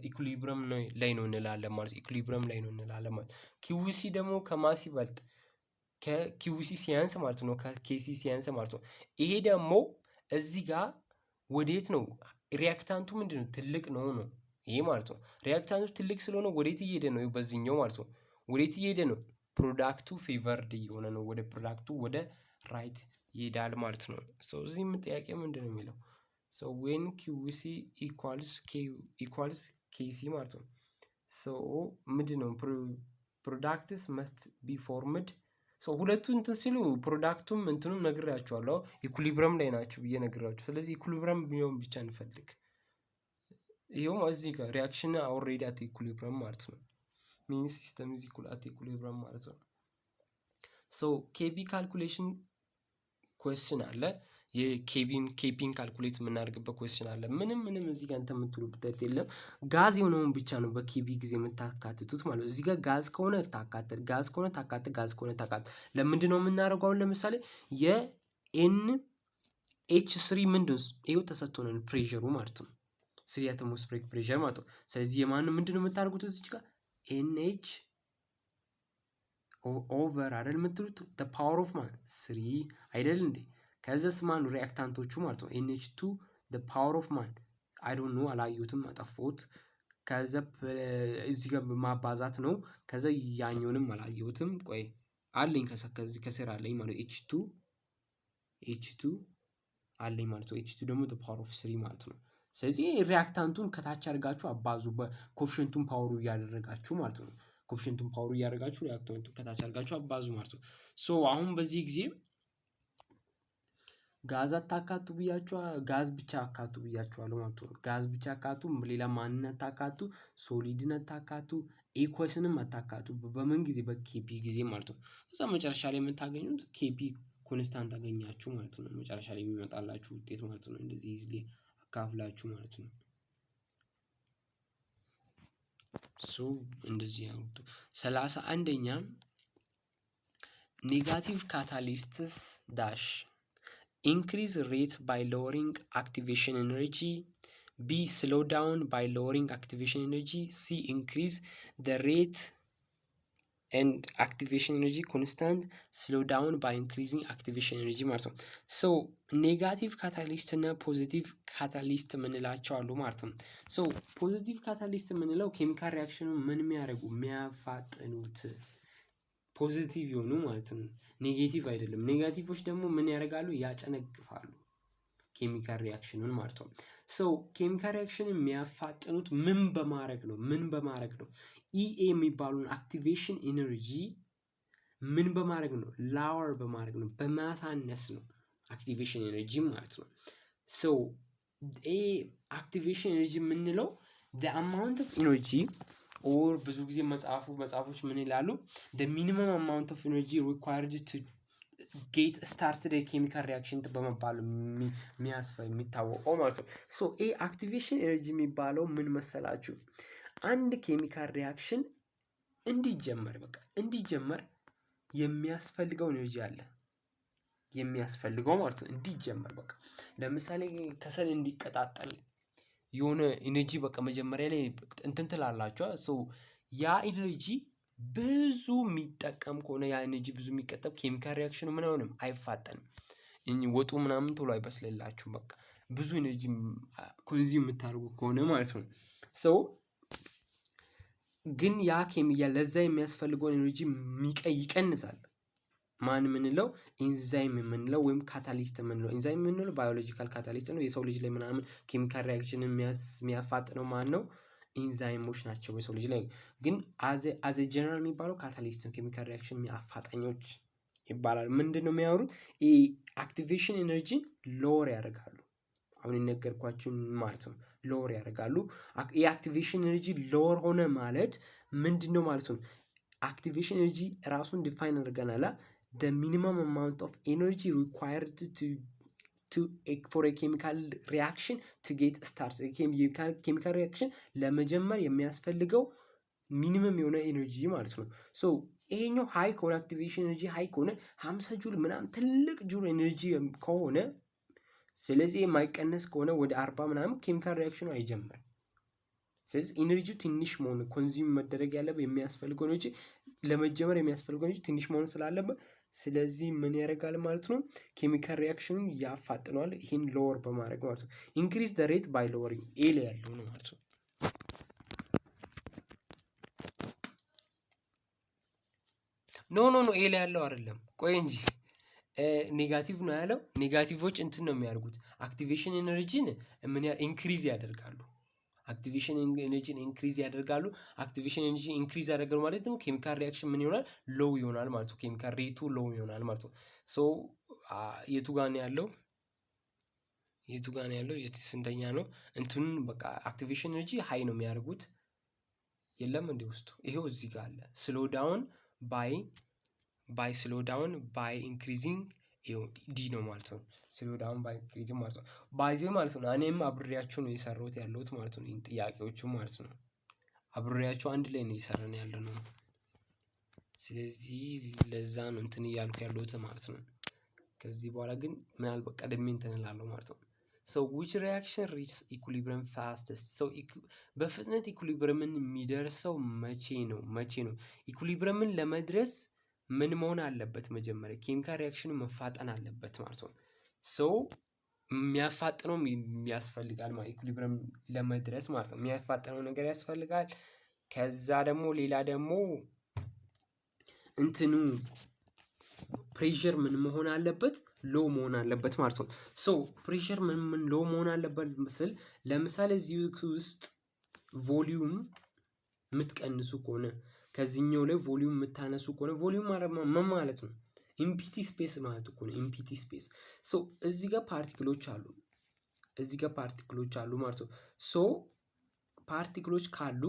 equilibrium ላይ ነው እንላለን ማለት፣ equilibrium ላይ ነው እንላለን ማለት። Qc ደግሞ ከማ ሲበልጥ? ከ Qc ሲያንስ ማለት ነው። ከ Kc ሲያንስ ማለት ነው። ይሄ ደግሞ እዚህ ጋር ወዴት ነው? Reactant ኡ ምንድን ነው? ትልቅ ነው ነው ይሄ ማለት ነው። Reactant ኡ ትልቅ ስለሆነ ወዴት እየሄደ ነው? በዚህኛው ማለት ነው። ወዴት እየሄደ ነው? Product ኡ favored እየሆነ ነው። ወደ product ኡ ወደ right ይሄዳል ማለት ነው። So እዚህም ጥያቄ ምንድን ነው የሚለው? So when Qc equals Kc ማለት ነው። So ምንድን ነው? Products must be formed። So ሁለቱ እንትን ሲሉ product ኡም እንትኑም ነግሬያቸዋለሁ፣ equilibrium ላይ ናቸው ብዬ ነግሬያቸው። ስለዚህ equilibrium ቢሆን ብቻ እንፈልግ። ይኸውም እዚህ ጋር reaction already at equilibrium ማለት ነው። Means system is equal at equilibrium ማለት ነው። So Kp calculation question አለ። የ Kb ን Kp ን calculate የምናደርግበት question አለ። ምንም ምንም እዚህ ጋር እንትን የምትሉበት የለም። ጋዝ የሆነውን ብቻ ነው በ Kb ጊዜ የምታካትቱት ማለት ነው። እዚህ ጋር ጋዝ ከሆነ ታካትት፣ ጋዝ ከሆነ ታካትት፣ ጋዝ ከሆነ ታካትት። ለምንድን ነው የምናደርገው? አሁን ለምሳሌ የ NH3 ምንድን ይኸው ተሰጥቶናል pressure ኡ ማለት ነው። 3 atmospheric pressure ማለት ነው። ስለዚህ የማን ምንድን ነው የምታደርጉት? እዚች ጋር NH over አይደል የምትሉት፣ power of ማለት 3 አይደል እንዴ? ከዛስ ማን reactant ኦቹ ማለት ነው። NH2 power of ማን? I don't know፣ አላየሁትም፣ አጠፋሁት። ከዛ እዚህ ጋር ማባዛት ነው። ከዛ ያኛውንም አላየሁትም። ቆይ አለኝ፣ ከዚህ ከስር አለኝ ማለት H2 H2 አለኝ ማለት ነው። H2 ደግሞ power of 3 ማለት ነው። ስለዚህ reactant ኡን ከታች አድርጋችሁ አባዙ፣ በ coefficient ኡን power ኡ እያደረጋችሁ ማለት ነው። Coefficient ኡን power ኡ እያደረጋችሁ reactant ኡን ከታች አድርጋችሁ አባዙ ማለት ነው። So አሁን በዚህ ጊዜ ጋዝ አታካቱ ብያችኋ፣ ጋዝ ብቻ አካቱ ብያችኋለሁ ማለት ነው። ጋዝ ብቻ አካቱ፣ ሌላ ማንን አታካቱ፣ solid ን አታካቱ፣ aqueous ንም አታካቱ። በምን ጊዜ? በ Kp ጊዜ ማለት ነው። እዛ መጨረሻ ላይ የምታገኙት Kp constant ታገኛችሁ ማለት ነው። መጨረሻ ላይ የሚመጣላችሁ ውጤት ማለት ነው። እንደዚህ easily አካፍላችሁ ማለት ነው። So እንደዚህ ያሉት። 31ኛ፣ negative catalysts dash increase rate by lowering activation energy, B, slow down by lowering activation energy, C, increase the rate and activation energy constant, slow down by increasing activation energy ማለት ነው። So negative catalyst እና positive catalyst የምንላቸው አሉ ማለት ነው። So positive catalyst የምንለው chemical reaction ኑ ምን የሚያደርጉ፣ የሚያፋጥኑት positive የሆኑ ማለት ነው። Negative አይደለም። Negative ኦች ደግሞ ምን ያደርጋሉ? ያጨነግፋሉ chemical reaction ኑን ማለት ነው። So chemical reaction የሚያፋጥኑት ምን በማድረግ ነው? ምን በማድረግ ነው? Ea የሚባለውን activation energy ምን በማድረግ ነው? Lower በማድረግ ነው፣ በማሳነስ ነው activation energy ማለት ነው። So ኤ activation energy የምንለው the amount of energy or ብዙ ጊዜ መጽሐፎች ምን ይላሉ? The minimum amount of energy required to get started chemical reaction በመባሉ የሚታወቀው ማለት ነው። So ኤ activation energy የሚባለው ምን መሰላችሁ? አንድ chemical reaction እንዲጀመር፣ በቃ እንዲጀመር የሚያስፈልገው energy አለ፣ የሚያስፈልገው ማለት ነው። እንዲጀመር በቃ ለምሳሌ ከሰል እንዲቀጣጠል የሆነ energy በቃ መጀመሪያ ላይ እንትን ትላላችሁ። So ያ energy ብዙ የሚጠቀም ከሆነ፣ ያ energy ብዙ የሚጠቀም chemical reaction ኑ ምን አይሆንም፣ አይፋጠንም። ወጡ ምናምን ቶሎ አይበስልላችሁም። በቃ ብዙ energy consume የምታደርጉ ከሆነ ማለት ነው። So ግን ያ ለዛ የሚያስፈልገውን energy ይቀንሳል። ማን የምንለው? ኢንዛይም የምንለው ወይም catalyst የምንለው። ኢንዛይም የምንለው biological catalyst ነው። የሰው ልጅ ላይ ምናምን chemical reaction የሚያፋጥነው ማን ነው? ኢንዛይሞች ናቸው። የሰው ልጅ ላይ ግን as a general የሚባለው catalyst ነው። Chemical reaction አፋጣኞች ይባላል። ምንድን ነው የሚያወሩት? Activation energy ን lower ያደርጋሉ። አሁን የነገርኳችሁን ማለት ነው። Lower ያደርጋሉ። የ activation energy lower ሆነ ማለት ምንድን ነው ማለት ነው? Activation energy ራሱን define አድርገናል። The minimum amount of energy required to for a chemical reaction to get start፣ chemical reaction ለመጀመር የሚያስፈልገው minimum የሆነ energy ማለት ነው። So ይሄኛው high ከሆነ፣ activation energy high ከሆነ፣ 50 ጁል ምናምን ትልቅ joule energy ከሆነ፣ ስለዚህ የማይቀነስ ከሆነ ወደ 40 ምናምን chemical reaction ኑ አይጀምርም። ስለዚህ energy ው ትንሽ መሆን፣ consume መደረግ ያለበት የሚያስፈልገው energy፣ ለመጀመር የሚያስፈልገው energy ትንሽ መሆን ስላለበት፣ ስለዚህ ምን ያደርጋል ማለት ነው? Chemical reaction ኑን ያፋጥነዋል። ይህን lower በማድረግ ማለት ነው። Increase the rate by lowering A ላይ ያለው ነው ማለት ነው። No, no, no፣ A ላይ ያለው አይደለም። ቆይ እንጂ፣ negative ነው ያለው። Negative ኦች እንትን ነው የሚያደርጉት፣ activation energy ን ምን increase ያደርጋሉ። Activation energy ን increase ያደርጋሉ። Activation energy increase ያደርጋሉ ማለት ነው chemical reaction ምን ይሆናል? Low ይሆናል ማለት ነው። Chemical rate ኡ low ይሆናል ማለት ነው። So የቱ ጋር ነው ያለው? የቱ ጋር ነው ያለው? ስንተኛ ነው? እንትኑን በቃ activation energy high ነው የሚያደርጉት። የለም እንዴ ውስጡ? ይሄው እዚህ ጋር አለ። Slow down by slow down by increasing D ነው ማለት ነው። Slow down by increasing ማለት ነው። By the way ማለት ነው። እኔም አብሬያችሁ ነው የሰራሁት ያለሁት ማለት ነው። ይሄን ጥያቄዎቹ ማለት ነው። አብሬያችሁ አንድ ላይ ነው እየሰራን ያለ ነው። ስለዚህ ለዛ ነው እንትን እያልኩ ያለሁት ማለት ነው። ከዚህ በኋላ ግን ምናልባት ቀድሜ እንትን እላለሁ ማለት ነው። So which reaction reaches equilibrium fastest? So በፍጥነት equilibrium ን የሚደርሰው መቼ ነው? መቼ ነው? Equilibrium ን ለመድረስ ምን መሆን አለበት? መጀመሪያ chemical reaction ኑ መፋጠን አለበት ማለት ነው። So የሚያፋጥነውም ያስፈልጋል ማለት equilibrium ለመድረስ ማለት ነው። የሚያፋጥነው ነገር ያስፈልጋል። ከዛ ደግሞ ሌላ ደግሞ እንትኑ pressure ምን መሆን አለበት? Low መሆን አለበት ማለት ነው። So pressure ምን ምን low መሆን አለበት ስል ለምሳሌ እዚህ ውስጥ volume የምትቀንሱ ከሆነ፣ ከዚህኛው ላይ volume የምታነሱ ከሆነ፣ volume ምን ማለት ነው? Empty space ማለት እኮ ነው። Empty space። So እዚህ ጋር particle ኦች አሉ፣ እዚህ ጋር particle ኦች አሉ ማለት ነው። So particle ኦች ካሉ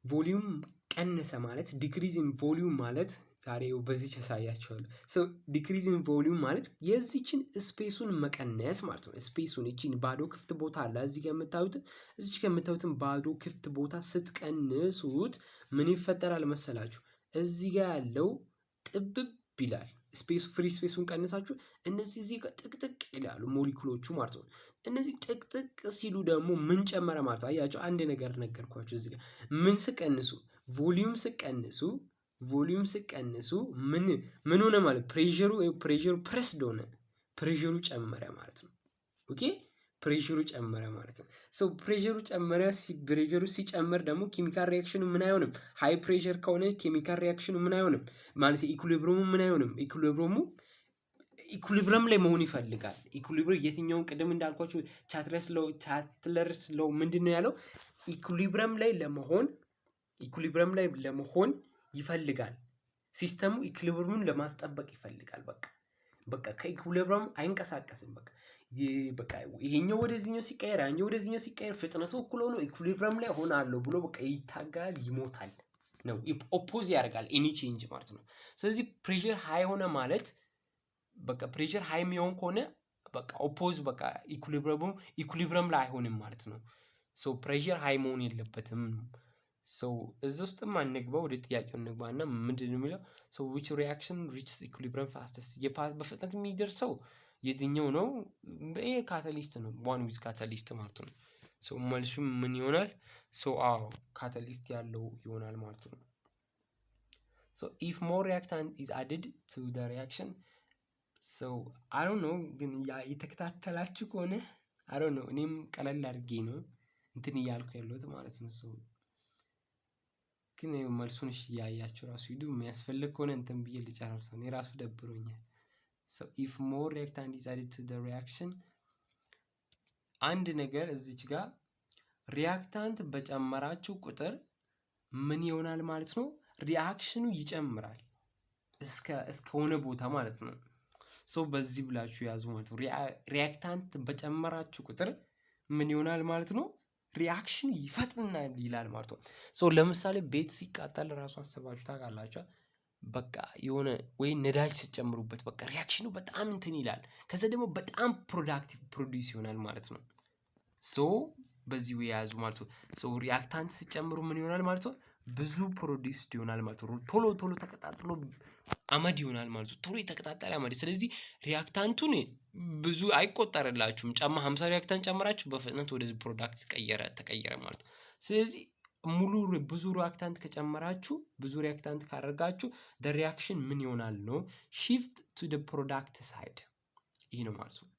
volume ቀነሰ ማለት፣ decrease in volume ማለት፣ ዛሬ በዚች ያሳያቸዋለሁ። So decrease in volume ማለት የዚችን space ኡን መቀነስ ማለት ነው። Space ኡን፣ ይቺን ባዶ ክፍት ቦታ አለ እዚህ ጋር የምታዩት፣ እዚች ጋር የምታዩትን ባዶ ክፍት ቦታ ስትቀንሱት ምን ይፈጠራል መሰላችሁ? እዚህ ጋር ያለው ጥብብ ይላል። Space ኡ፣ free space ኡን ቀንሳችሁ እነዚህ እዚህ ጋር ጥቅጥቅ ይላሉ ሞሊኩሎቹ ማለት ነው። እነዚህ ጥቅጥቅ ሲሉ ደግሞ ምን ጨመረ ማለት ነው? አያችሁ፣ አንድ ነገር ነገርኳችሁ። እዚህ ጋር ምን ስቀንሱ፣ volume ስቀንሱ፣ volume ስቀንሱ ምን ሆነ ማለት pressure ኡ pressed ሆነ፣ pressure ኡ ጨመረ ማለት ነው። Okay፣ pressure ኡ ጨመረ ማለት ነው። So pressure ኡ ጨመረ። Pressure ኡ ሲጨምር ደግሞ chemical reaction ኑ ምን አይሆንም? High pressure ከሆነ chemical reaction ኑ ምን አይሆንም ማለት፣ equilibrium ኡ ምን አይሆንም? Equilibrium ኡ equilibrium ላይ መሆን ይፈልጋል። Equilibrium የትኛውን? ቅድም እንዳልኳችሁ Chandler's law ምንድን ነው ያለው? Equilibrium ላይ ለመሆን ይፈልጋል። System ኡ equilibrium ኡን ለማስጠበቅ ይፈልጋል። በቃ ከ equilibrium አይንቀሳቀስም። በቃ ይሄኛው ወደዚህኛው ሲቀየር፣ ያኛው ወደዚህኛው ሲቀየር ፍጥነቱ እኩል ሆኖ equilibrium ላይ ሆናለሁ ብሎ በቃ ይታገላል፣ ይሞታል ነው፣ oppose ያደርጋል any change ማለት ነው። ስለዚህ pressure high ሆነ ማለት፣ በቃ pressure high የሚሆን ከሆነ በቃ oppose፣ በቃ equilibrium ላይ አይሆንም ማለት ነው። So pressure high መሆን የለበትም። So እዚ ውስጥም አንግባ፣ ወደ ጥያቄው እንግባ እና ምንድን ነው የሚለው? So which reaction reaches equilibrium fastest? በፍጥነት የሚደርሰው የትኛው ነው? ይሄ catalyst ነው፣ one with catalyst ማለት ነው። So መልሱ ምን ይሆናል? So አዎ፣ catalyst ያለው ይሆናል ማለት ነው። So if more reactant is added to the reaction፣ so I don't know፣ ግን የተከታተላችሁ ከሆነ I don't know፣ እኔም ቀለል አድርጌ ነው እንትን እያልኩ ያለሁት ማለት ነው። So ግን መልሱን እሺ እያያችሁ ራሱ ሂዱ። የሚያስፈልግ ከሆነ እንትን ብዬ ልጨርሰው፣ እኔ ራሱ ደብሮኛል። So if more reactant is added to the reaction፣ አንድ ነገር እዚች ጋር reactant በጨመራችሁ ቁጥር ምን ይሆናል ማለት ነው? Reaction ኑ ይጨምራል እስከሆነ ቦታ ማለት ነው። So በዚህ ብላችሁ ያዙ ማለት ነው። Reactant በጨመራችሁ ቁጥር ምን ይሆናል ማለት ነው? Reaction ይፈጥናል ይላል ማለት ነው። So ለምሳሌ ቤት ሲቃጠል ራሱ አስባችሁ ታውቃላችሁ? በቃ የሆነ ወይ ነዳጅ ስትጨምሩበት በቃ reaction ኑ በጣም እንትን ይላል። ከዛ ደግሞ በጣም productive produce ይሆናል ማለት ነው። So በዚህ ያዙ ማለት ነው። So reactant ስትጨምሩ ምን ይሆናል ማለት ነው? ብዙ produced ይሆናል ማለት ነው። ቶሎ ቶሎ ተቀጣጥሎ አመድ ይሆናል ማለት ነው። ቶሎ የተቀጣጠለ አመድ። ስለዚህ reactant ኡን ብዙ አይቆጠርላችሁም። ጫማ 50 reactant ጨምራችሁ በፍጥነት ወደዚህ product ቀየረ ተቀየረ ማለት ነው። ስለዚህ ሙሉ ብዙ reactant ከጨመራችሁ፣ ብዙ reactant ካደረጋችሁ the reaction ምን ይሆናል ነው? Shift to the product side፣ ይህ ነው ማለት ነው።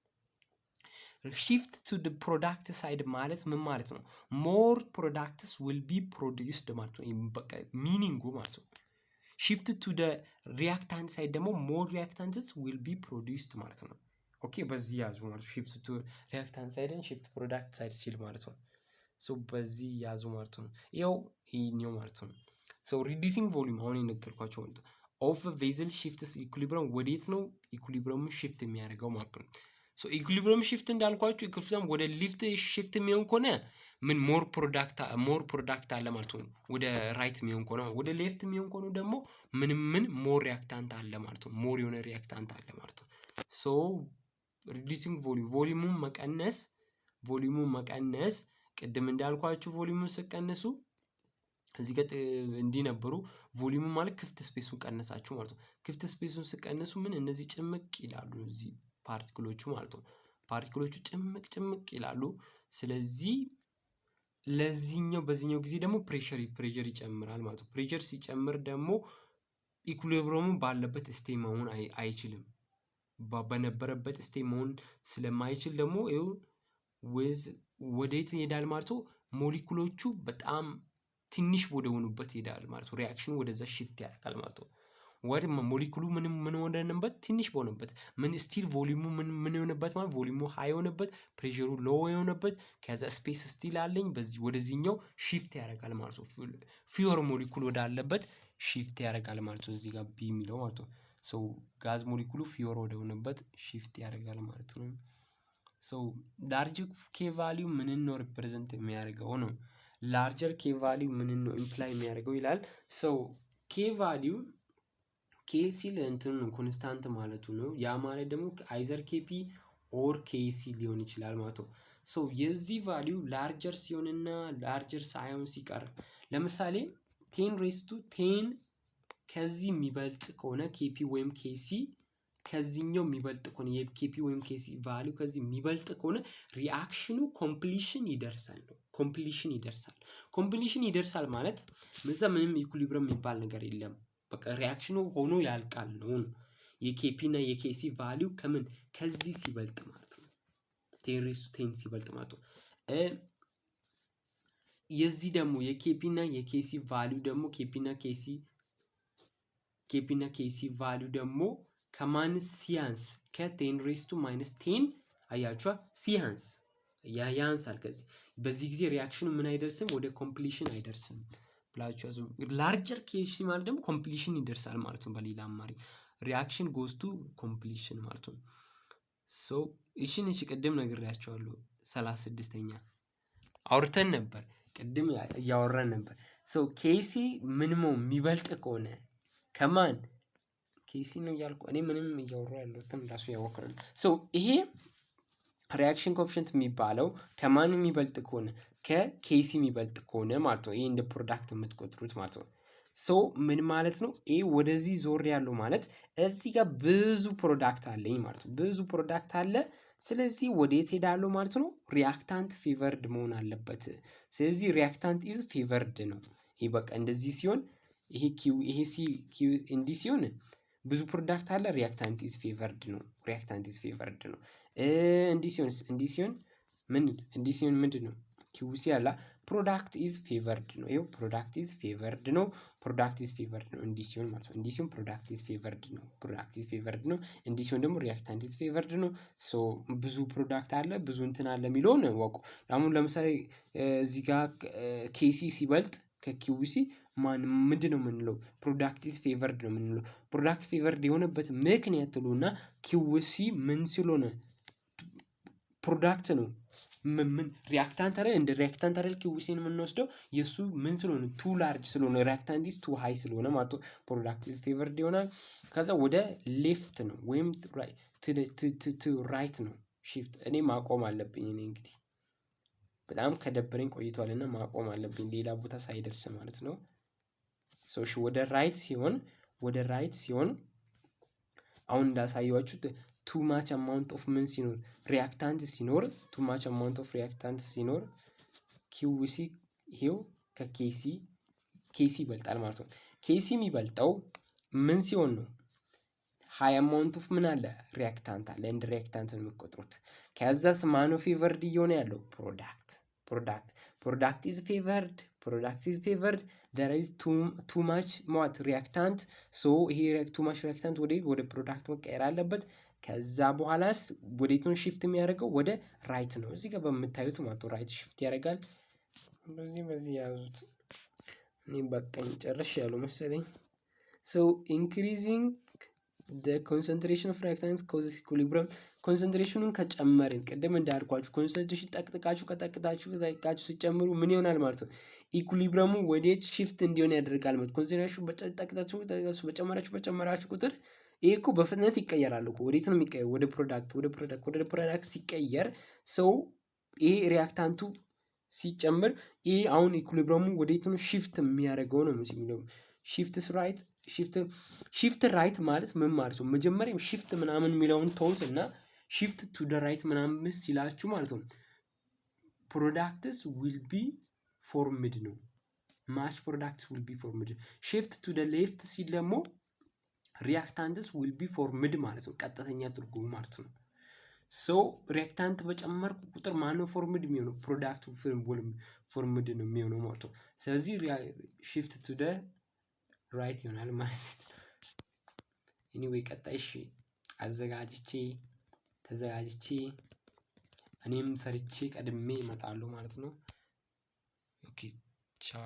Shift to the product side ማለት ምን ማለት ነው? More products will be produced ማለት ነው። በቃ meaning ኡ ማለት ነው። Shift to the reactant side ደግሞ more reactants will be produced ማለት ነው። Okay፣ በዚህ ያዙ ማለት ነው። Shift to reactant side ን shift product side ሲል ማለት ነው። So በዚህ ያዙ ማለት ነው። ይኸው ይሄኛው ማለት ነው። So reducing volume አሁን የነገርኳቸው ማለት ነው። Of vessel shifts equilibrium፣ ወዴት ነው equilibrium ኡ shift የሚያደርገው ማለት ነው። So equilibrium shift እንዳልኳችሁ equilibrium ወደ left shift የሚሆን ከሆነ ምን more product አለ ማለት ነው። ወደ right የሚሆን ከሆነ፣ ወደ left የሚሆን ከሆነ ደግሞ ምንም ምን more reactant አለ ማለት ነው። More የሆነ reactant አለ ማለት ነው። So reducing volume፣ volume ኡን መቀነስ፣ ቅድም እንዳልኳችሁ volume ኡን ስትቀንሱ እዚህ ጋር እንዲህ ነበሩ። Volume ኡ ማለት ክፍት space ኡን ቀነሳችሁ ማለት ነው። ክፍት space ኡን ስትቀንሱ ምን እነዚህ ጭምቅ ይላሉ፣ እዚህ particle ኦቹ ማለት ነው። Particle ኦቹ ጭምቅ ጭምቅ ይላሉ። ስለዚህ ለዚህኛው በዚህኛው ጊዜ ደግሞ pressure ይጨምራል ማለት ነው። Pressure ሲጨምር ደግሞ equilibrium ኡ ባለበት stay መሆን አይችልም። በነበረበት stay መሆን ስለማይችል ደግሞ ይኸው ወዝ ወዴት ይሄዳል ማለት ነው? ሞሊኩሎቹ በጣም ትንሽ ወደ ሆኑበት ይሄዳል ማለት ነው። Reaction ኑ ወደዛ shift ያደርጋል ማለት ነው። ወደ ሞሊኩሉ ምንም ምን ወደነበት ትንሽ በሆነበት ምን still volume ኡ ምን የሆነበት ማለት volume ኡ high የሆነበት፣ pressure ኡ low የሆነበት፣ ከዛ space still አለኝ፣ በዚህ ወደዚህኛው shift ያደርጋል ማለት ነው። Fewer molecule ወዳለበት shift ያደርጋል ማለት ነው። እዚህ ጋር B የሚለው ማለት ነው። So gas molecule ኡ fewer ወደሆነበት shift ያደርጋል ማለት ነው። So large K value ምንን ነው represent የሚያደርገው ነው። Larger K value ምንን ነው imply የሚያደርገው ይላል። So K value K ሲል እንትን ነው፣ constant ማለቱ ነው። ያ ማለት ደግሞ either Kp or Kc ሊሆን ይችላል ማለት ነው። So የዚህ value larger ሲሆንና larger ሳይሆን ሲቀር፣ ለምሳሌ 10 raised to 10 ከዚህ የሚበልጥ ከሆነ፣ Kp ወይም Kc ከዚህኛው የሚበልጥ ከሆነ፣ የ Kp ወይም Kc value ከዚህ የሚበልጥ ከሆነ reaction ኑ completion ይደርሳል ነው። Completion ይደርሳል። Completion ይደርሳል ማለት ምዛ ምንም equilibrium የሚባል ነገር የለም። በቃ reaction ኑ ሆኖ ያልቃል ነው። የ Kp እና የ Kc value ከምን ከዚህ ሲበልጥ ማለት ነው። 10 raised to 10 ሲበልጥ ማለት ነው። የዚህ ደግሞ የ Kp እና የ Kc value ደግሞ Kp እና Kc value ደግሞ ከማን ሲያንስ? ከ 10 raised to -10፣ አያችኋ፣ ሲያንስ ያንሳል። ከዚህ በዚህ ጊዜ reaction ኑ ምን አይደርስም፣ ወደ completion አይደርስም ብላችሁ ያዙ። Larger Kc ማለት ደግሞ completion ይደርሳል ማለት ነው። በሌላ አማርኛ reaction goes to completion ማለት ነው። So እሺን እሺ ቅድም ነግሬያቸዋለሁ። 36ኛ አውርተን ነበር፣ ቅድም እያወራን ነበር። So Kc ምንሞ የሚበልጥ ከሆነ ከማን Kc ነው እያልኩ እኔ ምንም እያወራሁ ያለሁትን ራሱ ያወክራል። So ይሄ reaction coefficient የሚባለው ከማን የሚበልጥ ከሆነ? ከ Kc የሚበልጥ ከሆነ ማለት ነው። ይሄ እንደ product የምትቆጥሩት ማለት ነው። So ምን ማለት ነው? ይሄ ወደዚህ ዞር ያለው ማለት እዚህ ጋር ብዙ product አለኝ ማለት ነው። ብዙ product አለ። ስለዚህ ወዴት ሄዳለሁ ማለት ነው? Reactant favored መሆን አለበት። ስለዚህ reactant is favored ነው። ይሄ በቃ እንደዚህ ሲሆን፣ ይሄ Q ይሄ C Q እንዲህ ሲሆን ብዙ product አለ፣ reactant is favored ነው። Reactant is favored ነው። እንዲህ ሲሆን፣ እንዲህ ሲሆን ምን እንዲህ ሲሆን ምንድን ነው? Qc አላ product is favored ነው። ይኸው product is favored ነው። Product is favored ነው እንዲህ ሲሆን ማለት ነው። እንዲህ ሲሆን product is favored ነው። Product is favored ነው። እንዲህ ሲሆን ደግሞ reactant is favored ነው። So ብዙ product አለ፣ ብዙ እንትን አለ የሚለውን ወቁ። አሁን ለምሳሌ እዚህ ጋር Kc ሲበልጥ ከ Qc ማን ምንድን ነው የምንለው? Product is favored ነው የምንለው። Product favored የሆነበት ምክንያት ትሉና Qc ምን ስለሆነ product ነው፣ ምን reactant አይደል? እንደ reactant አይደል Qc ን የምንወስደው? የእሱ ምን ስለሆነ፣ too large ስለሆነ፣ reactant is too high ስለሆነ ማለት ነው product is favored ይሆናል። ከዛ ወደ left ነው ወይም to right ነው shift። እኔ ማቆም አለብኝ። እኔ እንግዲህ በጣም ከደበረኝ ቆይቷል እና ማቆም አለብኝ ሌላ ቦታ ሳይደርስ ማለት ነው። So እሺ ወደ right ሲሆን አሁን እንዳሳየኋችሁ too much amount of ምን ሲኖር፣ reactant ሲኖር፣ too much amount of reactant ሲኖር Qc ይሄው ከ Kc ይበልጣል ማለት ነው። Kc የሚበልጠው ምን ሲሆን ነው? High amount of ምን አለ? Reactant አለ። እንደ reactant ነው የሚቆጥሩት። ከዛስ ማነው favored እየሆነ ያለው? Product is favored. Product is favored. There is too much what? Reactant. So ይሄ too much reactant ወደ product መቀየር አለበት። ከዛ በኋላስ ወዴት ነው shift የሚያደርገው? ወደ right ነው። እዚህ ጋር በምታዩት ማለት ነው right shift ያደርጋል። በዚህ ያዙት። እኔ በቃኝ ጨርሽ ያሉ መሰለኝ። So increasing the concentration of reactants causes equilibrium። Concentration ኑን ከጨመርን፣ ቅድም እንዳልኳችሁ concentration ጠቅጥቃችሁ ቀጠቅጣችሁ ጠቅጥቃችሁ ሲጨምሩ ምን ይሆናል ማለት ነው? Equilibrium ኡ ወዴት shift እንዲሆን ያደርጋል ማለት concentration ጠቅጣችሁ በጨመራችሁ በጨመራችሁ ቁጥር ይሄ እኮ በፍጥነት ይቀየራል እኮ። ወዴት ነው የሚቀየር? ወደ product፣ ወደ product፣ ወደ product ሲቀየር፣ so ይሄ reactant ኡ ሲጨምር ይሄ አሁን equilibrium ኡ ወዴት ነው shift የሚያደርገው ነው የሚለው። Shifts right. Shift right ማለት ምን ማለት ነው? መጀመሪያም shift ምናምን የሚለውን ተውት እና shift to the right ምናምን ሲላችሁ ማለት ነው products will be formed ነው። Much products will be formed። Shift to the left ሲል ደግሞ reactants will be formed ማለት ነው። ቀጥተኛ ትርጉሙ ማለት ነው። So reactant በጨመርኩ ቁጥር ማነው formed የሚሆነው? Product ኡ formed ነው የሚሆነው ማለት ነው። ስለዚህ shift to the right ይሆናል ማለት ነው። Anyway ቀጣይ እሺ አዘጋጅቼ ተዘጋጅቼ እኔም ሰርቼ ቀድሜ እመጣለሁ ማለት ነው። Okay፣ ቻው።